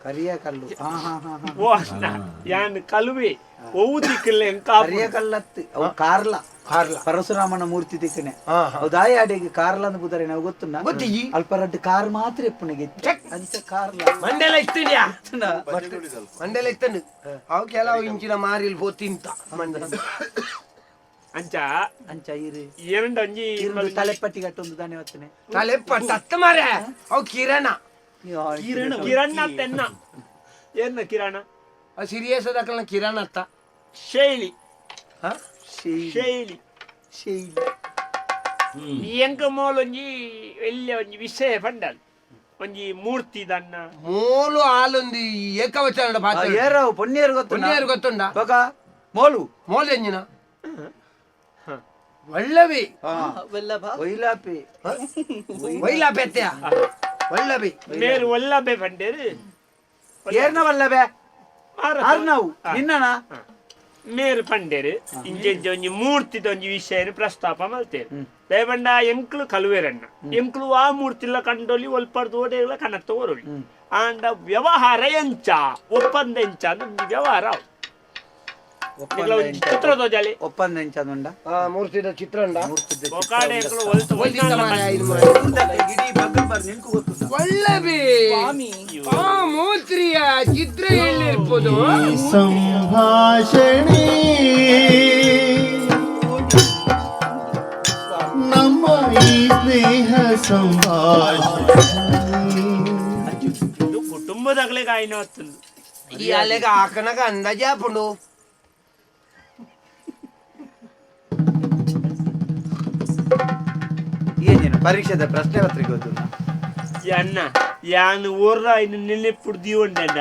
ಕರಿಯ ಕಲ್ಲು, ಹಾ ಹಾ ಹಾ ಹಾ. ಓ ಅಣ್ಣ ಯಾನ್ ಕಲುವೆ ಒವು ದಿಕ್ಕಲ್ಲ. ಕರಿಯ ಕಲ್ಲತ್ತು ಅವು ಕಾರ್ಲ. ಕಾರ್ಲ. ಪರಶುರಾಮನ ಮೂರ್ತಿ ತಿಕ್ಕನೆ. ಹಾ, ಹಾ. ಅವು ದಾಯಾಡಿಗೆ ಕಾರ್ಲ ಅಂದ್ ಬುದಾರೆ ನಾವು ಗೊತ್ತುಂಡ? ಗೊತ್ತಿಜಿ. ಅಲ್ಪ ರಡ್ಡು ಕಾರ್ ಮಾತ್ರ ಎಪ್ಪುನಿಗೆ ಅಂಚ ಕಾರ್ಲ. ಮಂಡೆಲ ಇತ್ತಿದ್ಯಾ? ಮಂಡೆಲ ಇತ್ತಂಡು ಅವು ಕೆಲವು ಇಂಚಿನ ಮಾರಿಲ್ ಪೋ ತಿಂತ ಮಂಡೆಲ. ಅಂಚ. ಅಂಚ ಇರು. ಏರಂಡ ಒಂಜಿ. ಇರು ತಲೆಪಟ್ಟಿ ಕಟ್ಟೊಂದು ದಾನೆ ಹೊತ್ತನೆ. ತಲೆ ತತ್ತ ಮಾರೆ, ಅವು ಕಿರಣ. ಕಿರಣ. ಕಿರಣ್ಣ ತೆನ್ನ ಏನ್ನ ಕಿರಣ. ಸೀರಿಯಸ್ ಅದಕ್ಕಲ್ಲ ಕಿರಣ ಅತ್ತ. ಶೈಲಿ. ಹಾ? ಶೈಲಿ. ಶೈಲಿ. ಎಂಕ ಮೋಲೊಂಜಿ ಎಲ್ಲಿ ಒಂಜಿ ವಿಷಯ ಪಂಡಲ್ ಒಂಜಿ ಮೂರ್ತಿ ದನ್ನ. ಮೂಲು ಆಲೊಂದು ಏಕವಚನ ಪಾತ್ರ. ಏರವು ಪೊನ್ನಿಯರು ಗೊತ್ತು. ಪೊನ್ನಿಯರು ಗೊತ್ತುಂಡ? ಬೊಕ ಮೋಲು ಮೋಲ್ ಎಂಜಿನ ವಲ್ಲಭಿ ವಲ್ಲಭ ಒಯ್ಲಾಪಿ ವೈಲಾಪೆ ಅತ್ತೆಯ ವಲ್ಲಭಿ ಮೇರು ವಲ್ಲಭೆ ಪಂಡೇರು ಏರ್ನ ವಲ್ಲಭೆ ಆರ್ನವು ನಿನ್ನನ ಮೇರು ಪಂಡೇರು ಇಂಜೆಂಜ ಒಂಜಿ ಮೂರ್ತಿದ ಒಂಜಿ ವಿಷಯ ಪ್ರಸ್ತಾಪ ಮಲ್ತೇರು ದಯಬಂಡ ಎಂಕ್ಲು ಕಲುವೆರನ್ನ ಎಂಕ್ಲು ಆ ಮೂರ್ತಿಲ್ಲ ಕಂಡೊಲಿ ಒಲ್ಪರ್ದು ಓಡೆಗಳ ಕನತ್ತ ಓರೊಲಿ ಆಂಡ ವ್ಯವಹಾರ ಎಂಚ ಒಪ್ಪಂದ ಎಂಚ ಅಂದ್ರೆ ಒಂಜಿ ವ್ಯವಹಾರ ಅವು. ನಿಕ್ಲ ಒಂಜಿ ಚಿತ್ರ ತೋಜಾಲಿ ಒಪ್ಪಂದ ಎಂಚ ಆ ಮೂರ್ತಿದ ಚಿತ್ರ ಉಂಡ ಬೊಕಾಡೆ ಎಂಕ್ಲು ಒಲ್ತು ಇಡೀ ಬಗ್ಗಲ್ ಬಾರ್ ನಿನ್ಕು ಗೊತ್ತು ವಲ್ಲಭಿ ಆ ಮೂರ್ತಿಯ ಚಿತ್ರ ಎಲ್ಲಿರ್ಬೋದು ಸಂಭಾಷಣೆ ನಮ್ಮ ಈ ಸ್ನೇಹ ಸಂಭಾಷಣೆ ಇದು ಕುಟುಂಬದಾಗಲೇ ಗಾಯನ ಹೊತ್ತುಂದು ಈ ಅಲೆಗ ಆಕನಗ ಅಂದಾಜೆ ಆಪುಂಡು ಏನೇನು ಪರೀಕ್ಷೆದ ಪ್ರಶ್ನೆ ಪತ್ರಿಕೆ ಗೊತ್ತು ಅಣ್ಣ ಯಾನ್ ಓರ್ರಾಯಿನ ನೆನೆಪುಡು ದೀವೊಂಡೆಂಡ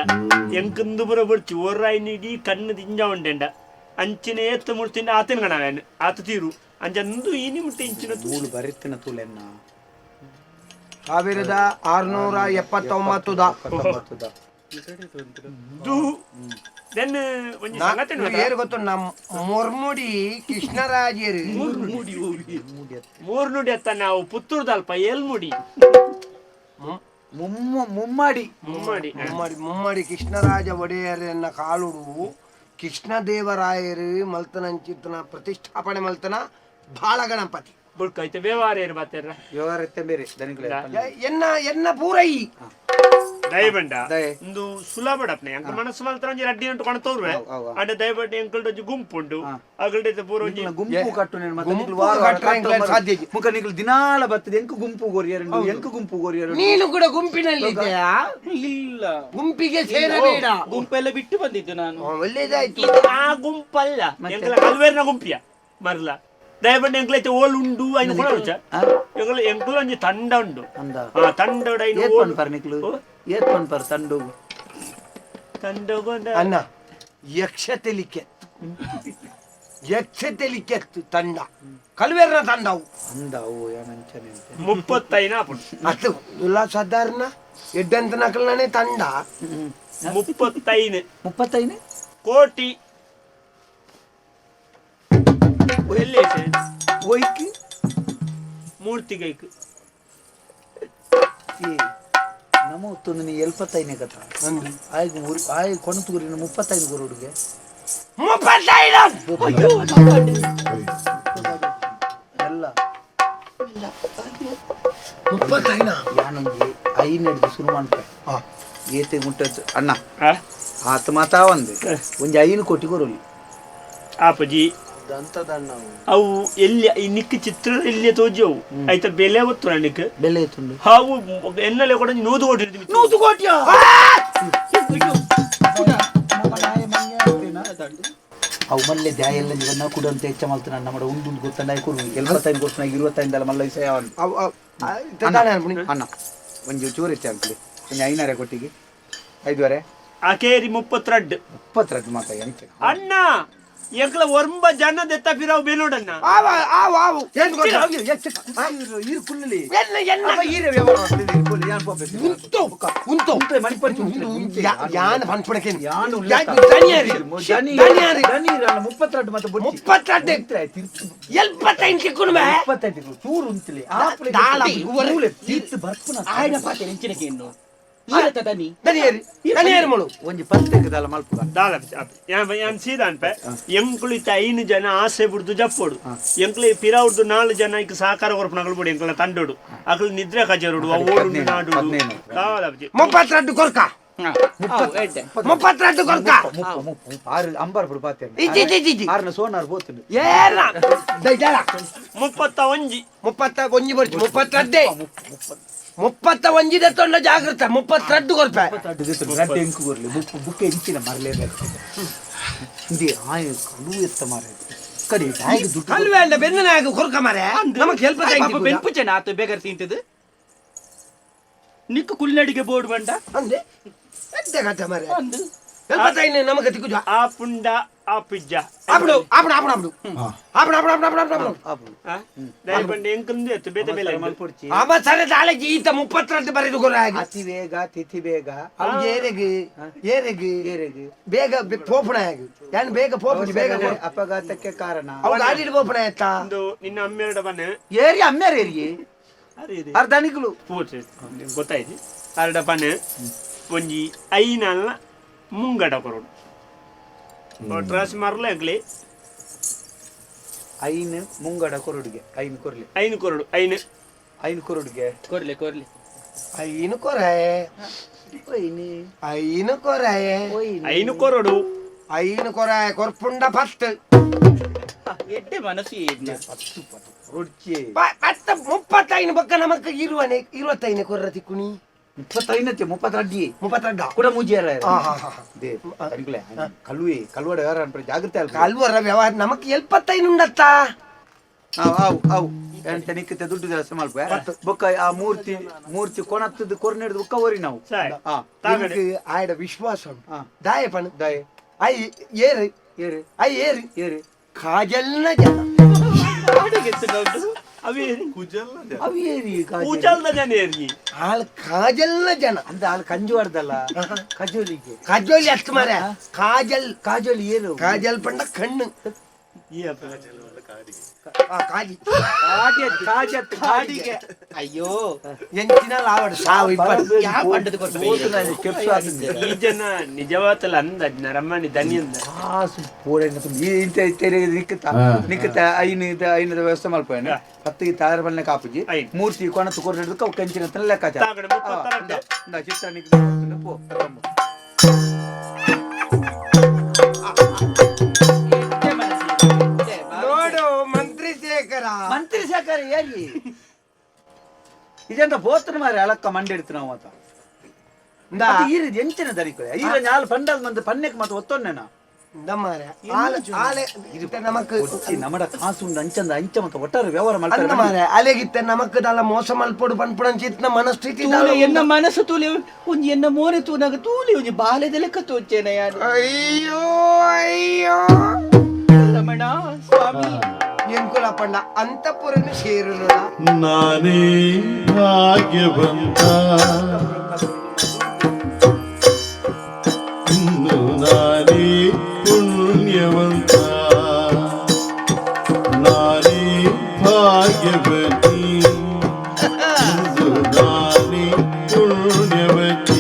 ಎಂಕಂದು ಬರ ಬಡ್ಚಿ ಓರ್ರಾಯಿನ ಇಡೀ ಕಣ್ಣು ದಿಂಜ ಉಂಡೆಂಡ ಅಂಚಿನ ಏತ್ತ ಮುಡ್ತಿಂಡ ಆತನ ಗಣವೇನು ಆತ ತೀರು ಅಂಚಂದು ಇನಿ ಮುಟ್ಟ ಇಂಚಿನ ತೂಲು ಬರಿತ್ತಿನ ತೂಲೆನ್ನ 1679 ದು then ಒಂಜಿ ಸಂಗತಿ ಏರು ಗೊತ್ತು ನಮ್ಮ ಮೊರ್ಮುಡಿ ಕೃಷ್ಣರಾಜರು ಮೂರ್ನುಡಿ ಅತ್ತ ನಾವು ಪುತ್ತೂರ್ದಲ್ಪ ಏಲ್ಮುಡಿ ಮುಮ್ಮಾಡಿ ಮುಮ್ಮಡಿ ಮುಮ್ಮಡಿ ಮುಮ್ಮಡಿ ಕೃಷ್ಣರಾಜ ಒಡೆಯರನ್ನ ಕಾಲುಡು ಕೃಷ್ಣದೇವರಾಯರು ಮಲ್ತನಂಚಿತನ ಪ್ರತಿಷ್ಠಾಪನೆ ಮಲ್ತನ ಬಾಲಗಣಪತಿ ಬುಡ್ಕ ಐತೆ ವ್ಯವಹಾರ ಏರು ಬಾತೆರ್ರ ವ್ಯವಹಾರ ಇತ್ತೆ ಬೇರೆ ದನಿಕುಲೆ ಎನ್ನ ಎನ್ನ ಪೂರೈ ದಯಬಂಡ ದಯೆ. ಇಂದು ಸುಲಭಡಪ್ನೆ ಅಂಕ ಮನಸ್ಸು ಮಲ್ತರ ಒಂಜಿ ರಡ್ಡಿ ನಂಟು ಕೊಣ ತೋರ್ವೆ ಅಂಡ ದಯಬಂಡ ಎಂಕಲ್ಡ ಒಂಜಿ ಗುಂಪು ಉಂಡು ಅಗಲ್ಡ ಪೂರ ಒಂಜಿ ಗುಂಪು ಕಟ್ಟು ನೇನು ಮತ್ತೆ ಗುಂಪು ನಿಕ್ಲು ವಾರ ವಾರ ಕಟ್ರೆ ಎಂಕ್ಲೆನ್ ಕಟ್ಟು ಸಾಧ್ಯ ಇಜ್ಜಿ. ಮುಖ ನಿಕ್ಲು ದಿನಾಲ ಬರ್ತದೆ ಎಂಕು ಗುಂಪು ಗೋರಿಯರು ಎಂಕು ಗುಂಪು ಗೋರಿಯರು ನೀನು ಕೂಡ ಗುಂಪಿನಲ್ಲಿ ಇದೆಯಾ ಇಲ್ಲ ಗುಂಪಿಗೆ ಸೇರಬೇಡ ಗುಂಪೆಲ್ಲ ಬಿಟ್ಟು ಬಂದಿದ್ದು ನಾನು ಒಳ್ಳೇದಾಯ್ತು ಇದು ಆ ಗುಂಪಲ್ಲ ಎಂಕಲ ಕಲ್ವೇರ್ನ ಗುಂಪಿಯ ಮರ್ಲ ದಯಬಂಡ ಎಂಕಲೈತೆ ಓಲ್ ಉಂಡು ಐನು ಕೊಣ ಎಂಕಲ ಎಂಕಲ ಒಂಜಿ ತಂಡ ಉಂಡು ಅಂದ ಆ ತಂಡ ಐನು ಏತ್ ಓಲ್ ಪನ್ಪರ್ ನಿಕ್ಲು ಏತ್ ಪನ್ಪರ್ ತಂಡು ತಂಡಗೊಂಡ ಅಣ್ಣ ಯಕ್ಷ ತೆಲಿಕೆತ್ತು ಯಕ್ಷ ತೆಲಿಕೆತ್ತು ತಂಡ ಕಲ್ವೇರ್ನ ತಂಡವು ಅಂದ ಓ ಏನಂಚನೆ ಅಂತೆ ಮುಪ್ಪತ್ತೈನ ಆಪುಂಡು ಅದು ಇಲ್ಲ ಸಾಧಾರಣ ಎಡ್ಡಂತ ನಕಲ್ನೇ ತಂಡ ಮುಪ್ಪತ್ತೈನು ಮುಪ್ಪತ್ತೈನೆ ಕೋಟಿ ಎಲ್ಲಿ ಐತೆ? ಒಯ್ಕ್ ಮೂರ್ತಿಗೈಕ್ ಏ ನಮ್ಮ ಹೊತ್ತೊಂದು ನೀ ಎಲ್ಪತ್ತೈನೆ ಕಥ ಆಯ್ತು ಊರು ಆಯ್ ಕೊಣತೂರಿನ ಮುಪ್ಪತ್ತೈದು ಗುರುಡುಗೆ ಮುಪ್ಪತ್ತೈದು ಎಲ್ಲ ಮುಪ್ಪತ್ತೈನ ಯಾನೊಂಜಿ ಐನೆಡ್ದು ಶುರು ಮಾಡ್ತೆ ಏತೆ ಮುಟ್ಟದ್ದು ಅಣ್ಣ ಆ? ಆತ ಮಾತಾ ಒಂದು ಒಂಜಿ ಐನು ಕೋಟಿ ಕೊರಲಿ ಆಪಜಿ ದಂತದಣ್ಣ ಅವು ಎಲ್ಲಿ ಈ ನಿಕ್ ಚಿತ್ರ ಎಲ್ಲಿ ತೋಜವು ಆಯ್ತಾ ಬೆಲೆ ಗೊತ್ತು ನಿಕ್ ಬೆಲೆ ತುಂಡು ಹಾವು ಎನ್ನಲೆ ಕೂಡ ನೂದು ಕೋಟಿ ಇರ್ತೀವಿ. ನೂದು ಕೋಟಿಯ ಅವು ಮಲ್ಲೆ ದ್ಯಾಯ ಎಲ್ಲ ಜೀವನ ಕೂಡ ಅಂತ ಹೆಚ್ಚ ಮಲ್ತನ ನಮ್ಮ ಉಂಡು ಉಂಡು ಗೊತ್ತಂಡ ಕೊರು ಎಲ್ಪತ್ತೈದು ಕೊಡ್ತಾನ ಇರುವತ್ತೈದಲ್ಲ ಮಲ್ಲ ವಿಷಯ ಅವನು ಅಣ್ಣ ಒಂಜಿ ಚೂರು ಹೆಚ್ಚ ಅಂಕಲಿ ಒಂಜಿ ಐನಾರೆ ಕೊಟ್ಟಿಗೆ ಐದುವರೆ ಆ ಕೇರಿ ಮುಪ್ಪತ್ತೆರಡು ಮುಪ್ಪತ್ತೆರಡು ಮಾತ ಎಂತ ಅಣ್ಣ ಎಂಕ್ಲ ಒಂಬ ಜನ ದೆತ್ತ ಪಿರಾವ್ ಬೇನೋಡಣ್ಣ ಆವ ಆವ ಆವು ಏನ್ ಗೊತ್ತಾ? ಈರು ಕುಲ್ಲಲಿ ಎನ್ನ ಎನ್ನ ಈರೆ ವ್ಯವಹಾರ ಮಾಡ್ತಿದ್ದೆ, ಈರು ಕುಲ್ಲಿ, ಯಾನ್ ಪೋಪೆ. ಉಂಟು ಉಂಟು ಉಂಟೆ, ಮಣಿಪಂಚಿ ಉಂಟೆ, ಯಾನ್ ಪನ್ಪುಣಕ್ಕೆ ಯಾನ್ ಉಲ್ಲೇಖ. ದನಿಯಾರಿ ದನಿ ದನಿಯಾರಿ ದನಿ ಇರಲ್ಲ, ಮುಪ್ಪತ್ತೆರಡು ಮತ್ತೆ ಬೊಚ್ಚಿ. ಮುಪ್ಪತ್ತೆರಡು. ಉಂತ್ರೆ, ತಿರ್ತು. ಎಲ್ಪತ್ತೈದು ತಿಕ್ಕುನು ಬೇ ಮುಪ್ಪತ್ತೆಂಟು ತಿಂಗಳು, ಚೂರು ಉಂತ್ಲೆ. ಆಪ್ಲೆ ದಾಳ ಗೊತ್ತು. ಮೂಲೆ ತೀರ್ತು ಬರ್ಪುನ. ಆಯ್ನ ಪಾತೆ ಎಂಚಿನಕ್ಕೆ ಇನ್ನು ಈರತ್ತ ದನಿ ದನಿಯಾರಿ ದನಿಯಾರಿ ಮಳು ಒಂಜಿ ಪತ್ತೆಗದಲ್ಲ ಮಲ್ಪುಗ ದಾಲ ಯಾನ್ ಸೀದಾ ಅನ್ಪೆ ಎಂಕುಲು ಇತ್ತ ಐನು ಜನ ಆಸೆ ಬಿಡ್ದು ಜಪ್ಪೋಡು ಎಂಕ್ಲು ಪಿರಾವ್ದು ನಾಲು ಜನ ಇಕ್ ಸಹಕಾರ ಕೊರ್ಪುನಗಳು ಬಿಡು ಎಂಕ್ಲ ತಂಡೋಡು ಅಕಲು ನಿದ್ರೆ ಕಜರುಡು ಅವು ಓಡು ಹದಿನೇಳು, ನಾಡು ಹದಿನೇಳು. ದಾಲ ಅಪ್ಪಾಜಿ. ಮುಪ್ಪತ್ತೆರಡು ಕೊರ್ಕ ಮುಪ್ಪತ್ತೆರಡು ಕೊರ್ಕ ಮುಪ್ಪ ಮುಪ್ಪ ಮುಪ್ಪ ಆರು ಅಂಬಾರ್ ಬಿಡು ಪಾತೆ ಇಜ್ಜಿ ಇಜ್ಜಿ ಇಜ್ಜಿ, ಇಜ್ಜಿ ಆರ್ನ ಸೋನಾರ್ ಬೋತುಂಡು ಏನ ದೈದಾಳ ಮುಪ್ಪತ್ತ ಒಂಜಿ ಮುಪ್ಪತ್ತ ಒಂಜಿ ಬರ್ಚು ಮುಪ್ಪತ್ತೆರಡ್ಡೆ ಮುಪ್ಪತ್ತ ಒಂಜಿದ ತೊಂಡ ಜಾಗೃತ ಮುಪ್ಪತ್ತೆರಡು ಕೊರ್ಪೆ ರಡ್ಡೆ ಎಂಕು ಕೊರ್ಲಿ ಬುಕ್ ಬುಕ್ ಎಂಚಿನ ಮರಲೇ ಇಂದಿ ಆಯ ಕಡು ಎತ್ತ ಮಾರೆ ಕಡೆ ಆಯ್ಗೆ ದುಡ್ಡು ಕಲ್ವೆ ಅಂಡ ಬೆನ್ನನಾಗ ಕೊರ್ಕ ಮಾರೆ ನಮಕ್ ಹೆಲ್ಪ ಪಾಪ ಬೆನ್ಪು ಜನ ಆತ ಬೇಗರ್ ತಿಂತದು ನಿಕ್ಕು ಕುಲ್ನಡಿಗೆ ಬೋರ್ಡ್ ಬಂಡ ಅಂದೆ ಎದ್ದೆ ಕಥೆ ಮಾರೆ ಅಂದು ಎಲ್ಪತ್ತೈದು ನಮಗ ತಿಕ್ಕುಜ ಆ ಪುಂಡ ಆಪಿಜ್ಜ ಆಪುಡು ಆಪುಡು ಆಪುಡು ಆಪುಡು ಆಪುಡು ಆಪುಡು ಆಪುಡು ಆಪುಡು ಆಪುಡು ದಯಪಂಡ ಎಂಕಂದು ಎತ್ತು ಬೇತೆ ಬೇಲೆ ಮಲ್ಪೊಡ್ಚಿ ಅವ ಸರಿ ದಾಳೆ ಈತ 32 ಬರೆದು ಕೊರಾಗಿ ಅತಿ ವೇಗ ತಿಥಿ ಬೇಗ ಅವು ಏರೆಗ್ ಏರೆಗ್ ಏರೆಗ್ ಬೇಗ ಪೋಪಣ ಯಾನ್ ಬೇಗ ಪೋಪುಜಿ ಬೇಗ ಪೋ. ಅಪಘಾತಕ್ಕೆ ಕಾರಣ ಅವು ಗಾಡಿಡ್ ಪೋಪಣ ಎತ್ತ ಒಂದು ನಿನ್ನ ಅಮ್ಮೆರಡ ಬನ್ನ ಏರಿ ಅಮ್ಮೇರ್ ಏರಿ ಅರ್ಧನಿಕ್ಲು ಪೂರ್ತಿ ಗೊತ್ತಾಯ್ತು ಅರಡ ಪನೆ ಒಂಜಿ ಐನಲ್ಲ ಮುಂಗಡ ಕೊರಡು ಟ್ರಾಸ್ ಮರಲ ಎಂಕ್ಲೆ ಐನ್ ಮುಂಗಡ ಕೊರಡುಗೆ ಐನ್ ಕೊರ್ಲಿ ಐನು ಕೊರಡು ಐನು ಐನ್ ಕೊರಡುಗೆ ಕೊರ್ಲೆ ಕೊರ್ಲೆ ಐನು ಕೊರಾಯೆ ಒಯ್ನಿ ಐನು ಕೊರಾಯೆ ಒಯ್ನಿ ಐನು ಕೊರಡು ಐನು ಕೊರಾಯ ಕೊರ್ಪುಂಡ ಪತ್ತು ಎಡ್ಡೆ ಮನಸ್ಸು ಏರ್ನ. ರೊಡ್ಚಿ ಪತ್ತ 35 ಬೊಕ್ಕ ನಮಕ್ ಇರುವನೆ 25 ಕೊರ್ರ ತಿಕ್ಕುನಿ 35 32 32 ಕೂಡ ಮೂಜಿಯರ ಹಾ ಹಾ ಹಾ they ತನಿಕ್ಲೆ ಕಲ್ವೆ ಕಲ್ವಡ ಯಾರ ಅನ್ಪ್ರೆ ಜಾಗ್ರತೆ ಅಲ್ಪ ಕಲ್ವರ ವ್ಯವಹಾರ ನಮಕ್ 75 ಉಂಡತ್ತ ಆವ್ ಆವ್ ಆವ್ ಎಂತ ನಿಕ್ಕತೆ ದುಡ್ಡು ಕೆಲಸ ಮಲ್ಪ ಬೊಕ್ಕ ಆ ಮೂರ್ತಿ ಮೂರ್ತಿ ಕೊಣತ್ತದ ಕೊರ್ನೆಡ್ದು ಬೊಕ್ಕ ಓರಿ ನಾವು ಸರಿ ಆ ತಾಗಡೆ ಆಯಡ ವಿಶ್ವಾಸ ಉಂಟು ಆ. ದಾಯ ಪಣ ದಾಯೆ I ಏರು ಏರು I ಏರು ಏರು ಕಾಜಲ್ನ ಜನ ಅವೇ ಅವು ಏರಿ ಕಾಜಲ್. ಪೂಜಾಲ್ದ ಜನ ಏರ್ಗಿ ಆಳ್ ಕಾಜಲ್ನ ಜನ ಅಂದ ಅಲ್ಲಿ ಕಂಜು ಆಡ್ದಲ್ಲ ಕಜೋಲಿಗೆ ಕಾಜೋಲಿ ಅಷ್ಟು ಮಾರ ಕಾಜಲ್ ಕಾಜೋಲಿ ಏರು ಕಾಜಲ್ ಪಂಡ ಕಣ್ಣು ಈ ಅಪ್ಪ. ಆ ಕಾಜಿ ಕಾಜತ್ ಕಾಡಿಗೆ ಅಯ್ಯೋ ಎಂಚಿನ ಲಾವಡ್ ಸಾವು ಇಪ್ಪತ್ತು ಯಾ ಪಂಡದ ಕೊಟ್ಟು ಸ್ಟೆಪ್ಸ್ ಆಗಿದೆ ಈ ಜನ ನಿಜವಾತಲ್ಲ ಅಂದ ನರಮ್ಮನಿ ದನಿ ಅಂದ ಕಾಸು ಪೂರೈನ ತುಂಬ ಈ ಇಂತ ತೆರೆ ನಿಕ್ಕತ ನಿಕ್ಕತ ಐನು ಐನದ ವ್ಯವಸ್ಥೆ ಮಲ್ಪೇನೆ ಪತ್ತಿಗೆ ತಾರ ಬಲ್ನೆ ಕಾಪುಜಿ ಐನ್. ಮೂರ್ತಿ ಕೊಣತು ಕೊರ್ನೆಡ್ದು ಕವು ಕಂಚಿನ ಹತ್ರ ಲೆಕ್ಕಾಚಾರ ತಾಗಡೆ 32. ಇಂದ ಚಿತ್ರ ನಿಕ್ಕ ಪೋ ತಮ್ಮ. ಎಡ್ಡೆ ಮನಸ್ಸು ಎಡ್ಡೆ. ನೋಡು ಮಂತ್ರಿ ಶೇಖರ ಮಂತ್ರಿ ಸಹಕಾರ ಏರಿ ಇದೆಂತ ಪೋತ್ರ ಮಾರಿ ಅಲಕ್ಕ ಮಂಡಿ ನಾವು ಅಂತ ಇಂದಾ. ಅದು ಈರಿದ್ ಎಂಚಿನ ದನಿಕುಲೆ ಈರ ನಾಲ್ ಪಂಡಲ್ ಮಂದು ಪನ್ನೆಕ್ ಮತ್ತೆ ಒತ್ತೊನ್ನೆನ ಇಂದ ಮಾರ್ರೆ. ಆಲೆ ಆಲೆ ಇತ್ತೆ ನಮಕ್ ಒಚ್ಚಿ ನಮಡ ಕಾಸು ಉಂಡು ಅಂಚಂದ ಅಂಚ ಮತ್ತೆ ಒಟ್ಟಾರೆ ವ್ಯವಹಾರ ಅಂದ ಮಾಡ್ತಾರೆ ಮಾರ್ರೆ ಅಲೆಗಿತ್ತೆ ನಮಕ್ ದಾಲ ಮೋಸ ಮಲ್ಪೊಡು ಪನ್ಪುಡಂಚಿತ್ನ ಮನಸ್ಥಿತಿ ದಾಲ ತೂಲೆ ಎನ್ನ ಮನಸ್ಸು ತೂಲೆ ಒಂಜಿ ಎನ್ನ ಮೋನೆ ತೂನಾಗ ತೂಲೆ ಒಂಜಿ ಬಾಲೆದ ಲೆಕ್ಕ ತೋಚೇನ ಯಾರು ಅಯ್ಯೋ ಅಯ್ಯೋ ರಮಣ ಸ್ವಾಮಿ ಎಂಕುಲ ಪಂಡ ಅಂತಪುರನು ಸೇರುನು ನಾನೇ ಭಾಗ್ಯವಂತ ಇನ್ನು ನಾನೇ ಪುಣ್ಯವಂತ ನಾನೇ ಭಾಗ್ಯವತಿ ಇಂದು ನಾನೇ ಪುಣ್ಯವತಿ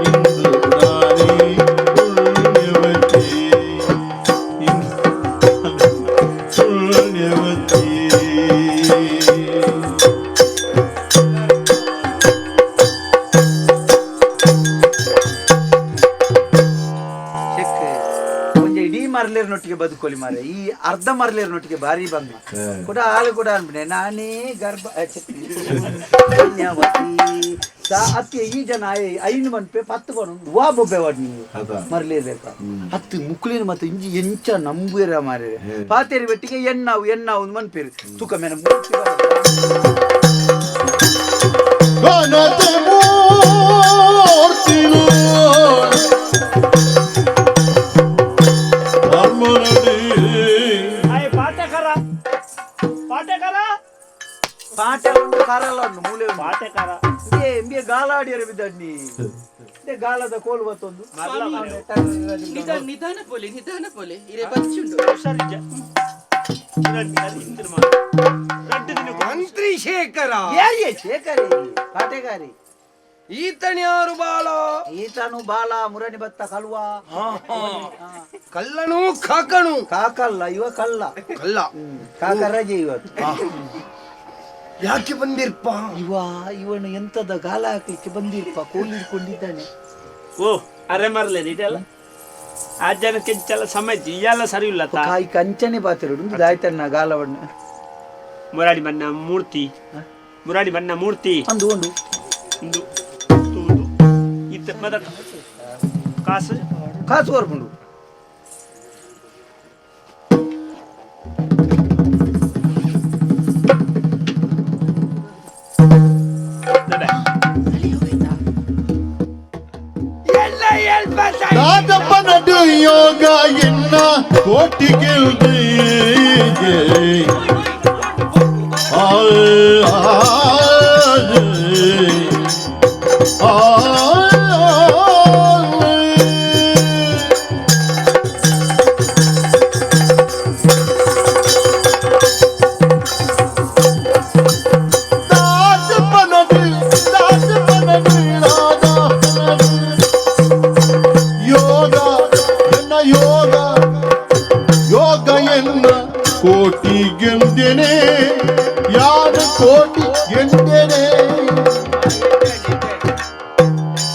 ಇಂದು ನಾನೇ ಪುಣ್ಯವತಿ ಇಂದು ಪುಣ್ಯವತಿ. ಚೆಕ್ ಒಂಜಿ ಇಡೀ ಮರ್ಲೇರ್ನೊಟ್ಟಿಗೆ ಬದುಕೋಲಿ ಮಾರೆ ಈ ಅರ್ಧ ಮರ್ಲೇರ್ನೊಟ್ಟಿಗೆ ಭಾರಿ ಬಂಗ ಕೂಡ ಹಾಲು ಕೂಡ ಅನ್ಬಿಡೆ ನಾನೇ ಗರ್ಭ ಛೆ. ಪುಣ್ಯವತಿ ಸಾ ಅತ್ತೆ ಈ ಜನ ಐನು ಮನ್ಪೆ ಪತ್ತು ಬಣ ವಾ ಬೊಬ್ಬೆ ವಾಡ್ ನೀವು ಮರ್ಲೇರ್ ಬೇಕಾ ಹತ್ತು ಮುಕ್ಳಿನ ಮತ್ತೆ ಇಂಜಿ ಎಂಚ ನಂಬುರ ಮಾರೆ ಪಾತೇರಿ ಬೆಟ್ಟಿಗೆ ಎನ್ನಾವು ಎನ್ನಾವು ಮನ್ಪೇರು ತುಕ ಮೇನ ಮೂರ್ತಿ ಬರ. ಘನತೆ ಮೂರ್ತಿನು ಧರ್ಮನಡಿ ಆಯ್ ಪಾಠಕರ ಪಾಠಕರ ಪಾಠ ಉಂಟು ಕರಲ ಉಂಟು ಮೂಲೆ ಉಂಟು. ಪಾಠಕರ ಇಂಬೆ ಇಂಬೆ ಗಾಲಾಡಿಯರ ಬಿದ್ದಣ್ಣಿ ಇಂಬೆ ಗಾಲದ ಕೋಲು ಬತ್ತೊಂದು ನಿಧಾನ ನಿಧಾನ ಪೋಲೆ ನಿಧಾನ ಪೋಲೆ ಇರೆ ಬಚ್ಚುಂಡು ಹುಷಾರಿಜ್ಜ ರಡ್ಡು ದಿನ ಮಂತ್ರಿ ಶೇಖರ ಏ ಶೇಖರಿ ಪಾಟೆಗಾರಿ ಈತನ್ಯಾರು ಬಾಲ ಈತನು ಬಾಲ ಮುರಣಿ ಬತ್ತ ಕಲ್ವ ಕಲ್ಲನು ಕಾಕನು ಕಾಕಲ್ಲ ಇವ ಕಲ್ಲ ಕಲ್ಲ ಕಾಕ ರಜೆ ಇವತ್ತು ಯಾಕೆ ಬಂದಿರ್ಪ ಇವ ಇವನು ಎಂತದ ಗಾಲ ಹಾಕ್ಲಿಕ್ಕೆ ಬಂದಿರ್ಪ ಕೋಲ್ ಹಿಡ್ಕೊಂಡಿದ್ದಾನೆ ಓ ಅರೆ ಮರಲೇ ಇದೆಲ್ಲ ಆ ಜನಕ್ಕೆ ಚಲ ಸಮಯ ಇಯೆಲ್ಲ ಸರಿ ಇಲ್ಲ ತಾ ಕಾಯಿ ಕಂಚನೆ ಪಾತಿರುಡು ಒಂದು ದಾಯ್ತಣ್ಣ ಗಾಲವಣ್ಣ ಮುರಾಡಿ ಬಣ್ಣ ಮೂರ್ತಿ ಮುರಾಡಿ ಬಣ್ಣ ಮೂರ್ತಿ ಒಂದು ಒಂದು ಒಂದು ತೂದು ಇತ್ತ ಮದ ಕಾಸು ಕಾಸು ಕೊರ್ಪುಂಡು ದಡ. ಎಲ್ಲ ಹೇಳ್ಬಾರ್ದ ದಾದಪ್ಪ ನಡು ಯೋಗ ಎನ್ನ ಕೋಟಿ ಗೆಲ್ದೆ ಯೋಗ ಎನ್ನ ಯೋಗ ಯೋಗ ಎನ್ನ ಕೋಟಿ ಗೆಂದೆನೆ ಯಾರು ಕೋಟಿ ಗೆಂದೆನೆ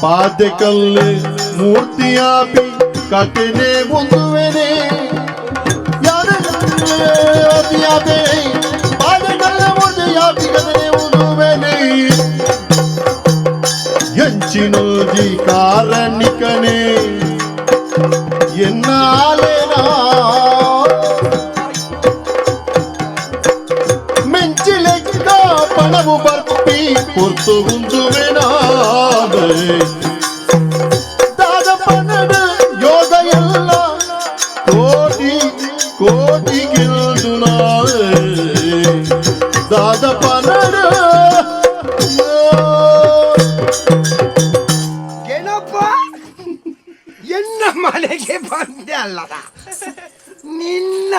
ಪಾದಕಲ್ಲು ಮೂರ್ತಿಯಾಪಿ ಕಟನೆ ಮುಂದುವೆನೆ ಯಾರು ಪಾದಕಲ್ಲು ಮೂರ್ತಿಯಾಪಿ ಕಟನೆ ಮುಂದುವೆನೆ ಎಂಚಿನೋಜಿ ಕಾರಣಿಕನೇ ಎನ್ನಾಲೇನಾ ಮೆಂಚಿಲೆಕ್ಕ ಪಣವು ಬರ್ಪಿ ಪೊರ್ತು ಉಂದುವೆನಾದೆ ದಾದ ಪನಡು ಯೋಗ ಎಲ್ಲ ಕೋಟಿ ಕೋಟಿ ಗೆಲ್ದು ನಾಳೆ ದಾದ ಪನಡು ಏನಪ್ಪ ಎನ್ನ ಮನೆಗೆ ಬಂದೆ ಅಲ್ಲದ ನಿನ್ನ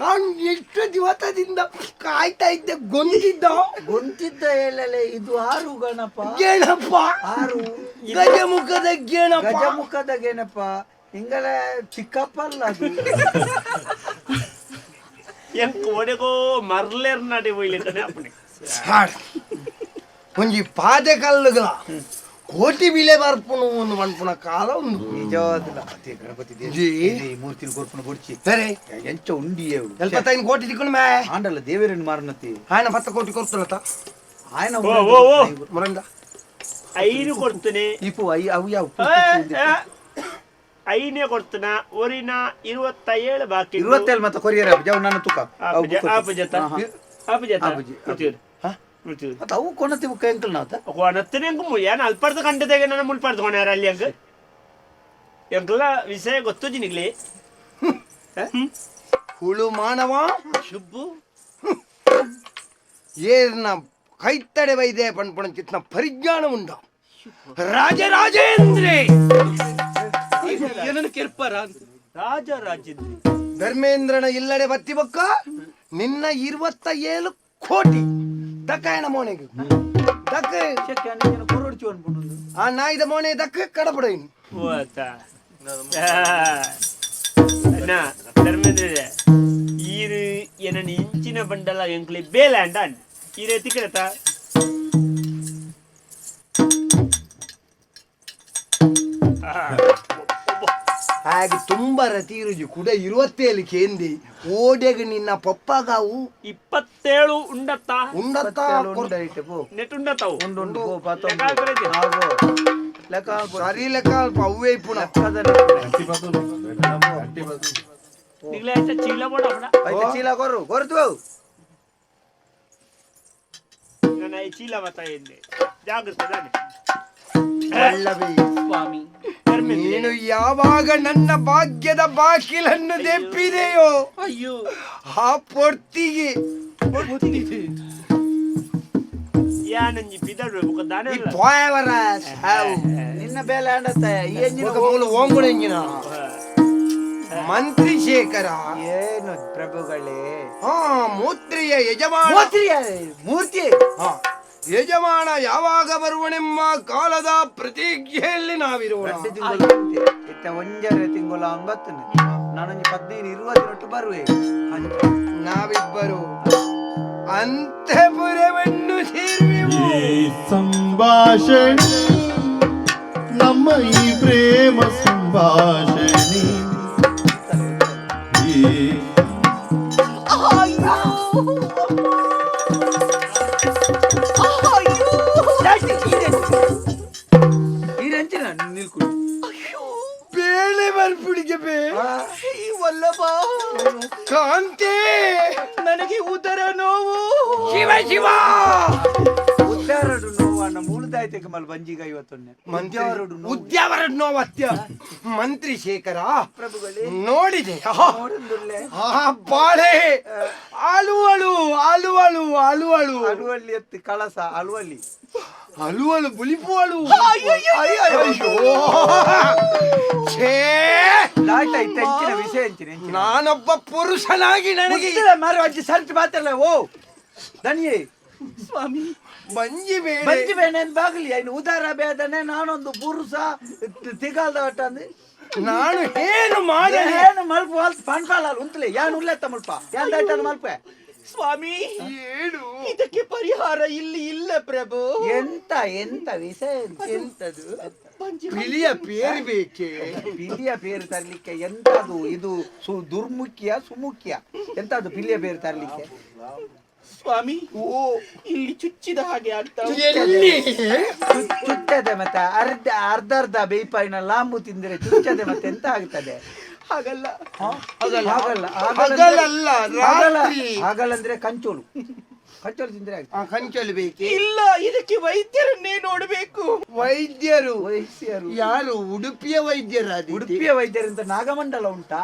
ಅವನು ಎಷ್ಟು ದಿವಸದಿಂದ ಕಾಯ್ತಾ ಇದ್ದೆ ಗೊಂದಿದ್ದ ಗೊಂತಿದ್ದ ಹೇಳಲೆ ಇದು ಆರು ಗಣಪ ಗೇಣಪ್ಪ ಆರು ಗಜಮುಖದ ಗೇಣಪ್ಪ ಗಜಮುಖದ ಗೇನಪ್ಪ ಹಿಂಗಲ ಚಿಕ್ಕಪ್ಪ ಅಲ್ಲ ಅದು ಎಂಕ್ ಒಡೆಗೋ ಮರ್ಲೇರ್ ನಡೆ ಒಯ್ಲಿಕ್ಕನೆ ಅಪ್ಪಣೆ ಹಾಡ್. ಒಂಜಿ ಪಾದೆ ಕಲ್ಲುಗಳ ಕೋಟಿ ಬಿಲೆ ಬರ್ಪುನು ಒಂದು ಮನ್ಪುನ ಕಾಲ ಒಂದು ನಿಜವಾದಲ್ಲ ಅದೇ ಗಣಪತಿ ದೇವ. ಜಿ. ಈ ಮೂರ್ತಿನ ಕೊರ್ಪುನ ಬೊಡ್ಚಿ ಸರಿ ಎಂಚ ಉಂಡಿ ಅವಳು ಎಲ್ಪತ್ತೈದು ಕೋಟಿ ತಿಕ್ಕೊಂಡು ಮೇ ಆಂಡಲ್ಲ ದೇವೇರನ್ನು ಮಾರನತಿ ఆయన ಪತ್ತ ಕೋಟಿ ಕೊಡ್ತಲತ ఆయన ಓ, ಓ, ಓ. ಮುರಂದ ಐನು ಕೊಡ್ತೀನಿ ಇಪ್ಪು I ಅವು ಯಾವ ಐನೇ ಕೊಡ್ತನ ಒರಿನ 27 ಬಾಕಿ 27 ಮತ್ತೆ ಕೊರಿಯರ್ ಜಾವ್ ನಾನು ತುಕ ಅವು ಆಪುಜ ಆಪುಜತ ಆಪುಜತ ಆಪುಜಿ, ಮೃತ್ಯೂರ್ ಮೃತ್ಯೂರ್ ಮತ್ತೆ ಅವು ಕೊನತಿ ಬುಕ್ಕ ಎಂಕಲ್ ನಾವತ ಕೊನತ್ತನೆ ಎಂಕ್ ಏನ್ ಅಲ್ಪರ್ದ ಕಂಡದಾಗ ನನ್ನ ಮುಲ್ಪರ್ದ ಕೊನಾರ ಅಲ್ಲಿ ಅಂಕ ಎಂಕಲ ವಿಷಯ ಗೊತ್ತು ಜಿನಿಗ್ಲಿ ಹುಳು ಮಾನವ ಶುಬ್ಬು ಏರ್ನ ಕೈತಡೆ ವೈದ್ಯ ಪಣ್ಪಣ ಚಿತ್ನ ಪರಿಜ್ಞಾನ ಉಂಡ ರಾಜರಾಜೇಂದ್ರೆ ಏನನ್ನು ಕೆರ್ಪಾರ ಅಂತ ರಾಜ ರಾಜೇಂದ್ರ ಧರ್ಮೇಂದ್ರನ ಇಲ್ಲಡೆ ಬತ್ತಿ ಬೊಕ್ಕ ನಿನ್ನ 27 ಕೋಟಿ ದಕ್ಕಾಯಣ ಮೋನೆಗೆ ದಕ್ಕ ಕೊರೊಡ್ಚು ಅನ್ಕೊಂಡು ಆ ನಾಯಿದ ಮೋನೆ ದಕ್ಕ ಕಡಪಡೈನು ಓತ ಅಣ್ಣ ಧರ್ಮೇಂದ್ರ ಈರು ಏನನ್ನ ಇಂಚಿನ ಬಂಡಲ ಎಂಕ್ಲಿ ಬೇಲೆ ಅಂಡ ಅಣ್ಣ ಈರೆ ತಿಕ್ಕಡತ ಹಾಗೆ ತುಂಬ ರತಿರುಜಿ ಕೂಡ 27 ಕೇಂದಿ ಓಡೆಗೆ ನಿನ್ನ ಪಪ್ಪಗಾವು 27 ಉಂಡತ್ತ ಉಂಡತ್ತ ನೆಟ್ ಉಂಡತ್ತಾವು ಉಂಡು ಉಂಡು ಪೋ ಪಾತ ಲೆಕ್ಕ ಹಾಕ್ರೆ ಲೆಕ್ಕ ಹಾಕು. ಸರಿ ಲೆಕ್ಕ ಅಲ್ಪ ಅವೇ ಪುನಃ ನಿಗ್ಲೆ ಆಯ್ತಾ ಚೀಲ ಬೋಡ ಅಪ್ಪಡ ಆಯ್ತು ಚೀಲ ಕೊರು ಕೊರ್ತು ಅವು ನನ್ನ ಈ ಚೀಲ ಮತ್ತ ಎಂದೆ ಜಾಗ್ರತೆ ತಾನೆ ವಲ್ಲಭಿ ಸ್ವಾಮಿ ಧರ್ಮೇಂದ್ರ ನೀನು ಯಾವಾಗ ನನ್ನ ಭಾಗ್ಯದ ಬಾಗಿಲನ್ನು ದೆಪ್ಪಿದೆಯೋ ಅಯ್ಯೋ ಆ ಪೊರ್ತಿಗೆ ಯಾನಂಜಿ ಪಿದಡು ಬುಕ್ಕ ದಾನೆ ಈ ಪೋಯವರ ಸಾವು. ನಿನ್ನ ಬೇಲೆ ಆಂಡತ್ತ ಈ ಎಂಜಿನ ಬೊಕ ಮೂಲು ಓಂಗುಣ ಎಂಜಿನ ಮಂತ್ರಿ ಶೇಖರ ಏನು ಪ್ರಭುಗಳೇ ಹಾ ಮೂತ್ರಿಯ ಯಜಮಾನ ಮೂರ್ತಿಯ ಮೂರ್ತಿ ಹಾ, ಯಜಮಾನ ಯಾವಾಗ ಬರುವನೆಂಬ ಕಾಲದ ಪ್ರತೀಕ್ಷೆಯಲ್ಲಿ ನಾವಿರೋಣ ಎರಡು ತಿಂಗಳು ಅಂತೆ. ಇತ್ತ ಒಂಜರೆ ತಿಂಗಳ ಒಂಬತ್ತನೇ ನಾನೊಂದು 15 20 ನೊಟ್ಟು ಬರುವೆ ಅಂಚ. ನಾವಿಬ್ಬರು ಅಂತಃಪುರವನ್ನು ಸೇರುವೆವು ಈ ಸಂಭಾಷಣೆ ನಮ್ಮ ಈ ಪ್ರೇಮ ಸಂಭಾಷಣೆ ಈ ಈ ರಂಚಿನ ನಿಲ್ಕುಡು ಬೇಳೆ ಬರ್ಪುಡಿಗೆ ಬೇ ವಲ್ಲಭ ಕಾಂತೆ ನನಗೆ ಉದರ ನೋವು ಶಿವ ಶಿವ ಉದ್ದಾರಡು ನೋವು. ನೋವಾನ ಮೂಳದಾಯ್ತಕ್ಕೆ ಮಲ್ ಬಂಜಿಗ ಇವತ್ತೊನ್ನೆ ಮಂದ್ಯಾವರುಡು ಉದ್ಯಾವರ ನೋವತ್ಯ ಮಂತ್ರಿ ಶೇಖರ ಪ್ರಭುಗಳೇ ನೋಡಿದೆ ನೋಡುಂದುಲ್ಲೆ ಆ ಬಾಳೆ ಅಲುವಳು ಅಲುವಳು ಅಲುವಳು ಅಳುವಲ್ಲಿ ಎತ್ತಿ ಕಳಸ ಅಳುವಲ್ಲಿ ಅಲುವಳು ಬುಲಿಪುವಳು ಅಯ್ಯೋ ಛೇ ದಾಟ ಇತ್ತ ಎಂಚಿನ ವಿಷಯ ಎಂಚಿನ ಎಂಚಿನ ನಾನೊಬ್ಬ ಪುರುಷನಾಗಿ ನನಗೆ ಮುತ್ತಿಲ ಮಾರು ಅಜ್ಜಿ ಸರ್ಚ್ ಮಾತಲ್ಲ ಓ ದಣಿಯೇ ಸ್ವಾಮಿ ಬಂಜಿ ಬೇಡ ಬಂಜಿ ಬೇನೆ ಬಾಗ್ಲಿ ಐನು ಉದಾರ ಬೇದನೆ ನಾನೊಂದು ಪುರುಷ ತಿಗಾಲ್ದ ಒಟ್ಟ ಅಂದೆ ನಾನು ಏನು ಮಾಡಲಿ ಏನು ಮಲ್ಪ ವಾಲ್ಸ್ ಪಣ್ಪಾಲ ಉಂತಲೆ ಯಾನ್ ಉಲ್ಲೆತ್ತ ಮುಲ್ಪ ಯಾನ್ ದಾಟ ಮಲ್ಪೆ ಸ್ವಾಮಿ ಏನು ಇದಕ್ಕೆ ಪರಿಹಾರ ಇಲ್ಲಿ ಇಲ್ಲ ಪ್ರಭು ಎಂತ ಎಂತ ವಿಷಯ ಎಂತದು ಬಿಳಿಯ ಪೇರು ಬೇಕೇ ಪಿಲಿಯ ಪೇರು ತರ್ಲಿಕ್ಕೆ ಎಂತದು ಇದು ದುರ್ಮುಖ್ಯ ಸುಮುಖ್ಯ ಎಂತದು ಪಿಲಿಯ ಪೇರು ತರ್ಲಿಕ್ಕೆ ಸ್ವಾಮಿ ಓ ಇಲ್ಲಿ ಚುಚ್ಚಿದ ಹಾಗೆ ಆಗ್ತಾ ಉಂಟು. ಎಲ್ಲಿ ಚುಚ್ಚದೆ ಮತ್ತೆ ಅರ್ಧ ಅರ್ಧ ಅರ್ಧ ಬೇಯ್ಪಾಯಿನ ಲಾಂಬು ತಿಂದ್ರೆ ಚುಚ್ಚದೆ ಮತ್ತೆ ಎಂತ ಆಗ್ತದೆ ಹಾಗಲ್ಲ ಹಾಗಲ್ಲ ಹಗಲಲ್ಲ, ರಾತ್ರಿ. ಹಾಗಲ್ಲಂದ್ರೆ ಕಂಚೋಳು ಕಂಚೋಳು ತಿಂದ್ರೆ ಆಗ್ತದೆ ಆ, ಕಂಚಲು ಬೇಕೆ ಇಲ್ಲ ಇದಕ್ಕೆ ವೈದ್ಯರನ್ನೇ ನೋಡಬೇಕು ವೈದ್ಯರು ವೈದ್ಯರು ಯಾರು ಉಡುಪಿಯ ವೈದ್ಯರ ಉಡುಪಿಯ ವೈದ್ಯರಿಂದ ನಾಗಮಂಡಲ ಉಂಟಾ?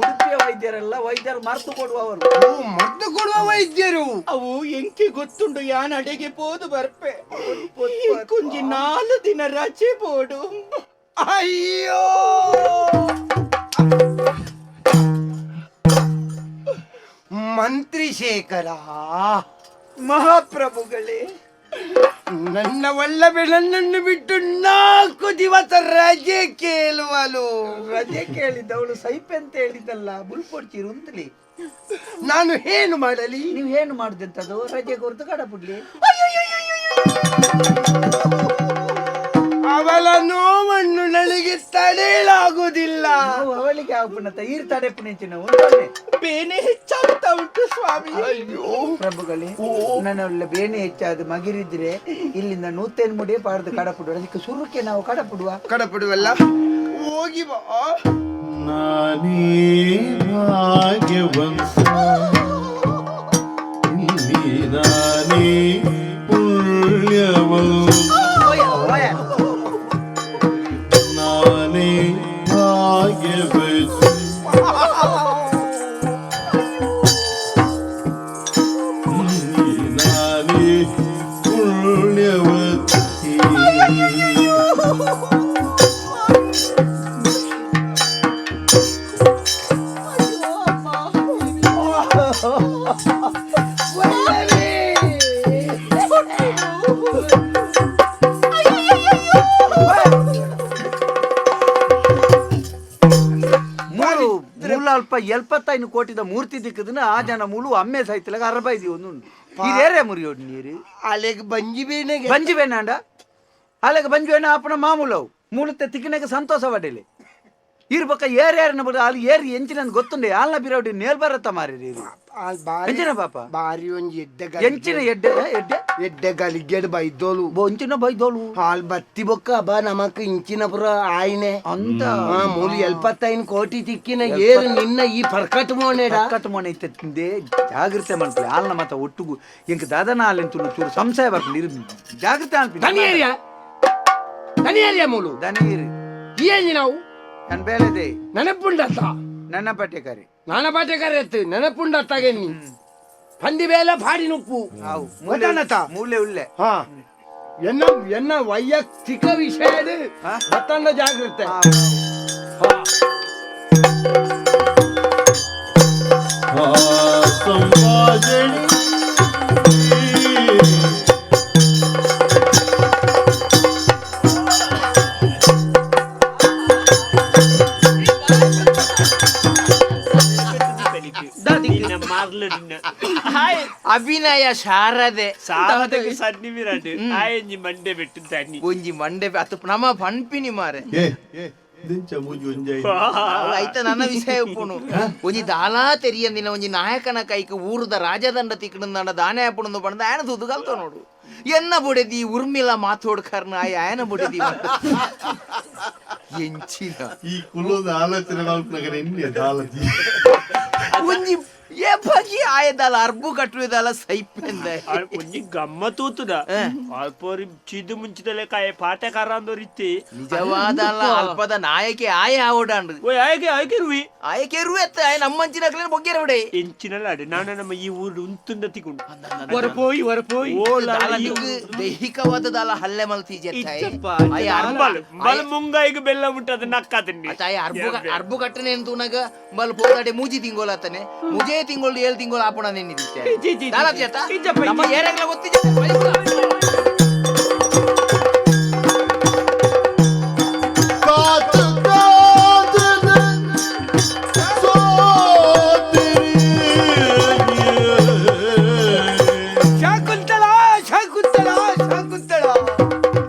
ಉಡುಪಿಯ ವೈದ್ಯರೆಲ್ಲ ವೈದ್ಯರು ಮರೆತು ಕೊಡುವವರು. ಮದ್ದು ಕೊಡುವ ವೈದ್ಯರು. ಅವು ಎಂಕೆ ಗೊತ್ತುಂಡು ಯಾನ್ ಅಡೆಗೆ ಪೋದು ಬರ್ಪೆ ಕೊಂಜಿ 4 ದಿನ ರಜೆ ಬೋಡು. ಅಯ್ಯೋ ಮಂತ್ರಿ ಶೇಖರ ಮಹಾಪ್ರಭುಗಳೇ, ನನ್ನ ವಲ್ಲಭೆ ನನ್ನನ್ನು ಬಿಟ್ಟು 4 ದಿವಸ ರಜೆ ಕೇಳುವಳು. ರಜೆ ಕೇಳಿದ್ದವಳು ಸೈಪೆ ಅಂತ ಹೇಳಿದ್ದಲ್ಲ ಬುಲ್ಪೊಡ್ಚಿರು ಅಂತಲಿ. ನಾನು ಏನು ಮಾಡಲಿ? ನೀವು ಏನು ಮಾಡುದೆಂತದು? ರಜೆ ಕೊರತು ಕಡಪುಡ್ಲಿ. ಅವಳ ನೋವನ್ನು ನನಗೆ ತಡೆಯಲಾಗುವುದಿಲ್ಲ. ನಾವು ಅವಳಿಗೆ ಆಪುಣತ ಈರ್ ತಡೆಪುಣಿಂಚಿನ ಉಂಟೆ. ಬೇನೆ ಹೆಚ್ಚಾಗ್ತಾ ಉಂಟು ಸ್ವಾಮಿ. ಅಯ್ಯೋ ಪ್ರಭುಗಳೇ, ನನ್ನ ಬೇನೆ ಹೆಚ್ಚಾದ ಮಗಿರಿದ್ರೆ ಇಲ್ಲಿಂದ ನೂತೇನ್ ಮುಡಿಯೇ ಪಾಡ್ದು ಕಡಪುಡುವ. ಅದಕ್ಕೆ ಸುರುಕ್ಕೆ ನಾವು ಕಡಪುಡುವ. ಕಡಪಡುವಲ್ಲ, ಹೋಗಿ ಬಾ. ನಾನೇ ಭಾಗ್ಯವಂತ ಇಲ್ಲಿ ನಾನೇ ಪುಣ್ಯವಂತ ನಾನೇ ಭಾಗ್ಯವತಿ ನಾನೇ ಪುಣ್ಯವತಿ. ಮೂರು ಮೂಲ ಅಲ್ಪ 75 ಕೋಟಿದ ಮೂರ್ತಿ ದಿಕ್ಕದನ್ನ ಆ ಜನ ಮುಳು ಅಮ್ಮೆ ಸಾಯ್ತಿಲ್ಲ ಅರಬೈದಿ ಒಂದು ಹಿರಿಯರೇ ಮುರಿಯೋಡು ನೀರು. ಅಲೆಗೆ ಬಂಜಿ ಬೇನೆಗೆ ಬಂಜಿ ಬೇನಾಂಡ ಅಲೆಗೆ ಬಂಜಿ ಬೇನ ಅಪ್ಪನ ಮಾಮೂಲವು ಮೂಲತ್ತೆ ತಿಕ್ಕಿನಾಗ ಸಂತೋಷ ಪಡಲಿ ಇರ್ ಪಕ್ಕ ಏರ್ ಏರ್ನ ಬಡ ಅಲ್ಲಿ ಏರ್ ಎಂಚಿನ ಗೊತ್ತುಂಡೆ ಆಲ್ನ ಬಿರೌಡಿ ನೇಲ್ ಬರತ್ತ ಮಾರಿ ಎಂಚಿನ ಪಾಪ ಬಾರಿ ಒಂಜಿ ಎಡ್ಡೆ ಎಂಚಿನ ಎಡ್ಡೆ ಎಡ್ಡೆ ಎಡ್ಡೆ ಗಲಿಗೆಡ್ ಬೈದೋಲು ಒಂಚಿನ ಬೈದೋಲು ಹಾಲ್ ಬತ್ತಿ ಬೊಕ್ಕ ಬಾ ನಮಕ್ ಇಂಚಿನ ಪುರ ಆಯ್ನೆ ಅಂತ ಮೂಲು 75 ಕೋಟಿ ತಿಕ್ಕಿನ ಏರು ನಿನ್ನ ಈ ಪರ್ಕಟ್ ಮೋನೆಡ ಕಟ್ ಮೊನೆ ಇತ್ತೆ ಜಾಗ್ರತೆ ಮಾಡ್ಕೊಳ್ಳಿ ಆಲ್ನ ಮಾತ ಒಟ್ಟುಗು ಎಂಕ್ ದಾದನ ಆಲೆಂತು ಚೂರು ಸಂಶಯ ಬರ್ಕೊಂಡು ಇರು ಜಾಗ್ರತೆ ಅನ್ಪಿ ದನಿಯರಿಯ ದನಿಯರಿಯ ಮೂಲು ದನಿಯರಿ ಏನು ನಾವು ನನ್ ಬೇಳೆದೆ ನೆನಪುಂಡತ್ತ ನನ್ನ ಪಠ್ಯಕಾರಿ ನಾನ ಪಾಠಕಾರ ಎತ್ತು ನೆನಪುಂಡತ್ತಾಗೆ ನೀ ಪಂದಿ ಬೇಲೆ ಪಾಡಿ ನುಪ್ಪು ಆವು ಗೊತ್ತಾನತ್ತ? ಮೂಲೆ ಉಳ್ಳೆ ಹಾ ಎನ್ನ ಎನ್ನ ವೈಯಕ್ತಿಕ ವಿಷಯ ಮತ್ತೊಂದು ಜಾಗ್ರತೆ. ಆ ಸಂಭಾಷಣೆ ನಿನ್ನ ಮಾರ್ಲು ನಿನ್ನ ಹಾಯ್ ಅಭಿನಯ ಶಾರದೆ ಸಾಧಕ ಸನ್ನಿವಿರಾಟ್ ಆಯಂಜಿ ಮಂಡೆ ಬಿಟ್ಟು ತನ್ನಿ ಒಂಜಿ ಮಂಡೆ ಅತ್ತು ನಮ ಪನ್ಪಿನಿ ಮಾರೆ. ಏ ದಿಂಚ ಮೂಜಿ ಒಂಜೈ ಐತ ನನ್ನ ವಿಷಯ ಉಪ್ಪುನು ಒಂಜಿ ದಾಲಾ ತೆರಿಯಂದಿನ ಒಂಜಿ ನಾಯಕನ ಕೈಕ್ ಊರುದ ರಾಜದಂಡ ತಿಕ್ಕಣಂದಾಂಡ ದಾನೆ ಆಪುಣಂದು ಪಂಡ ಆಯನ ತುದು ಕಲ್ತ ನೋಡು. ಎನ್ನ ಬುಡೆದಿ ಉರ್ಮಿಲ ಮಾತೋಡ್ಕರ್ನ ಆಯ ಆಯನ ಬುಡೆದಿ ಎಂಚಿನ ಈ ಕುಲದ ಆಲೋಚನೆ ಮಲ್ಪನಗರ ಎನ್ನಿ ದಾಲತಿ ಒಂಜಿ ಏ ಬಗಿ ಆಯದಾಲ ಅರ್ಬು ಕಟ್ಟುವುದಲ್ಲ ಸೈಪೆಂದ ಒಂಜಿ ಗಮ್ಮತೂತುದ ಅಲ್ಪೋರಿ ಚಿದು ಮುಂಚಿದಲೆ ಕಾಯ ಪಾತೆ ಕರಾಂದೋರಿತ್ತಿ ನಿಜವಾದಲ್ಲ ಅಲ್ಪದ ನಾಯಕಿ ಆಯ ಆವಡಾಂಡು ಓಯ್ ಆಯ್ಕೆ ಆಯ್ಕೆ ರುವಿ ಆಯಕೆ ರುವೆತ್ತ ಆಯ ನಮ್ಮಂಚಿನ ಬೊಗ್ಗೆರ ಬಿಡೆ ಎಂಚಿನಲ್ಲ ಅಡೆ ನಾನು ನಮ್ಮ ಈ ಊರು ಉಂತುಂದ ತಿಕೊಂಡು ವರಪೋಯಿ ವರಪೋಯಿ ದೈಹಿಕವಾದ ದಾಲ ಹಲ್ಲೆ ಮಲ್ತಿ ಇಜ್ಜಪ್ಪ, ಬಲ್ ಮುಂಗಾಯಿಗೆ ಬೆಲ್ಲ ಮುಟ್ಟದ ನಕ್ಕದನ್ನಿ ತಾಯಿ ಅರ್ಬು ಅರ್ಬು ಕಟ್ಟನೆ ತೂನಗ ಬಲ್ ಪೋದಾಡೆ ಮೂಜಿ ತಿಂಗೋಲ ಆತನೆ ಮುಜೆ ತಿಂಗಳು ಏಳು ತಿಂಗಳು ಆಪಣ ನಿನ್ನಿದ್ದೆ ಇಜ್ಜಿ, ಇಜ್ಜಿ, ಇಜ್ಜಪ್ಪ, ನಮ್ಮ ಇಜ್ಜಿ. ಏರೆಗ್ಲ ಗೊತ್ತಿಜ್ಜ ಕಾತು ಕಾತದ ಸೋದರಿ. ಶಾಕುಂತಳ ಶಾಕುಂತಳ ಶಾಕುಂತಳ,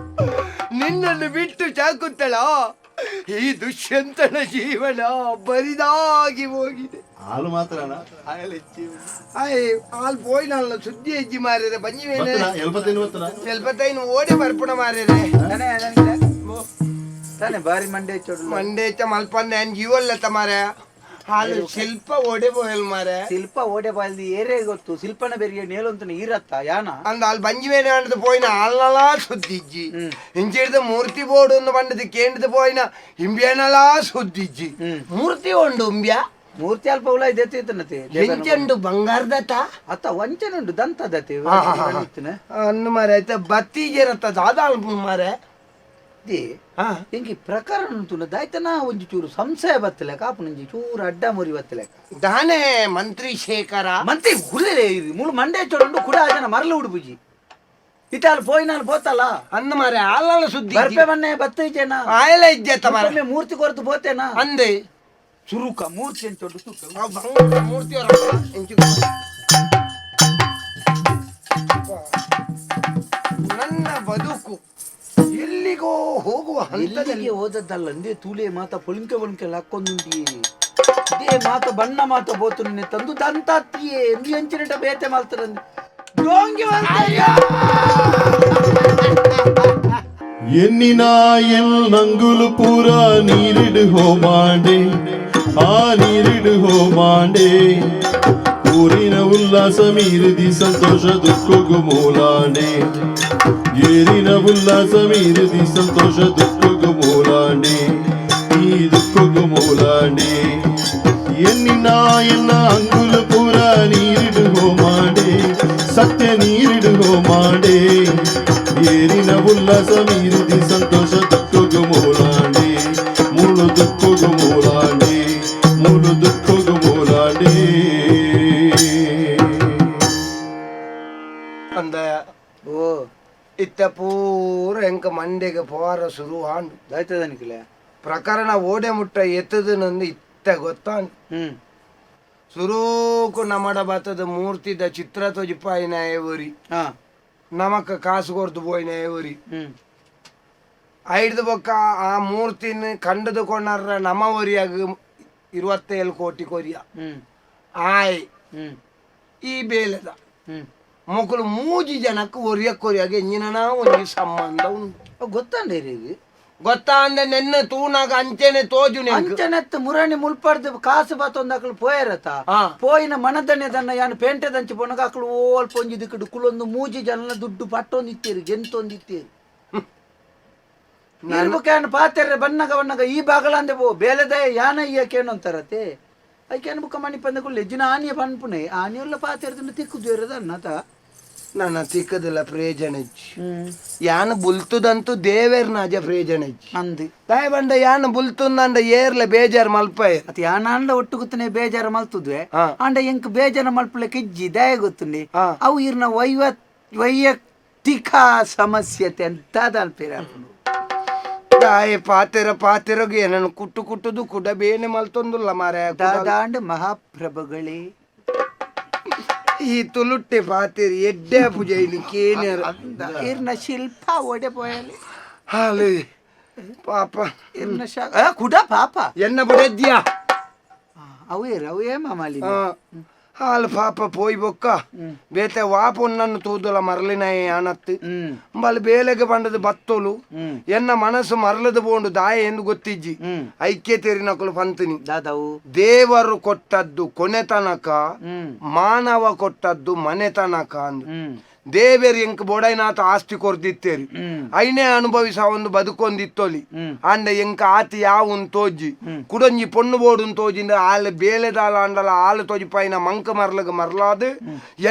ನಿನ್ನನ್ನು ಬಿಟ್ಟು ಶಾಕುಂತಳ ಈ ದುಷ್ಯಂತನ ಜೀವನ ಬರಿದಾಗಿ ಹೋಗಿದೆ. ಹಾಲು ಮಾತ್ರನಾ? ಆಯ್ ಹಾಲು ಪೋಯ್ನಲ್ಲ ಸುದ್ದಿ ಹೆಜ್ಜಿ ಮಾರಿದೆ ಬಂಜಿವೇನೆ. ಬತ್ತನಾ? ಎಲ್ಪತ್ತೈನು ಬತ್ತನಾ? ಎಲ್ಪತ್ತೈನು ಓಡೆ ಬರ್ಪುಣ ಮಾರಿದೆ. ತಾನೆ ತಾನೆ ಬಾರಿ ಮಂಡೆ ಚೊಡ್ಲು. ಮಂಡೇಚ ಮಲ್ಪಂದೆ ಅನ್ ಜೀವಲ್ಲತ್ತ ಮಾರೆ, ಹಾಲು ಶಿಲ್ಪ ಓಡೆ ಪೋಯಲ್ ಮಾರೆ. ಶಿಲ್ಪ ಓಡೆ ಬಾಲ್ದಿ ಏರೇ ಗೊತ್ತು, ಶಿಲ್ಪನ ಬೆರಿಗೆ ನೇಲೊಂತನ ಈರತ್ತ ಯಾನ ಅಂದ ಅಲ್ಲಿ ಬಂಜಿವೇನೆ ಅಂಡದು ಪೋಯಿನ ಆಲ್ನಲಾ ಸುದ್ದಿಜ್ಜಿ, ಇಂಚಿಡ್ದು ಮೂರ್ತಿ ಬೋರ್ಡ್ ಒಂದು ಬಂಡದು ಕೇಂದ್ರದ ಪೋಯಿನ ಇಂಬ್ಯನಲಾ ಸುದ್ದಿಜ್ಜಿ. ಮೂರ್ತಿ ಉಂಡು ಇಂಬ್ಯ ಮೂರ್ತಿ ಅಲ್ಪ ಉಲ ಇದೆತ್ತಿತ್ತನತೆ ಎಂಚುಂಡು ಬಂಗಾರದತ ಅತ್ತ ವಂಚನೆ ಉಂಡು ದಂತದತೆ ಅನ್ನು ಮಾರೆ. ಆಯ್ತ ಬತ್ತಿ ಜೇರತ್ತ ದಾದ ಅಲ್ಪ ಮಾರೆ. ಎಂಕಿ ಪ್ರಕರಣ ಉಂಟು ದಾಯ್ತನ ಒಂಜಿ ಚೂರು ಸಂಶಯ ಬತ್ತಲೆ ಕಾಪುನಂಜಿ ಚೂರು ಅಡ್ಡ ಮುರಿ ಬತ್ತಲೆ. ದಾನೆ ಮಂತ್ರಿ ಶೇಖರ ಮಂತ್ರಿ ಹುಲ್ಲೆ ಮುಳು ಮಂಡೆ ಚೋಡುಂಡು ಕುಡ ಜನ ಮರಲು ಉಡುಪುಜಿ ಇತಾಲ್ ಪೋಯಿನಾಲ್ ಪೋತಲ್ಲ ಅಂದ ಮಾರೆ ಆಲ್ನಲ ಸುದ್ದಿ ಬರ್ಪೆ ಮೊನ್ನೆ ಬತ್ತೈಜೇನ ಆಯಲ ಇಜ್ಜತ್ತ ಮಾರೆ. ಒಮ್ಮೆ ಮೂರ್ತಿ ಕೊರತು ಪೋತೇನಾ ಅಂದೆ ಚುರುಕ ಮೂರ್ತಿ ಅಂತ ಚೊಡ್ಡು ಸುಕ್ಕ. ಆ ಬಂಗಾರದ ಮೂರ್ತಿ ಎಂಚು ನನ್ನ ಬದುಕು ಎಲ್ಲಿಗೋ ಹೋಗುವ ಹಂತದಲ್ಲಿ ಎಲ್ಲಿಗೆ ಹೋದದ್ದಲ್ಲ ಅಂದೇ ತೂಲೆ ಮಾತ ಪೊಲಿಂಕೆ ಪೊಲಿಂಕೆ ಹಾಕೊಂದುಂಟಿ ಇದೇ ಮಾತ ಬಣ್ಣ ಮಾತ ಬೋತು ನಿನ್ನೆ ತಂದು ದಂತಾತ್ತಿಯೇ ಎಂದು ಎಂಚಿನಟ ಬೇತೆ ಮಾಲ್ತರಂದು ಡೋಂಗಿ ಮಲ್ತಯ್ಯ. ಎನ್ನಿನ ಎಲ್ ನಂಗುಲು ಪೂರ ನೀರಿಡು ಹೋಮಾಂಡೆ, ಆ ನೀರಿಡು ಹೋಮಾಂಡೆ. ಊರಿನ ಉಲ್ಲಾಸ ಮೀರಿದಿ ಸಂತೋಷ ದುಃಖಗು ಮೂಲಾಂಡೆ, ಏರಿನ ಉಲ್ಲಾಸ ಮೀರಿದಿ ಸಂತೋಷ ದುಃಖಗು ಮೂಲಾಂಡೆ, ಈ ದುಃಖಗು ಮೂಲಾಂಡೆ. ಎನ್ನಿನ ಎನ್ನ ಅಂಗುಲು ಪೂರ ನೀರಿಡು ಹೋಮಾಂಡೆ, ಸತ್ಯ ನೀರಿಡು ಹೋಮಾಂಡೆ. ಏರಿನ ಉಲ್ಲಾಸ ಮೀರಿದಿ ಸಂತೋಷ ದುಃಖಗು ಮೂಲಾಂಡೆ, ಮುಳು ದುಃಖಗು ಮೂಲಾಂಡೆ, ಮುಳು ದುಃಖಗು ಮೂಲಾಂಡೆ. ಅಂದ ಓ ಇತ್ತ ಪೂರ ಎಂಕ ಮಂಡೆಗೆ ಪೋರ ಶುರು ಆಂಡು. ದಾಯ್ತದನಿಕಲೆ ಪ್ರಕರಣ ಓಡೆ ಮುಟ್ಟ ಎತ್ತದು ನಂದು ಇತ್ತ ಗೊತ್ತಾಂಡು. ಸುರೂಕು ನಮಡ ಬತ್ತದ ಮೂರ್ತಿದ ಚಿತ್ರ ತೊಜಿಪಾಯಿನ ಒರಿ ನಮಕ್ ಕಾಸು ಕೊರ್ದು ಪೋಯಿನ ಒರಿ ಐಡ್ದು ಬೊಕ್ಕ ಆ ಮೂರ್ತಿನ ಕಂಡದು ಕೊಂಡಾರ ನಮ ಒರಿಯಾಗ 27 ಕೋಟಿ ಕೊರಿಯ ಆಯ್ ಈ ಬೇಲೆದ ಮೊಕಲು ಮೂಜಿ ಜನಕ್ಕೆ ಒರಿಯ ಕೊರಿಯಾಗ ಎಂಜಿನ ಒಂಜಿ ಸಂಬಂಧ ಉಂಟು. ಗೊತ್ತಂಡೆ ಇದು ಗೊತ್ತಾ ಅಂದೆ ನೆನ್ನ ತೂನಾಗ ಅಂಚೆನೆ ತೋಜು ನೆಂಕ್. ಅಂಚನೆತ್ತು ಮುರಣಿ ಮುಲ್ಪಡ್ದು ಕಾಸು ಬಾತೊಂದು ಅಕಲು ಪೋಯರತ ಪೋಯಿನ ಮನದನೆ ದನ್ನ ಯಾನ್ ಪೇಂಟೆ ದಂಚಿ ಪೋನಗ ಅಕಲು ಓಲ್ ಪೊಂಜಿ ದಿಕ್ಕಡು ಕುಲೊಂದು ಮೂಜಿ ಜನ ದುಡ್ಡು ಪಟ್ಟೊಂದು ಇತ್ತೀರು ಗೆಂತೊಂದು ಇತ್ತೀರು ನಿರ್ಬುಕೇನು ಪಾತೆರ್ರೆ ಬನ್ನಗ ಬನ್ನಗ ಈ ಬಾಗಲಂದೆ ಪೋ ಬೇಲೆದಯ ಯಾನ ಇಯ್ಯಕೇನು ಅಂತಾರತೆ ಐಕೇನು ಬುಕ್ಕ ಮಣಿ ಪಂದ ಕುಲ್ಲೆ ಜಿನ ಆನಿಯ ಪನ್ಪುನೆ ಆನಿಯುಲ್ಲ ಪಾತೆರ್ದು ತಿಕ್ಕುದು ಇರೋದನ್ನತ ನನ್ನ ತಿಕ್ಕದಿಲ್ಲ ಪ್ರಯೋಜನ ಇಜ್ಜಿ. ಯಾನ್ ಬುಲ್ತುದಂತೂ ದೇವೇರ್ನಾಜ ಪ್ರಯೋಜನ ಇಜ್ಜಿ. ಅಂದು ತಾಯಿ ಬಂಡ ಯಾನ್ ಬುಲ್ತುಂದಂಡ ಏರ್ಲೆ ಬೇಜಾರ್ ಮಲ್ಪಾಯ ಅತಿ ಯಾನಾಂಡ ಒಟ್ಟು ಗುತ್ತನೆ ಬೇಜಾರ ಮಲ್ತುದ್ವೆ ಆಂಡ ಎಂಕ್ ಬೇಜಾರ ಮಲ್ಪಲೆ ಕಿಜ್ಜಿ ದಯ ಗೊತ್ತುಂಡಿ ಅವು ಇರ್ನ ವೈಯಕ್ತಿಕ ಸಮಸ್ಯೆ ಅಂತ ಅಲ್ಪಿರ. ತಾಯಿ ಪಾತೆರ ಪಾತೆರಗೆ ಏನನ್ನು ಕುಟ್ಟು ಕುಟ್ಟುದು ಕುಡ ಬೇನೆ ಮಲ್ತೊಂದುಲ್ಲ ಮಾರೆ. ದಾದಾಂಡ ಮಹಾಪ್ರಭುಗಳೇ ಈ ತುಳುಟ್ಟೆ ಪಾತೆರಿ ಎಡ್ಡೆ ಪೂಜೆ ಇನ್ನು ಕೇನ್ಯರ ಇರ್ನ ಶಿಲ್ಪ ಒಡೆ ಪೋಯಲಿ ಹಾಲೆ ಪಾಪ ಇರ್ನ ಕುಡ ಪಾಪ ಎನ್ನ ಬುಡದ್ಯಾ ಅವು ಇರ ಅವು ಏ ಮಾಮಾಲಿ. ಹಾಲು ಪಾಪ ಪೋಯ್ ಬೊಕ್ಕ ಬೇತೆ ವಾಪೊನ್ನನ್ನು ತೂದುಲ ಮರಳಿನಾಯ ಆನತ್ತು ಬಲ್ ಬೇಲೆಗೆ ಬಂಡದು ಬತ್ತೋಲು ಎನ್ನ ಮನಸ್ಸು ಮರಳದು ಬೋಂಡು ದಾಯ ಎಂದು ಗೊತ್ತಿಜ್ಜಿ ಐಕ್ಯ ತೆರಿನಕುಲು ಪಂತಿನಿ ದಾದಾವು ದೇವರು ಕೊಟ್ಟದ್ದು ಕೊನೆ ತನಕ ಮಾನವ ಕೊಟ್ಟದ್ದು ಮನೆ ತನಕ ಅಂದು ದೇವೇರು ಎಂಕ್ ಬೋಡೈನಾಥ ಆಸ್ತಿ ಕೊರ್ದಿತ್ತೇರಿ ಐನೇ ಅನುಭವಿಸ ಒಂದು ಬದುಕೊಂದಿತ್ತೋಲಿ ಅಂಡ ಎಂಕ್ ಆತಿ ಯಾವುನ್ ತೋಜಿ ಕುಡೊಂಜಿ ಪೊಣ್ಣು ಬೋಡುನ್ ತೋಜಿಂದ ಆಲ್ ಬೇಲೆದಾಲ ಅಂಡಲ ಆಲು ತೋಜಿ ಪೈನ ಮಂಕ ಮರ್ಲಗ ಮರ್ಲಾದು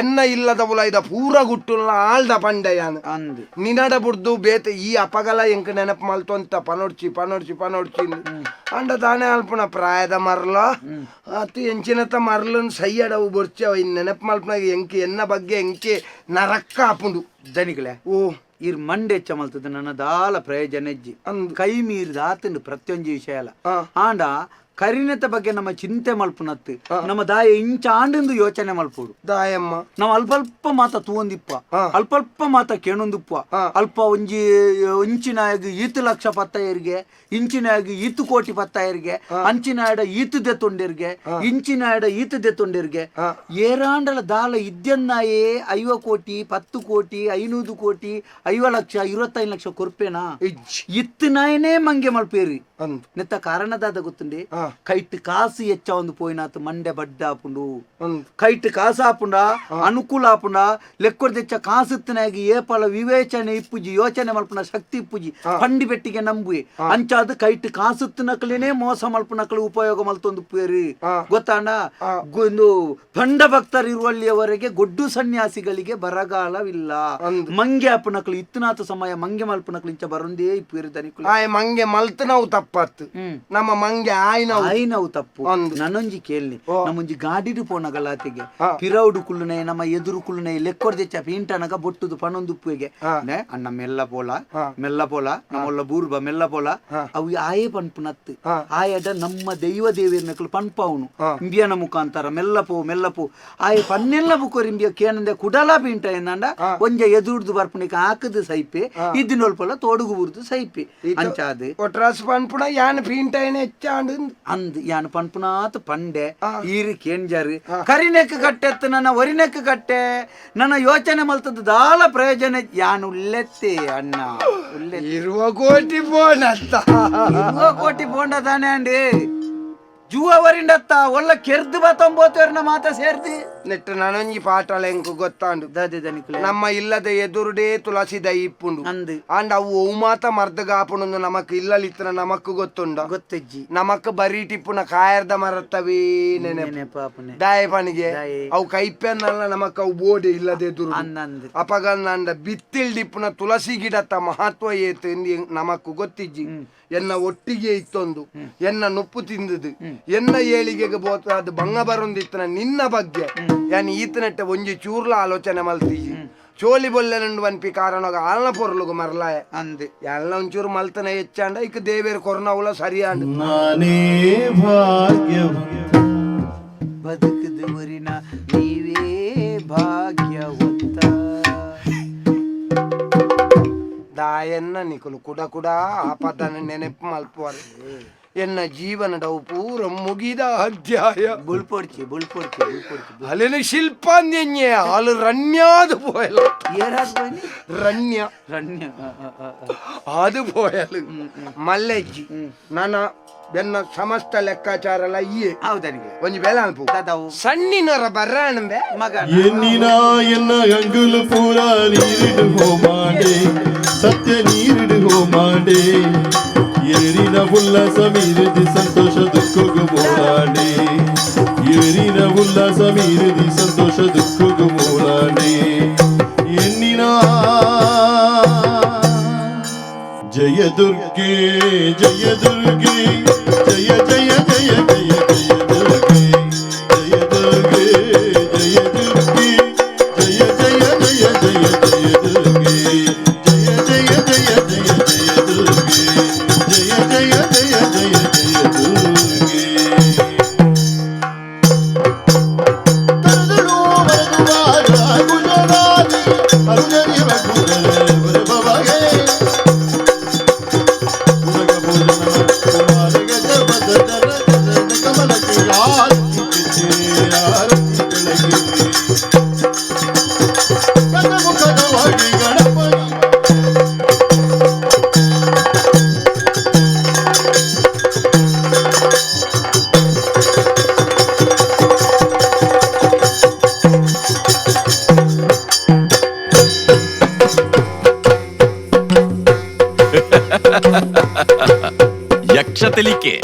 ಎನ್ನ ಇಲ್ಲದ ಉಲೈದ ಪೂರ ಗುಟ್ಟುಲ್ಲ ಆಲ್ದ ಪಂಡಯಾನ ಅಂದು ನಿನಡ ಬುಡ್ದು ಬೇತೆ ಈ ಅಪಗಲ ಎಂಕ್ ನೆನಪು ಮಲ್ತೊಂತ ಪನೊಡ್ಚಿ ಪನೊಡ್ಚಿ ಪನೊಡ್ಚಿ ಅಂಡ ತಾನೇ ಅಲ್ಪುನ ಪ್ರಾಯದ ಮರ್ಲ ಅತಿ ಎಂಚಿನತ ಮರ್ಲನ್ ಸೈಯಡವು ಬೊರ್ಚಿ ಅವ ಇನ್ ನೆನಪು ಮಲ್ಪನಾಗ ಎಂಕ್ ಎನ್ನ ಬಗ್ಗೆ ಎಂಕೆ ನರಕ್ಕ ಆಪುಂಡು ದನಿಗಳೇ ಓ ಇರ್ ಮಂಡೆ ಹೆಚ್ಚ ಮಲ್ತದ ನನ್ನ ದಾಲ ಪ್ರಯೋಜನ ಇಜ್ಜಿ ಕೈ ಮೀರಿದ ಆತಂಡು ಪ್ರತಿಯೊಂಜಿ ವಿಷಯ ಅಲ್ಲ ಆಂಡ ಕರಿನೆತ ಬಗ್ಗೆ ನಮ್ಮ ಚಿಂತೆ ಮಲ್ಪುನತ್ತು ನಮ್ಮ ದಾಯ ಇಂಚ ಆಂಡಂದು ಯೋಚನೆ ಮಲ್ಪೋಡು ದಾಯಮ್ಮ ನಾವು ಅಲ್ಪ ಅಲ್ಪ ಮಾತ ತೂವೊಂದಿಪ್ಪ ಅಲ್ಪ ಅಲ್ಪ ಮಾತ ಕೇಣೊಂದಿಪ್ಪ ಅಲ್ಪ ಒಂಜಿ ಇಂಚಿನಾಗ ಈತು ಲಕ್ಷ ಪತ್ತಾಯರಿಗೆ ಇಂಚಿನಾಗ ಈತು ಕೋಟಿ ಪತ್ತಾಯರಿಗೆ ಅಂಚಿನಾಡ ಈತು ದೆತ್ತೊಂಡಿರ್ಗೆ ಇಂಚಿನಾಡ ಈತು ದೆತ್ತೊಂಡಿರ್ಗೆ ಏರಾಂಡಲ ದಾಲ ಇದ್ಯನ್ನಾಯೇ 50 ಕೋಟಿ 10 ಕೋಟಿ 500 ಕೋಟಿ 50 ಲಕ್ಷ 25 ಲಕ್ಷ ಕೊರ್ಪೇನಾ ಇತ್ತು ನಾಯನೇ ಮಂಗೆ ಮಲ್ಪೇರಿ ನೆತ್ತ ಕಾರಣದಾದ ಗೊತ್ತುಂಡಿ ಕೈಟ್ ಕಾಸು ಹೆಚ್ಚ ಒಂದು ಪೋಯಿನಾತು ಮಂಡೆ ಬಡ್ಡ ಆಪುಂಡು ಕೈಟ್ ಕಾಸು ಆಪುಂಡ ಅನುಕೂಲ ಆಪುಂಡ ಲೆಕ್ಕೊಡ್ದೆಚ್ಚ ಕಾಸುತ್ತನಾಗಿ ಏಪಲ ವಿವೇಚನೆ ಇಪ್ಪುಜಿ ಯೋಚನೆ ಮಲ್ಪುನ ಶಕ್ತಿ ಇಪ್ಪುಜಿ ಪಂಡಿ ಬೆಟ್ಟಿಗೆ ನಂಬುವೆ ಅಂಚಾದ ಕೈಟ್ ಕಾಸುತ್ತನಕಲೇನೆ ಮೋಸ ಮಲ್ಪುನಕಲು ಉಪಯೋಗ ಮಲ್ತೊಂದು ಪೇರಿ ಗೊತ್ತಾಂಡ ಒಂದು ಪಂಡ ಭಕ್ತರು ಇರುವಲ್ಲಿಯವರೆಗೆ ಗೊಡ್ಡು ಸನ್ಯಾಸಿಗಳಿಗೆ ಬರಗಾಲವಿಲ್ಲ ಮಂಗೆ ಆಪುನಕಲು ಇತ್ತನಾತ ಸಮಯ ಮಂಗೆ ಮಲ್ಪುನಕಲು ಇಂಚ ಬರೊಂದೇ ಇಪ್ಪೇರು ದನಿಕುಲು ಆಯ್ ಮಂಗೆ ಮಲ್ತು ನಾವು ತಪ್ಪತ್ತು ನಮ್ಮ ಮಂಗೆ ಆಯ್ನವು ತಪ್ಪು ನನ್ನೊಂಜಿ ಕೇಳಿ ನಮ್ಮೊಂಜಿ ಗಾಡಿಡು ಪೋನ ಗಲಾತೆಗೆ ಪಿರೌಡು ಕುಳ್ಳುನೆ ನಮ್ಮ ಎದುರು ಕುಳ್ಳುನೆ ಲೆಕ್ಕೊರ್ದೆಚ್ಚ ಪೀಂಟನಗ ಬೊಟ್ಟುದು ಪಣೊಂದುಪ್ಪುಗೆ ಅಣ್ಣ ಮೆಲ್ಲ ಪೋಲ ಮೆಲ್ಲ ಪೋಲ ನಮ್ಮೊಲ್ಲ ಬೂರ್ಬ ಮೆಲ್ಲ ಪೋಲ ಅವು ಆಯೇ ಪನ್ಪುನತ್ತು ಆಯಡ ನಮ್ಮ ದೈವ ದೇವಿಯರ್ನಕಲು ಪನ್ಪವನು ಇಂಬಿಯನ ಮುಖಾಂತರ ಮೆಲ್ಲ ಪೋ ಮೆಲ್ಲ ಪೋ ಆಯೆ ಪನ್ನೆಲ್ಲ ಬುಕೋರ್ ಇಂಬಿಯ ಕೇನಂದೆ ಕುಡಲ ಪೀಂಟ ಎಂದಂಡ ಒಂಜ ಎದುರ್ದು ಬರ್ಪುನಿಕ ಹಾಕದು ಸೈಪೆ ಇದ್ದಿನೊಲ್ಪಲ ತೋಡುಗು ಬುರ್ದು ಸೈಪೆ ಅಂಚಾದು ಒಟ್ರಾಸ್ ಪನ್ಪುಣ ಯಾನ್ ಪೀಂಟೈನ ಹೆಚ್ಚಾಂಡು ಅಂದ್ ಯಾನ್ ಪನ್ಪುನಾತ್ ಪಂಡೆ ಈರು ಕೇಂಜಾರು ಕರಿನೆಕ್ ಕಟ್ಟೆತ್ತು ನನ್ನ ಒರಿನೆಕ್ ಕಟ್ಟೆ ನನ್ನ ಯೋಚನೆ ಮಲ್ತದ್ದು ದಾಲ ಪ್ರಯೋಜನ ಯಾನ್ ಉಲ್ಲೆತ್ತೆ ಅಣ್ಣ ಉಲ್ಲೆ ಇರುವ ಕೋಟಿ ಬೋನತ್ತ ಇರುವ ಕೋಟಿ ಬೋಂಡ ತಾನೆ ಅಂಡಿ ಜೂವ ವರಿಂಡತ್ತ ಒಲ್ಲ ಕೆರ್ದು ಬತ್ತೊಂಬೋತೇರ್ನ ಮಾತ ಸೇರ್ದಿ ನೆಟ್ಟು ನನೊಂಜಿ ಪಾಠಲ ಎಂಕು ಗೊತ್ತಾಂಡು ನಮ್ಮ ಇಲ್ಲದ ಎದುರುಡೇ ತುಳಸಿ ದೈ ಇಪ್ಪುಂಡು ಅಂದು ಅಂಡ್ ಅವು ಅವು ಮಾತ ಮರ್ದಗಾಪುಂಡು ನಮಕ್ ಇಲ್ಲಲಿತ್ತನ ನಮಕ್ ಗೊತ್ತುಂಡ ಗೊತ್ತಿಜ್ಜಿ ನಮಕ್ ಬರೀ ಟಿಪ್ಪುನ ಕಾಯರ್ದ ಮರತ್ತವೇ ನೆನೆ ದಾಯ ಪಣಿಗೆ ಅವು ಕೈಪೆನ್ನಲ್ಲ ನಮಕ್ ಅವು ಬೋಡೆ ಇಲ್ಲದ ಎದುರು ಅಂದಂದು ಅಪಗನ್ನಂಡ ಬಿತ್ತಿಲ್ ಡಿಪ್ಪುನ ತುಳಸಿ ಗಿಡತ್ತ ಮಹತ್ವ ಏತು ನಮಕ್ ಗೊತ್ತಿಜ್ಜಿ ಎನ್ನ ಒಟ್ಟಿಗೆ ಇತ್ತೊಂದು ಎನ್ನ ನುಪ್ಪು ತಿಂದದು ಎನ್ನ ಏಳಿಗೆಗೆ ಬೋತ ಅದು ಬಂಗ ಬರೊಂದಿತ್ತನ ನಿನ್ನ ಬಗ್ಗೆ ಯಾನ್ ಈತನೆಟ್ಟ ಒಂಜಿ ಚೂರ್ಲ ಆಲೋಚನೆ ಮಲ್ತೀಜಿ ಚೋಲಿ ಬೊಲ್ಲೆನುಂಡು ವನ್ಪಿ ಕಾರಣಗ ಆಲ್ನ ಪೊರ್ಲುಗು ಮರ್ಲಾಯ ಅಂದು ಎಲ್ಲ ಒಂಚೂರು ಮಲ್ತನ ಹೆಚ್ಚಾಂಡ ಇಕ್ ದೇವೇರು ಕೊರ್ನವುಲ ಸರಿಯಾಂಡು ನಾನೇ ಭಾಗ್ಯವಂತ ಬದುಕದು ಒರಿನ ನೀವೇ ಭಾಗ್ಯವಂತ ದಾಯನ್ನ ನಿಕುಲು ಕುಡ ಕುಡ ಆಪದನ ನೆನಪು ಮಲ್ಪುವರು ಎನ್ನ ಜೀವನದವು ಪೂರ ಮುಗಿದ ಅಧ್ಯಾಯ ಬುಲ್ಪೊಡ್ಚಿ ಬುಲ್ಪೊಡ್ಚಿ ಬುಲ್ಪೊಡ್ಚಿ ಅಲ್ಲಿನ ಶಿಲ್ಪಾನ್ಯನ್ಯೆ ಅಲು ರಣ್ಯಾದು ಪೋಯಲು ರಣ್ಯ ರಣ್ಯ ಅದು ಪೋಯಲು ಮಲ್ಲೆಜ್ಜಿ ನನ್ನ ಬೆನ್ನ ಸಮಸ್ತ ಲೆಕ್ಕಾಚಾರಲ ಇಯೇ ಹೌದನಿಗೆ ಒಂಜಿ ಬೇಲ ಅನ್ಪು ಸಣ್ಣಿನರ ಬರ್ರಾಣಂಬೆ ಮಗ ಎನ್ನಿನ ಎನ್ನ ಅಂಗುಲು ಪೂರ ನೀರಿಡು ಹೋಮಾಡೆ ಸತ್ಯ ನೀರಿಡು ಹೋಮಾಡೆ ಏರಿನ ಉಲ್ಲಾಸ ಮೀರಿದಿ ಸಂತೋಷ ದುಃಖಗು ಮೋಲಾಡೆ ಏರಿನ ಉಲ್ಲಾಸ ಮೀರಿದಿ ಸಂತೋಷ ದುಃಖಗು ಮೋಲಾಡೆ ಎನ್ನಿನ ಜಯ ದುರ್ಗೆ ಜಯ ದುರ್ಗೆ ಜಯ ಜಯ ಜಯ ಜಯ ಜಯ ದುರ್ಗೆ ಜಯ ದುರ್ಗೆ ಜಯ ದುರ್ಗೆ ಜಯ ಜಯ ಜಯ ಜಯ ಜಯ ದುರ್ಗೆ ಜಯ ಜಯ ಜಯ ಜಯ ಜಯ ದುರ್ಗೆ ಜಯ ಜಯ ಜಯ ಜಯ ಜಯ ದುರ್ಗೆ ತರದಳು ಮರದುವಾಗ ಗುಜರಾತಿ ಅರುಣರಿ ರಘುವರ ಬಬಗೆ ಯಕ್ಷ ತೆಲಿಕೆ.